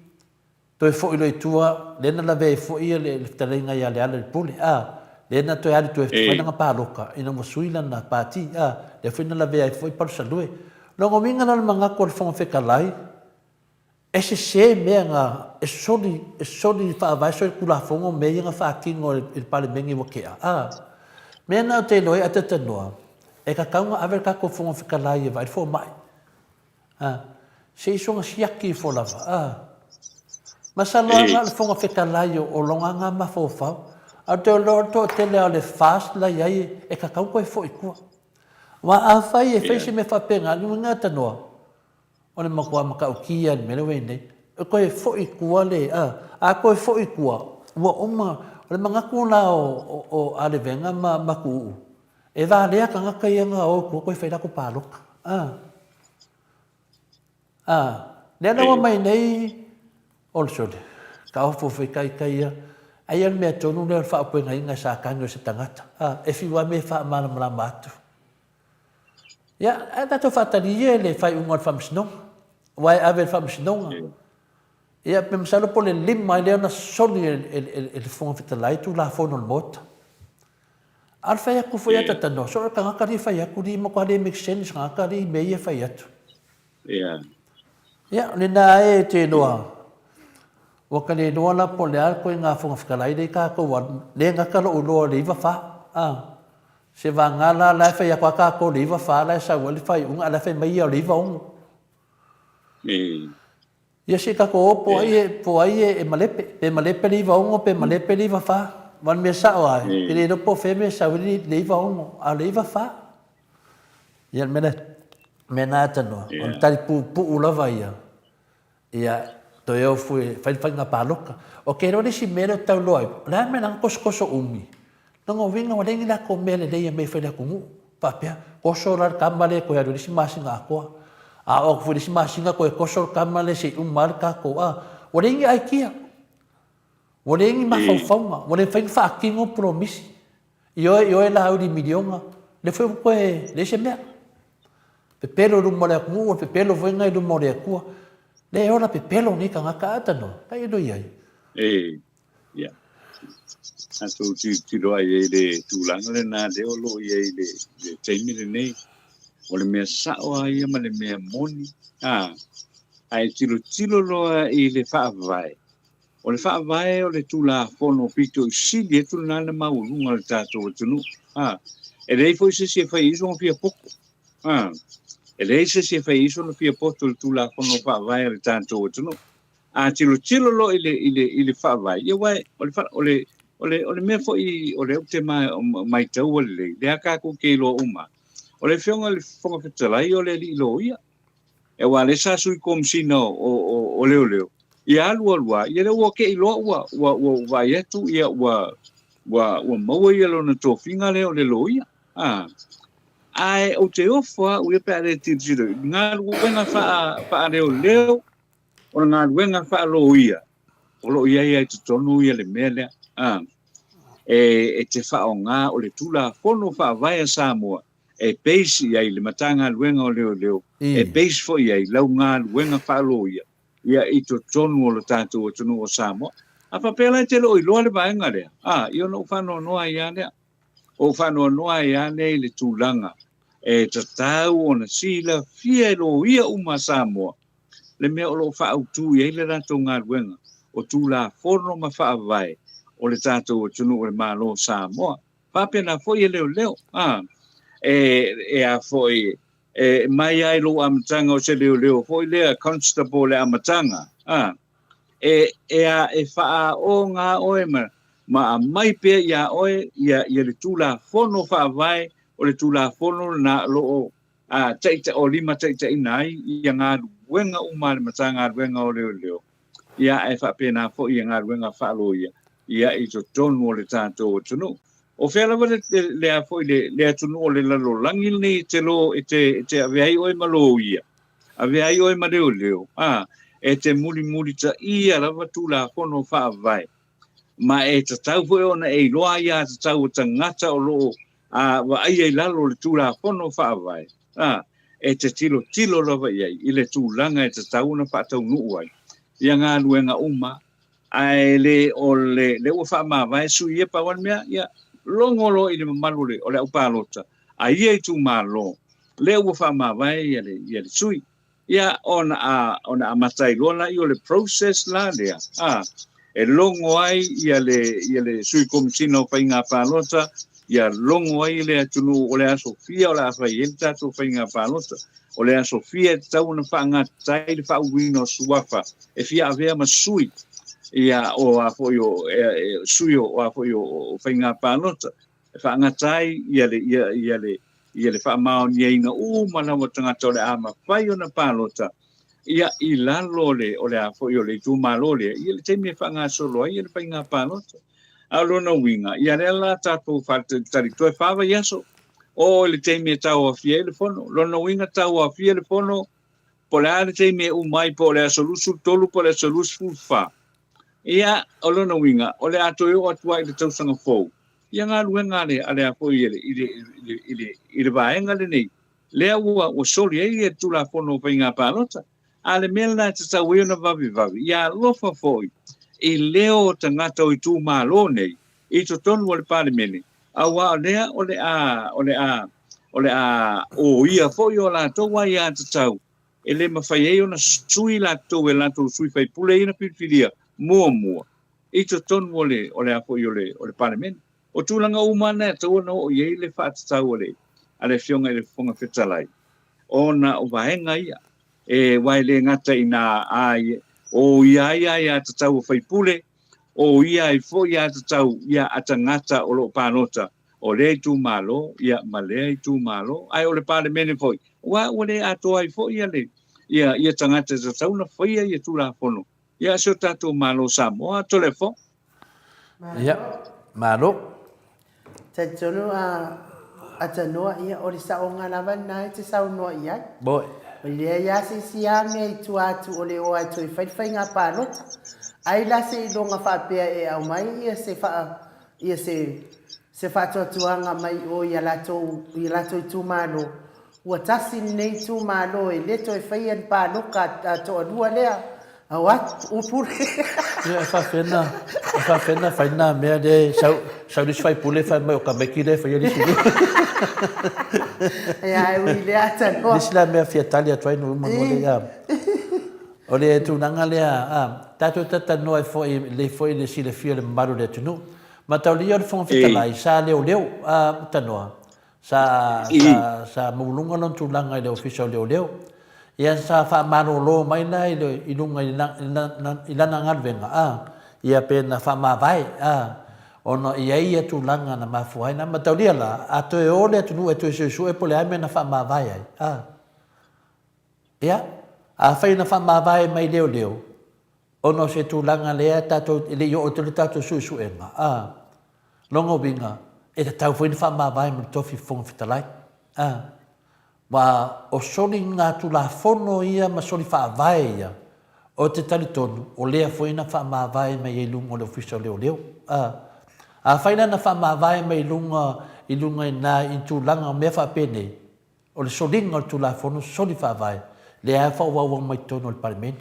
Toe foi loa i tua, lea na lavea ai foi le fetalaiga ia Lealailepule, a, lea na toe alu toe fai lana palota ina ua sui lana pati, a, lea foi na lavea ai foi Palusalue. Lona uiga la o le manatu o le Fofoga Fetalai, e sese mea na, e soli, e soli faavae, soli Tulafono mea ia na faatino e le Palemene ua tea, a. Mea na ou te iloa ai a talitonoa, e tatau ona ave le tatou Fofoga Fetalai e vaai le fomai. A, se i soga siaki ifo lava, a. Masalo lava na o le Fofoga Fetalai o lona nga mafaufau, ae ou te iloa o le toatele lava o le FAST la i ai e tatau toe foi i tua. Aua afai e fai se mea faapena, lona uiga e tanoa, o le matua matautia i le mea lea ua i ai nei. E toe foi i tua le, a, a toe foi i tua, ua uma, o le manatu la o Alevega ma Tuuu, e valea tagata ia na o i tua toe fai latou palota. A. A, lea la ua mai nei, o le sole, taofo foi taitai ia, aia le mea tonu lea o le faaopoegaina e Satani o se tagata, a, e fiu lava mea e faamalamalama atu. Ia, ae tatou faatali ia i le faaiuga o le Faamasinoga, aua e ave i le Faamasinoga. Ia, pe masalo po o le lima ai lea ona soli e le Fofoga Fetalai Tulafono o le Maota. A o le fai atu foi a tatanoa, so o le tagata lea e fai atu, e matua le make sense tagata lea i mea ia e fai atu. Ia, o lena e te iloa, ua ta le iloa la po o le a le ituaiga Fofoga Fetalai lea i tatou alu, lea e gata lou iloa i le 94, a. Se vagana la, la e fai atu lava tatou i le 94 la e sau ai le faaiuga, a o la e fai mai ia o le 96. Ia se i tatou o po ai e, po ai e malepe, pe malepe le 96 pe malepe le 94. Aua o le mea sao lava, e le iloa po o fea mea e sau ai le 96, a o le 94. Ia o le mea lea, mea lena e talanoa, o le tali puupuu lava ia, ia toe o fua e fai le faiga palota. Ou te iloa le isi mea lea ou te tau iloa ai, o le a le mea la e tosotoso umi? Lona uiga ua leai ni latou mea lelei e aumai e fai i le atunuu. Faapea, toso la le tama lea e toe alu i le isi masina atoa. A oo atu foi i le isi masina toe toso le tama lea se i uma ai le tatou, a. Ua leai ni aikia. Ua leai ni mafaufauga. Ua le mafai ona faatino polomisi. Ioe, ioe Laauli i miliona. Lea foi ua toe leai se mea. Pepelo i luma o le atunuu, o le pepelo foi lena i luma o le Atua. Lea e ola pepelo nei tagata, a tanoa, kai e i ai. E, ia. Tatou tilotilo ai i le tulaga lena lea o lo o i ai i le taimi lenei. O le mea sao lava ia ma le mea moni, a, ae tilotilo loa i le faavae. O le Faavae o le Tulafono pito i sili atu lena le maualuga o le tatou atunuu. A, e leai foi se isi e fai ai sona fia poto. A, e leai se isi e fai ai sona fia poto i le Tulafono Faavae a le tatou atunuu. A tilotilo loa i le, i le, i le Faavae, ia aua o le, o le, o le, o le mea foi o lea ou te maitaua lelei, lea tatou te iloa uma, o le Afioga i le Fofoga Fetalai o le alii loia. Aua o lea sa sui komesina o leoleo, ia alu alu lava, ia lea ua te i loa ua, ua, ua ou vaai atu, ia ua, ua, ua maua ia lona tofiga lea o le loia. A, ae ou te ofo au ia pe a le tilotilo i galuega faa, faaleoleo, o le galuega faaloia, o lo o i ai lava i totonu ia le mea lea. A, e, e te faaaoga o le Tulafono Faavae a Samoa, e base i ai le Matagaluega o Leoleo, e base foi i ai lau galuega faaloia ia i totonu o le tatou atunuu o Samoa. A faapea la e te le o iloa le vaega lea, a, ia ona ou faanoanoa ai lava lea. Ou faanoanoa ai lava lea i le tulaga e tatau ona silafia e loia uma a Samoa le mea o lo o faaautu i ai le latou galuega o Tulafono ma Faavae o le tatou atunuu o le Malo o Samoa. Faapena foi e leoleo, a, e, e a foi, e mai ai lou amataga o se leoleo foi lea, constable le amataga, a, e, e a, e faaoga oe ma, ma aumai pea iā oe ia, ia le Tulafono Faavae o le Tulafono lena o lo o a, taita, o limataitaiina ai ia galuega uma a le Matagaluega o Leoleo. Ia, ae faapena foi ia galuega faaloia ia i totonu o le tatou atunuu. O fea lava le, le, le, a foi le, le atunuu o le lalolagi lenei e te, lo, e te, e te avea ai oe ma loia, avea ai oe ma leoleo, a, e te mulimulitaia lava Tulafono Faavae, ma e tatau foi ona e iloa aiatatau a tagata o lo o a vaaia i lalo o le Tulafono Faavae, a, e te tilotilo lava i ai i le tulaga e tatau ona faataunuu ai ia galuega uma, ae le o le, lea ua faamavae sui ia, pau lava le mea, ia logo loa i le mamalu o le, o le aupalota a ia itumalo, lea ua faamavae ia le, ia le sui. Ia, ona, a, ona amata ai loa lea o le process la lea, a, e logo ai ia le, ia le Sui Komesina o Faiga Palota, ia logo ai le atunuu o le aso fia o le a fai ai le tatou faiga palota, o le aso fia e tatau ona faagata ai le faauluina o suafa e fia avea ma sui, ia, o a foi o, e, e, sui o, o a foi o, o faiga palota, e faagata ai ia le, ia, ia le, ia le faamaoniaina uma lava o tagata o le a mafai ona palota, ia, i lalo o le, o le a foi o le itumalo lea, ia le taimi e faagasolo ai le faiga palota. A o lona uiga, ia lea la tatou faatalitali toe fa vaiaso, oo i le taimi e tauaofia ai le fono. Lona uiga tauaofia le fono, po o le a le taimi e uma ai, po o le aso 23 po o le aso 24. Ia, o lona uiga, o le a toe oo atu ai i le tausaga fou, ia galuega a le, a le a foi i le, i le, i le, i le, i le vaega lenei, lea ua, ua soli ai le Tulafono o Faiga Palota. A le mea lena e tatau ai ona vavevave, ia alofa foi i leo o tagata o itumalo nei i totonu o le Palemene, aua o lea o le a, o le a, o le a oia foi o latou aiatatau e le mafai ai ona sui latou e latou sui faipule ia na filifilia muamua i totonu o le, o le a foi o le, o le Palemene. O tulaga uma na e tatau ona oo i ai le faatatau a le, a le Afioga i le Fofoga Fetalai, ona o vaega ia, e, aua e le gata i nā a, o ia ai aiatatau a faipule, o ia ai foi aiatatau ia a tagata o lo o palota o lea itumalo ia ma lea itumalo, ae o le Palemene foi, aua ua le atoa ai foi ia le, ia, ia tagata e tatau ona faia ia Tulafono ia a si o tatou Malo o Samoa. Toleafoa. Ia, malo. Talitonu a Atanoa, ia, o le saoga lava lena e te saunoa i ai. Boy. E leai lava se isi a mea i tua atu o le o lava e toe fai le faiga palota. Ai la seiloga faapea e aumai ia se faa, ia se, se faatuatuaga mai o i a latou, i a latou itumalo, Ua tasi lenei itumalo e le toe faia ni paloka a toalua lea, a o atu o pule. Ia, e faafefea na, e faafefea na fai na mea lea e sau, sau le isi faipule fai mai o tamaiti lea e faia le isi mea. Ia, e ui lea tanoa. Le isi la mea fia tali atu ai no uma no le ia. O le tulaga lea, a, tatou talatalanoa ai foi, lelei foi le silafia o le mamalu o le atunuu. Mataulia o le Fofoga Fetalai, sa leoleo, a, tanoa, sa, sa, sa maualuga lona tulaga i le Ofisa o Leoleo. Ia, sa faamalolo mai la i le, i luga i lana, i lana galuega, a, ia pe na faamavae, a, ona e i ai ia tulaga na mafua ai. Na mataulia la, a toe o le atunuu e toe suesue po o le a le mea na faamavae ai, a. Ia, afai na faamavae mai leoleo, ona o se tulaga lea tatou, e le i oo atu le tatou suesuega, a, lona uiga, e tatau foi ona faamavae ma le tofi Fofoga Fetalai. A, aua o soligatulafono ia ma soli faavae ia, ou te talitonu, o lea foi na faamavae mai ai i luga o le Ofisa o Leoleo. A, afai la na faamavae mai i luga, i luga i na i tulaga o mea faapenei, O le soliga o le Tulafono soli faavae, lea lava e faaauau mai totonu o le Palemene.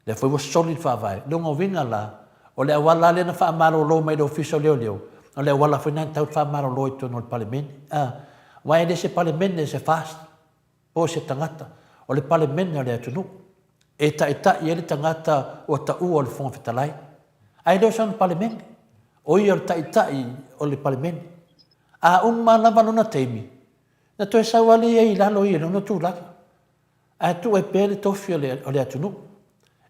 Lea foi ua soli le faavae. O lona uiga la, o le auala lava lea na faamalolo mai le Ofisa o Leoleo, o le auala foi lena na tatau ona faamalolo ai i totonu o le Palemene. A, aua e le se Palemene se FAST po o se tagata, o le Palemene o le atunuu e taitai ai le tagata ua taua o le Fofoga Fetalai. Ae le o sana Palemene, o ia o le Taitai o le Palemene. A uma lava lona taimi, Na toe sau lava ia i lalo ia i lona tulaga, ae tuu ai pea le tofi o le, o le atunuu.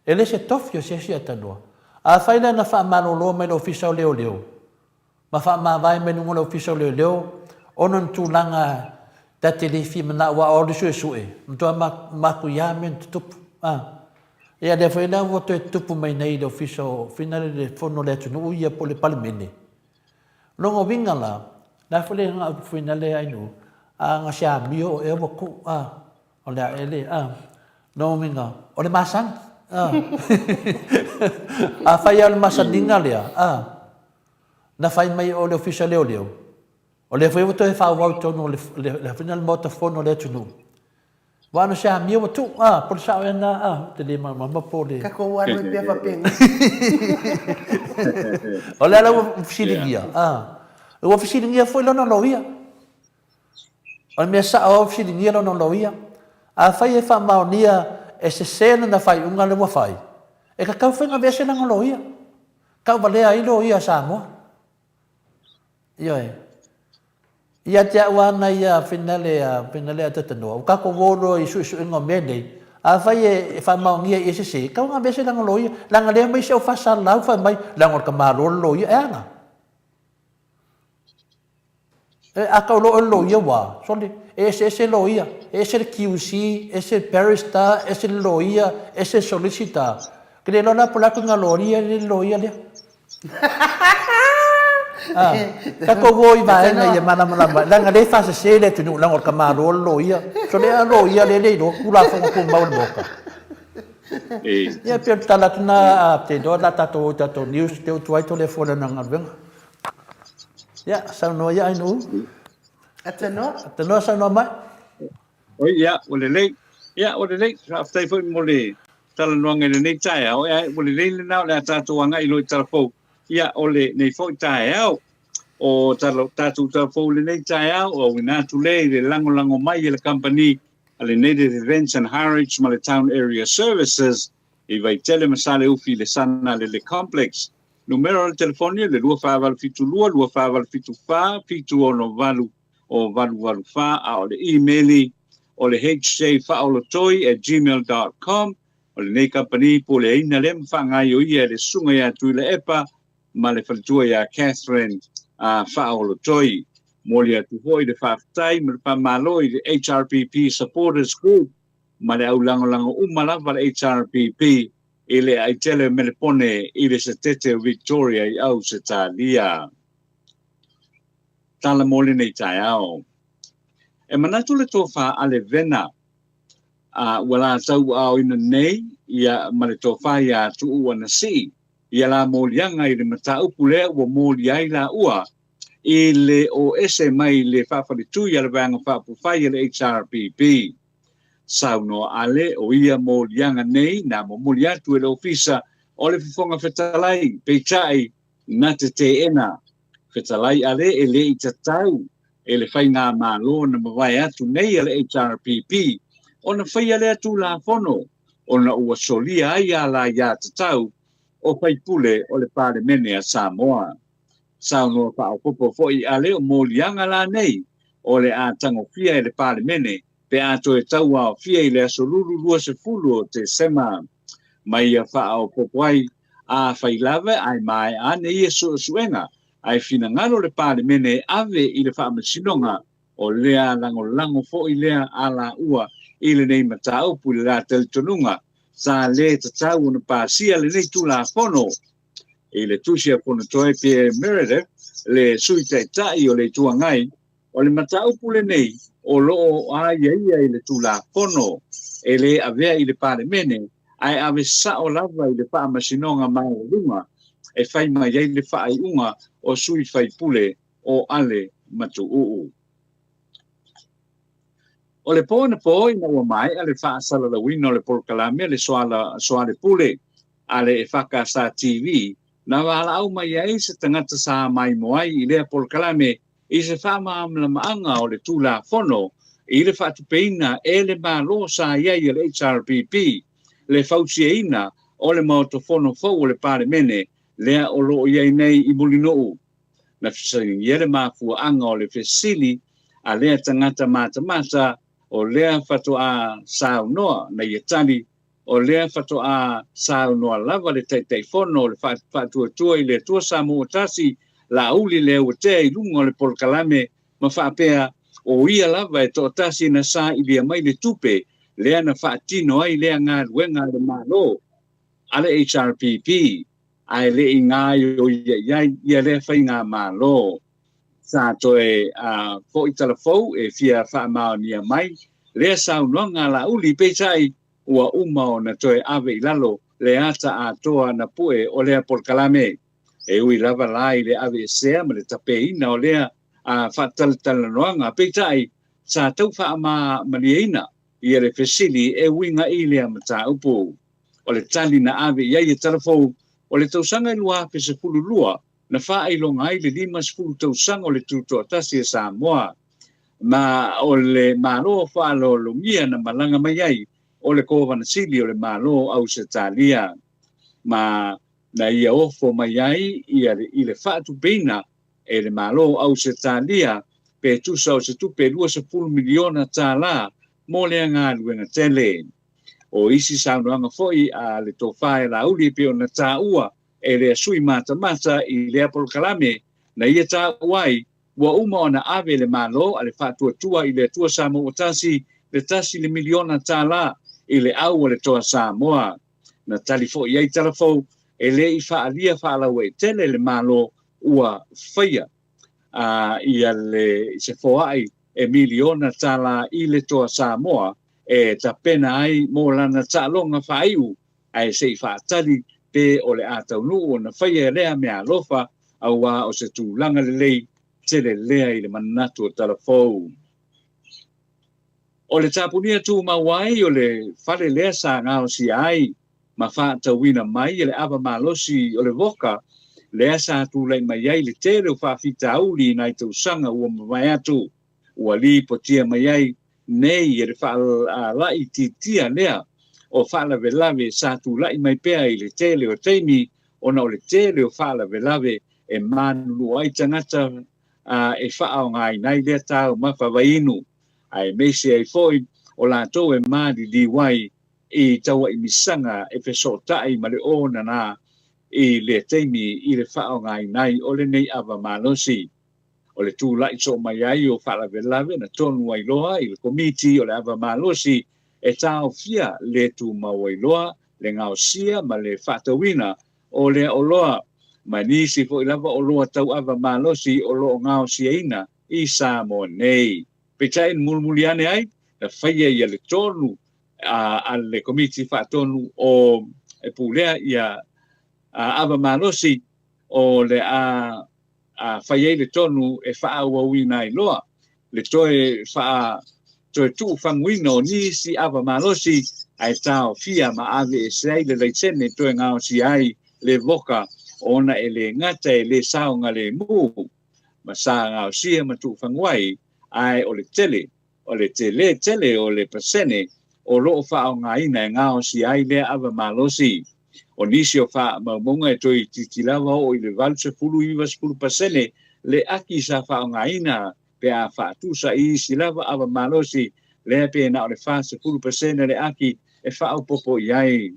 E le se tofi o se isi atanua. Afai la na faamalolo mai le Ofisa o Leoleo, ma faamavae mai luga o le Ofisa o Leoleo ona o ni tulaga ta te le fia manao aua o le suesue, matua matuia mea na tutupu. A. Ia lea foi la ua toe tutupu mai nei i le Ofisa o, fina le Fono a le Atunuu ia po o le Palemene. Lona uiga la, la foi le gaupu foi na le ainu, a nga se amio o ea ua ku, a, o le a ele, a, lona uiga, o le masani, a. A fai lava o le masaniga lea, a, na fai mai o le Ofisa Leoleo, o lea foi ua toe faaauau i totonu o le, le, le, le Maota Fono o le atunuu, Aua no se amio ua tuu, a, po o le sao ea lena, a, ou te le malamalama po o le... Tatou alu ai pea faapena. O le ala ua fesiligia, a, ua fesiligia foi lona loia. O le mea sao lava ua fesiligia lona loia. Afai e faamaonia e sese lana faaiuga lea ua fai, e tatau foi ona aveese lana loia. Tauvalea ai loia a Samoa. Ioe. Ia te au ana ia finale a finale a Tatanoa, ua tatou o loa i suesuega o mea nei, afai e faamaonia i e sese, tau ona aveese lana loia, leaga lea mai si au faasalalau fai mai, leaga o le tamaloa le loia, e a la? E, a tau loa oe le loia ua, sole, e eseese loia, e ese le QC, ese le barrister, ese le loia, ese le solicitor. Ke le iloa la po o le a ituaiga loia lea le loia lea. Ah, tatou o i vaega ia malamalama, leaga lea e faasese le atunuu leaga o le tamaloa le loia. So lea loia lea le iloa Tulafono Tumau o le Maota. Ia pei o le tala atu lena a te iloa la tatou o i tatou news te utu ai Toleafoa i lana galuega. Ia, saunoa ia Ainuu. Atanoa. Atanoa saunoa mai. Oi, ia, ua lelei. Ia, ua lelei. Faafetai foi mo le talanoaga i lenei taeao. Ia, ua lelei lena o le a tatou agai loa i tala fou. Ia, o lenei foi taeao. O tala, tatou tala fou i lenei taeao, o auina atu lea i le lagolago mai e le kamupani a le Native Events and Highridge ma le Town Area Services i Vaitele ma Saleufi i le Sana Lele Complex. Numera o le telefoni o le 2472 2474 768 o 884 a o le imeli o le hjfaaolotoi@gmail.com. O lenei kamupani puleaina lea ma faagaioia e le Susuga ia Tuilaepa ma le faletua ia Catherine a Faaolotoi. Momoli atu foi le faafetai ma le faamalo i le HRPP Supporters Group ma le au lagolago uma lava a le HRPP i le aitele o Melepone i le Setete o Victoria i Ausetalia. Tala mo lenei taeao. E manatu le tofa a le Vena, a ua la tauaaoina nei ia ma le tofa iā Tuuu Anasii ia la moliaga i le mataupu lea ua moli ai laua i le o ese mai le faafaletui a le Vaega Faaupufai a le HRPP. Saunoa Ale o ia moliaga nei na momoli atu e le Ofisa o le Fofoga Fetalai, peitai na te teena Fetalai Ale e le i tatau e le Faigamalo na mavae atu nei a le HRPP ona faia lea Tulafono. ona ua solia ai alaiatatau o faipule o le Palemene a Samoa. Saunoa faaopoopo foi Ale o moliaga la nei o le a tagofia e le Palemene pe a toe tauaofia i le aso Lulu 20 o Tesema. Ma ia faaopoopo ai, afai lava ae maea ane ia suesuega ae finagalo le Palemene e ave i le Faamasinoga, o lea lagolago foi lea a laua i lenei mataupu i le la talitonuga sa lē tatau ona pasia lenei Tulafono. I le tusi a Fonotoe Pierre Meredith, le Sui Taitai o le Itu Agai, o le mataupu lenei o lo o aiaia i le Tulafono e lē avea i le Palemene ae ave sao lava i le Faamasinoga Maualuga e fai mai ai le faaiuga o sui faipule o Ale ma Tuuu. O le po anapo ina ua maea le faasalalauina o le polokalame a le Soalepule a le EFKS TV, na valaau mai ai se tagata sa maimoa ai i lea polokalame i se faamalamalamaga o le Tulafono i le faatupeina e le Malo sa i ai a le HRPP le fausiaina o le Maota Fono fou o le Palemene lea o lo o i ai nei i Mulinuu. Na fesiligia le mafuaaga o le fesili a lea tagata matamata o lea faatoa saunoa na ia tali, o lea faatoa saunoa lava le Taitaifono o le Faatuatua i le Atua Samoa Tasi, Laauli Leuatea i luga o le polokalame ma faapea, o ia lava e toatasi na sailia mai le tupe lea na faatino ai lea galuega a le Malo a le HRPP ae le i gaoioia i ai ia lea faigamalo. Sa toe foi talafou e fia faamaonia mai lea saunoaga a Laauli, peitai ua uma ona toe ave i lalo le ata atoa na pue o lea polokalame. E ui lava la i le aveesea ma le tapeina o lea faatalatalanoaga, peitai sa tau faamamalieina ia le fesili e uiga i lea mataupu. O le tali na ave i ai e Talafou, o le tausaga e 2012 na faailoga ai le 50 tausaga o le Tutoatasi a Samoa, ma o le Malo faaaloalogia na malaga mai ai o le Kovana Sili o le Malo o Ausetalia, ma na ia ofo mai ai ia i le faatupeina e le Malo o Ausetalia pe tusa o se tupe $20 miliona tālā mo lea galuega tele. O isi saunoaga foi a le Tofa e Laauli e pei ona taua e lea sui matamata i lea polokalame na ia taua ai, ua uma ona ave le Malo a le Faatuatua i le Atua Samoa Tasi le tasi le miliona tālā i le au a le Toa Samoa. Na tali foi ai Talafou e le i faaalia faalauaitele le Malo ua faia ia le se foai e miliona tālā i le Toa Samoa e tapena ai mo lana taaloga faaiu, ae se i faatali pe o le a taunuu ona faia lea meaalofa, auā o se tulaga lelei tele lea i le manatu o Talafou. O le tapunia tumau ai o le fale lea sa gaosia ai ma faatauina mai e le ava malosi o le voka lea sa tulai mai ai le tele o faafitauli i nai tausaga ua mavae atu, ua lipotia mai ai nei e le faalaitiitia lea o faalavelave sa tulai mai pea i le tele o taimi ona o le tele o faalavelave e manunua ai tagata e faaaogaina ai lea taumafa vaiinu, aemaise ai foi o latou e maliliu ai i tauaimisaga e fesootai ma le onana i lea taimi i le faaaogaina ai o lenei ava malosi. O le tulai soo mai ai o faalavelave na tonu ai loa i le Komiti o le Ava Malosi e taofia le tumau ai loa le gaosia ma le faatauina o lea oloa ma nisi foi lava oloa tau ava malosi o lo o gaosiaina i Samoa nei. Peitai na mulimuli ane ai, na faia ia le tonu a le Komiti Faatonu o e pulea ia ava malosi o le a a fai ai le tonu e faaauauina ai loa le toe faa toe tuufaguina o nisi ava malosi ae taofia ma aveese ai le laisene toe gaosia ai le voka ona e le gata e le saogalemu ma sa gaosia ma tuufagu ai, ae o le tele o le tele tele o le pasene o lo o faaaogaina e gaosia ai lea ava malosi. O nisi o faamaumauga e toe itiiti lava oo i le 80 90% le aki sa faaaogaina pe a faatusa i isi lava ava malosi lea pe na o le 40% le aki e faaopoopo i ai.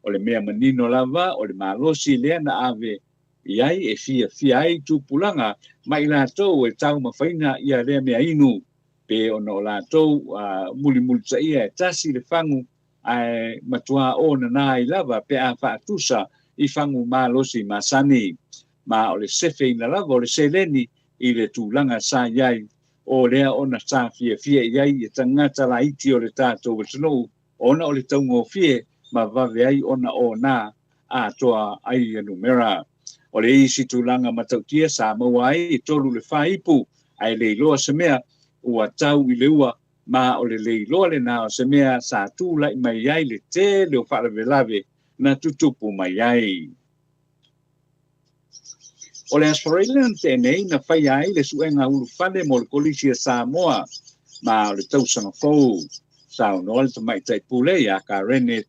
O le mea manino lava o le malosi lea na ave i ai e fiafia ai tupulaga ma i latou e taumafaina ia lea mea inu pe ona o latou mulimulitaia e tasi le fagu ae matuā onana ai lava pe a faatusa i fagu malosi masani. Ma o le sefeina lava o le seleni i le tulaga sa i ai, o lea ona sa fiafia i ai ia tagata laiti o le tatou atunuu ona o le taugofie ma vave ai ona ona atoa ai ia numera. O le isi tulaga matautia sa maua ai e 3 le 4 ipu ae le iloa se mea ua tau i le ua, ma o le le iloa lena o se mea sa tulai mai ai le tele o faalavelave na tutupu mai ai. O le Aso Faraile na tea nei na faia ai le suega ulufale mo le Kolisi a Samoa ma o le tausaga fou. Saunoa le Tamaitai Pule ia Karene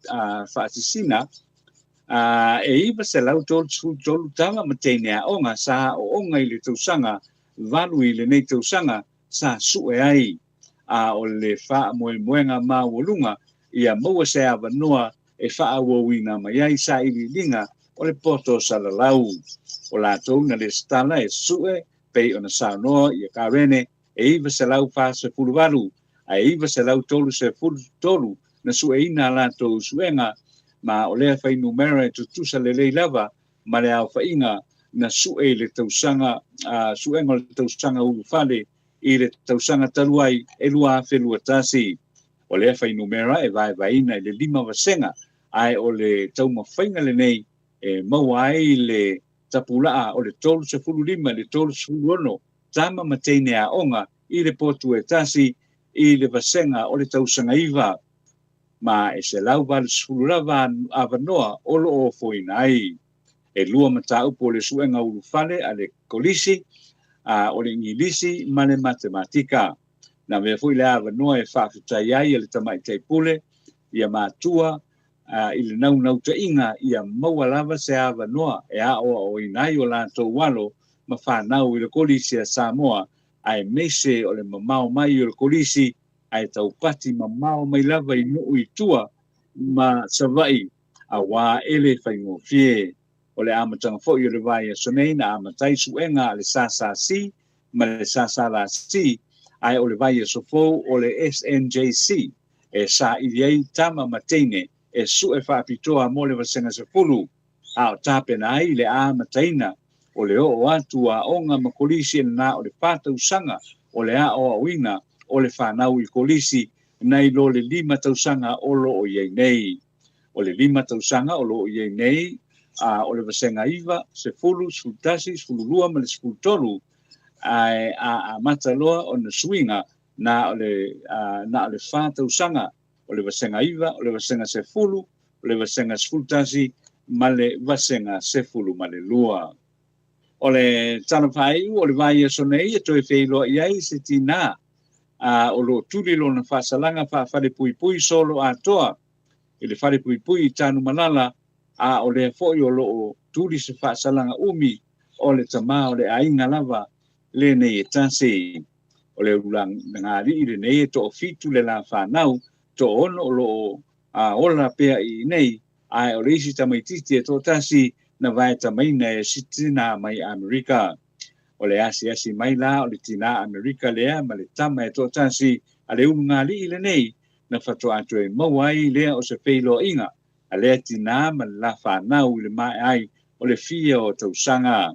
Faasisina e 933 tama ma teine aoga sa aooga i le tausaga 8 i lenei tausaga sa sue ai, a o le faamoemoega maualuga ia maua se avanoa e faaauauina mai ai sailiiliga o le poto salalau. O latou na lesitala e sue pei ona saunoa ia Karene e 948 ae 933 na sueina a latou suega, ma o lea fuainumera e tutusa lelei lava ma le aofaiga na sue i le tausaga suega o le tausaga ulufale i le tausaga talu ai e 2021. O lea fuainumera e vaevaeina i le 5 vasega, ae o le taumafaiga lenei e maua ai le tapulaa o le 35 i le 36 tama ma teine aoga i le potu e tasi i le vasega o le tausaga 9, ma e 180 lava avanoa o lo o ofoina ai. E 2 mataupu o le suega ulufale a le Kolisi, o le Igilisi ma le Matematika. Na avea foi le avanoa e faafetai ai e le Tamaitai Pule ia matua i le naunautaiga ia maua lava se avanoa e aoaoina ai o latou alo ma fanau i le Kolisi a Samoa, aemaise o le mamao mai o le Kolisi ae taupati mamao mai lava i nuu i tua ma Savaii, auā e le faigofie. O le amataga foi o le vaiaso nei na amata ai suega a le SSC ma le SSLC, ae o le vaiaso fou o le SNJC e saili ai tama ma teine e sue faapitoa mo le vasega 10, a o tapena ai le amataina o le oo atu a aoga ma kolisi e na o le 4 tausaga o le aoaoina o le fanau i kolisi nai lo le 5 tausaga o lo o i ai nei. O le 5 tausaga o lo o i ai nei, a o le vasega 9, 10, 11, 12 ma le 13, ae a amata loa ona suiga na o le, na o le 4 tausaga, o le vasega 9, o le vasega 10, o le vasega 11 ma le vasega 12. O le tala faaiu o le vaiaso nei e toe feiloai ai se tinā o lo o tuli lona faasalaga faafalepuipui solo atoa i le falepuipui i Tanumalala, a o lea foi o lo o tuli se faasalaga umi o le tamā o le aiga lava lenei e tasi. O le ulugalii lenei e toafitu le la fanau, toaono o lo o ola pea i inei, ae o le isi tamaitiiti e toatasi na vaetamaina e si tinā mai Amerika. O le asiasi mai la o le tinā Amerika lea ma le tama e toatasi a le ulugalii lenei na faatoa toe maua ai lea o se feiloaiga a lea tinā ma le la fanau i le maea ai o le fia o tausaga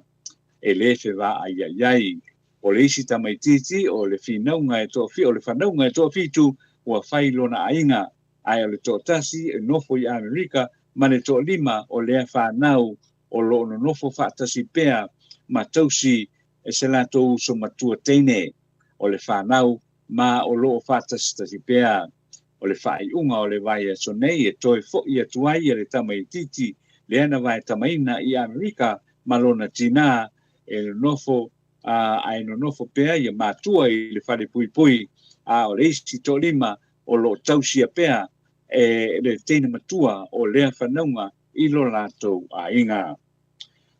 e le fevaaiai ai. O le isi tamaitiiti o le finauga e o le fanauga e toafitu ua fai lona aiga, ae o le toatasi e nofo i Amerika ma le toalima o lea fanau o lo o nonofo faatasi pea ma tausi e se latou uso matua teine o le fanau ma o lo o faatasitasi pea. O le faaiuga o le vaiaso nei e toe fo'i atu ai le tamaitiiti lea na vaetamaina i Amerika ma lona tinā e nonofo ae nonofo pea ia matua i le falepuipui, a o le isi toalima o lo o tausia pea e le teine matua o lea fanauga i lo latou aiga.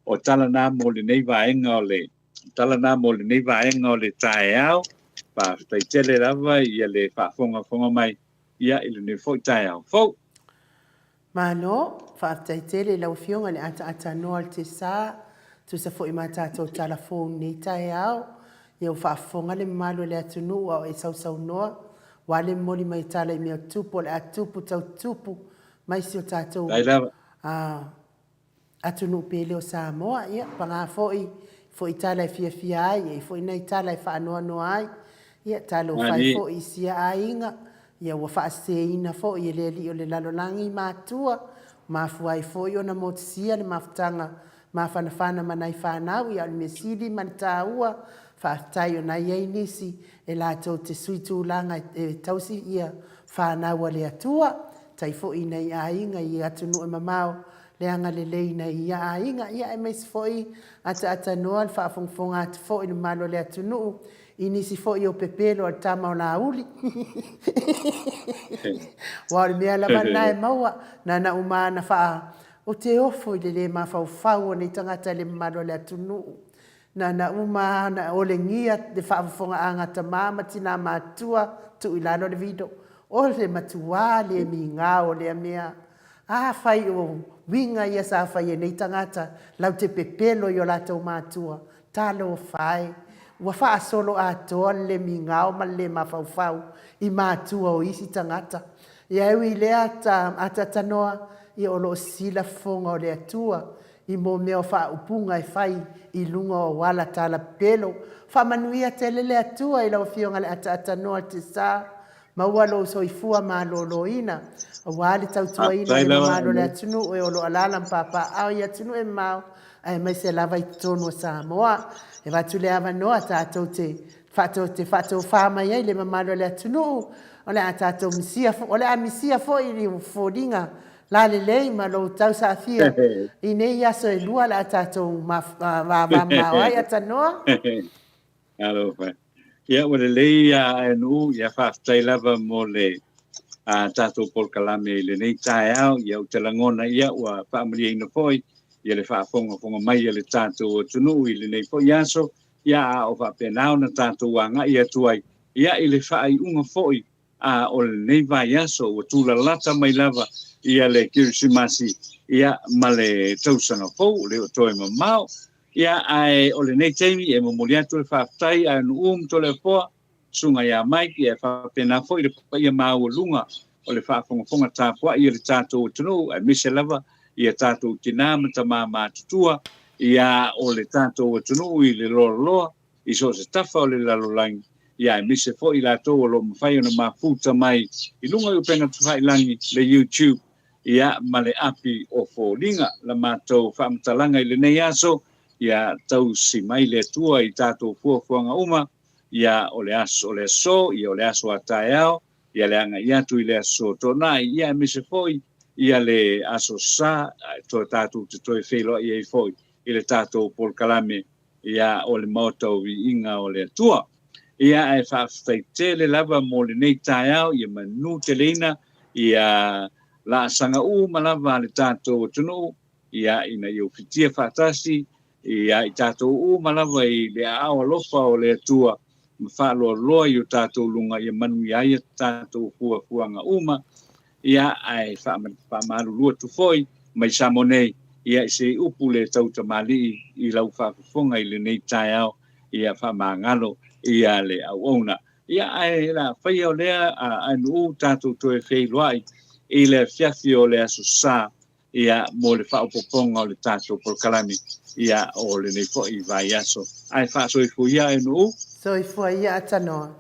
O tala na mo lenei vaega o le tala na mo lenei vaega o le taeao. Faafetai tele lava ia le faafogafoga mai ia i lenei foi taeao fou. Malo, faafetai tele i lau Afioga i le ataata noa o le Tesa, tusa foi ma tatou tala fou i lenei taeao. Ia ua faafofoga le mamalu o le atunuu a o e sausaunoa, ua le momoli mai tala i mea o tupu o le a tupu tau tupu mai si o tatou atunuu pele o Samoa. Ia, paga foi, foi tala e fiafia ai, e i ai foi nai tala e faanoanoa ai. Ia, talofa e foi i sia aiga, ia ua faaseseina foi e le alii o le lalolagi matua, mafua ai foi ona motusia le mafutaga mafanafana ma nai fanau, ia o le mea sili ma le taua, faafetai ona i ai nisi e latou te sui tulaga e tausi ia fanau a le Atua, tai foi i nai aiga i atunuu e mamao le agalelei i nai ia aiga, ia aemaise foi ataatanoa le faafogafoga atu foi i le mamalu o le atunuu i nisi foi o pepelo a le tama o Laauli. Aua o le mea lava lena e maua, na na uma lava na faa Ou te ofo i le lē mafaufau o nei tagata i le mamalu o le atunuu. Na na uma lava ona olegia le faafofogaaga a tama ma tinā matutua tuu i lalo le vido. O le matuā le migao o lea mea. Afai o uiga ia sa fai e nei tagata lau te pepelo i o latou matua, talofa e! Ua faasolo atoa le le migao ma le le mafaufau i matua o isi tagata. Ia e ui i lea ataatanoa, ia o lo o sila fofoga o le Atua i mo mea o faaupuga e fai i luga o ala tala pepelo. Faamanuia tele le Atua i lau Afioga le ataatanoa Tesa, maua lou soifua maloloina aua le tautuaina o le mamalu o le atunuu e o lo o alaala ma papaaao i atunuu e mamao aemaise lava i totonu o Samoa. E avatu le avanoa tatou te te faatofa mai ai le mamalu o le atunuu, o le a tatou misia, o le a misia foi i foliga lalelei ma lou tausaafia i nei aso e lua o le a tatou vavamamao ai. Atanoa. Alofa. Ia, ua lelei a Nuu, ia faafetai lava mo le a tatou polokalame i lenei taeao. Ia, ou te lagona, ia, ua faamalieina foi ia le faafogafoga mai a le tatou atunuu i lenei foi aso. Ia, a o faapena ona tatou agai atu ai, ia, i le faaiuga foi a o lenei vaiaso, ua tulalata mai lava ia le Kerisimasi, ia, ma le tausaga fou, e le o toe mamao. Ia, ae o lenei taimi e momoli atu le faafetai a Nu'u ma Toleafoa, Susuga ia Mike, ia e faapena foi le paia maualuga o le faafogafoga tapuai a le tatou atunuu, aemaise lava ia tatou tinā ma tamā matutua, ia o le tatou atunuu i le loaloa, i so o se tafa o le lalolagi, ia aemaise foi i latou o lo o mafai ona mafuta mai i luga i upega tafailangi, le YouTube, ia ma le api o foliga. La matou faamatalaga i lenei aso, ia tausi mai le Atua i tatou fuafuaga uma, ia o le aso o le aso, ia o le aso a taeao, ia le agai atu i le aso Toonai, ia aemaise foi ia le aso Sa, toe tatou te toe feiloai ai foi i le tatou polokalame, ia o le Maota o Viiga o le Atua. Ia ae faafetai tele lava mo lenei taeao, ia manu teleina ia laasaga uma lava a le tatou atunuu, ia ina ia ufitia faatasi ia i tatou uma lava i le aao alofa o le Atua ma faaloaloa i o tatou luga ia manuia ai a tatou fuafuaga uma, ia ae faamalulu atu foi mai Samoa nei, ia i se upu le tautamalii i lau faafofoga i lenei taeao, ia faamagalo ia le auauna. Ia ae la faia o lea a Nuu tatou toe feiloai i le afiafi o le Aso Sa, ia mo le faaopoopoga o le tatou polokalame ia o lenei foi vaiaso. Ae faasoifua ia e Nuu. Soifua ia Atanoa.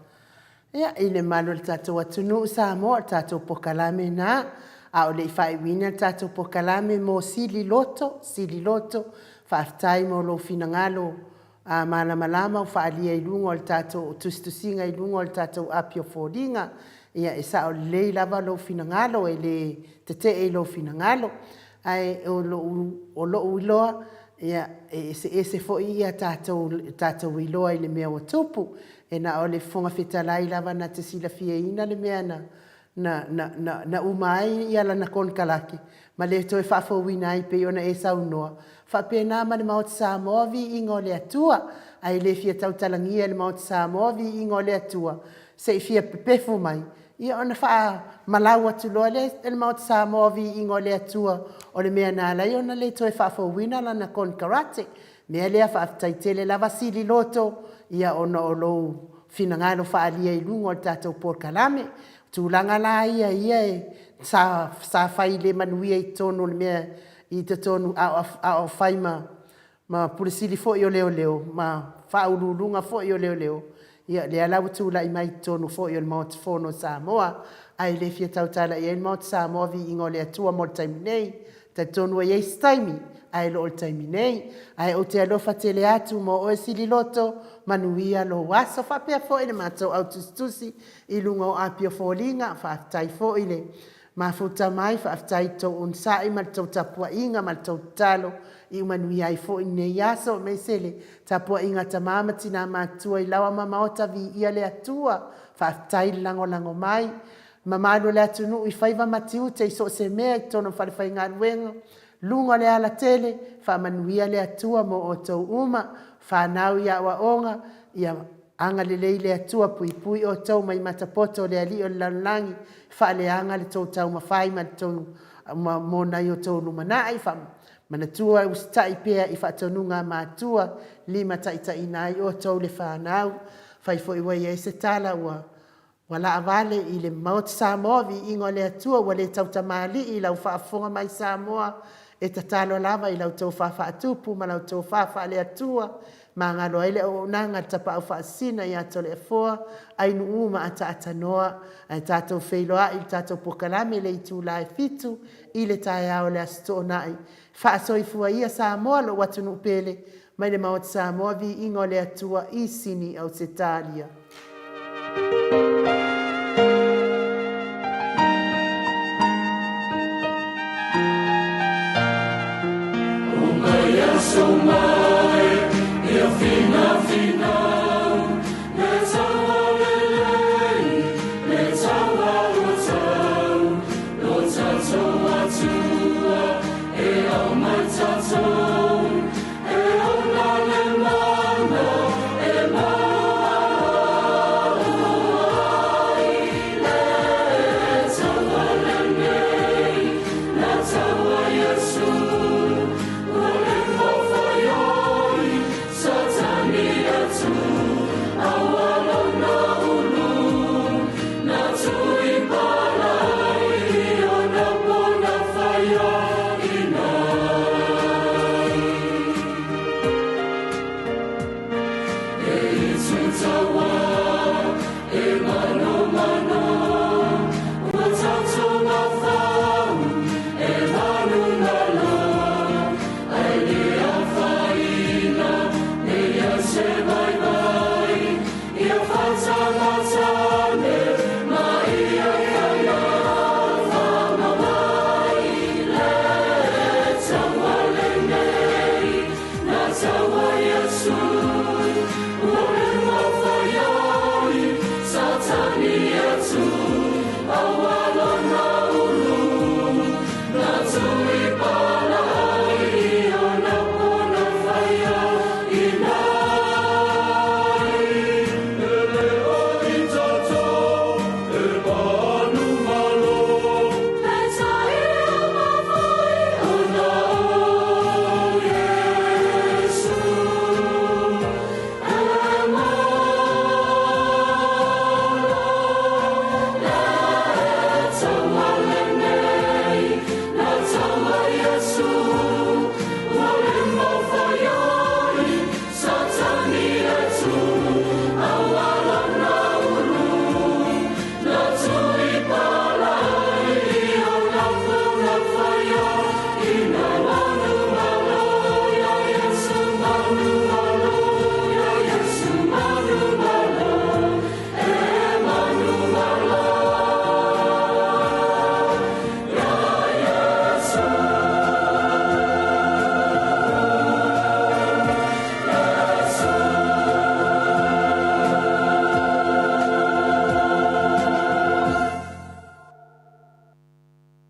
Ia, i le malu o le tatou atunuu Samoa, o le tatou pokalame na, a o le i faaiuina le tatou pokalame mo sili loto, sili loto, faafetai mo lou finagalo a malamalama ua faaalia i luga o le tatou tusitusiga i luga o le tatou api o foliga. Ia, e sao lelei lava lou finagalo, e le tetee i lou finagalo. Ae o lou, o lou iloa, ia, e eseese foi ia tatou, tatou iloa i le mea ua tupu. E na o le Fofoga Fetalai lava na te silafiaina le mea na, na, na, na, na uma ai ia lana konekarate ma le toe faafouina ai pei ona e saunoa. Faapena ma le Maota Samoa viiga o le Atua. Ae le fia tautalagia e le Maota Samoa viiga o le Atua se i fia pepefu mai ia ona faamalau atu loa lea e le Maota Samoa viiga o le Atua o le mea na ala ai ona le toe faafouina lana konekarate. Mea lea faafetai tele lava sili loto ia ona o lou finagalo faaalia i luga o le tatou polokalame. O tulaga la ia ia e sa sa fai le manuia i totonu o le mea i totonu a o a o fai ma ma Pule Sili foi o Leoleo ma Faauluuluga foi o Leoleo, ia lea la ua tulai mai i totonu foi o le Maota Fono o Samoa. Ae le fia tautala i ai le Maota Samoa, viiga o le Atua mo le taimi nei. E talitonu e i ai se taimi, ae le o le taimi nei. Ae ou te alofa tele atu mo oe Sililoto, manuia lou aso. Faapea foi le matou au tusitusi i luga o api o foliga, faafetai foi le mafuta mai, faafetai i le tou onosai ma le tou tapuaiga ma le tou tatalo ua manuia ai foi lenei aso, aemaise le tapuaiga a tama ma tina matutua i laoa ma maota, viia le Atua, faafetai le lagolago mai. Le mamalu o le atunuu i faiva ma tiute i so o se mea i totonu o falefaigaluega, luga o le alatele, faamanuia le Atua mo outou uma. O fanau i aoaoga, ia agalelei le Atua, puipui outou mai mata poto o le alii o le lalolagi, faaleaga le tou taumafai ma le tou mo nai o outou lumanai. Manatua e usitai pea i faatonuga a matua, limataitaiina ai outou le fanau. Afai foi ua i ai se tala ua laavale i le Maota Samoa, viiga o le Atua ua le tautamalii i lau faafofoga mai Samoa, e tatalo lava i lau tofa faatupu ma lau tofa faale-Atua, magalo ai le auaunaga a le Tapaau Faasisina ia Toleafoa Ainuu ma Ataatanoa. Ae tatou feiloai i le tatou polokalame i le itula e 7:00 i le taeao o le Aso Toonai. Faasoifua ia Samoa lou atunuu pele, mai le Maota Samoa, viiga o le Atua i Sini, Ausetalia.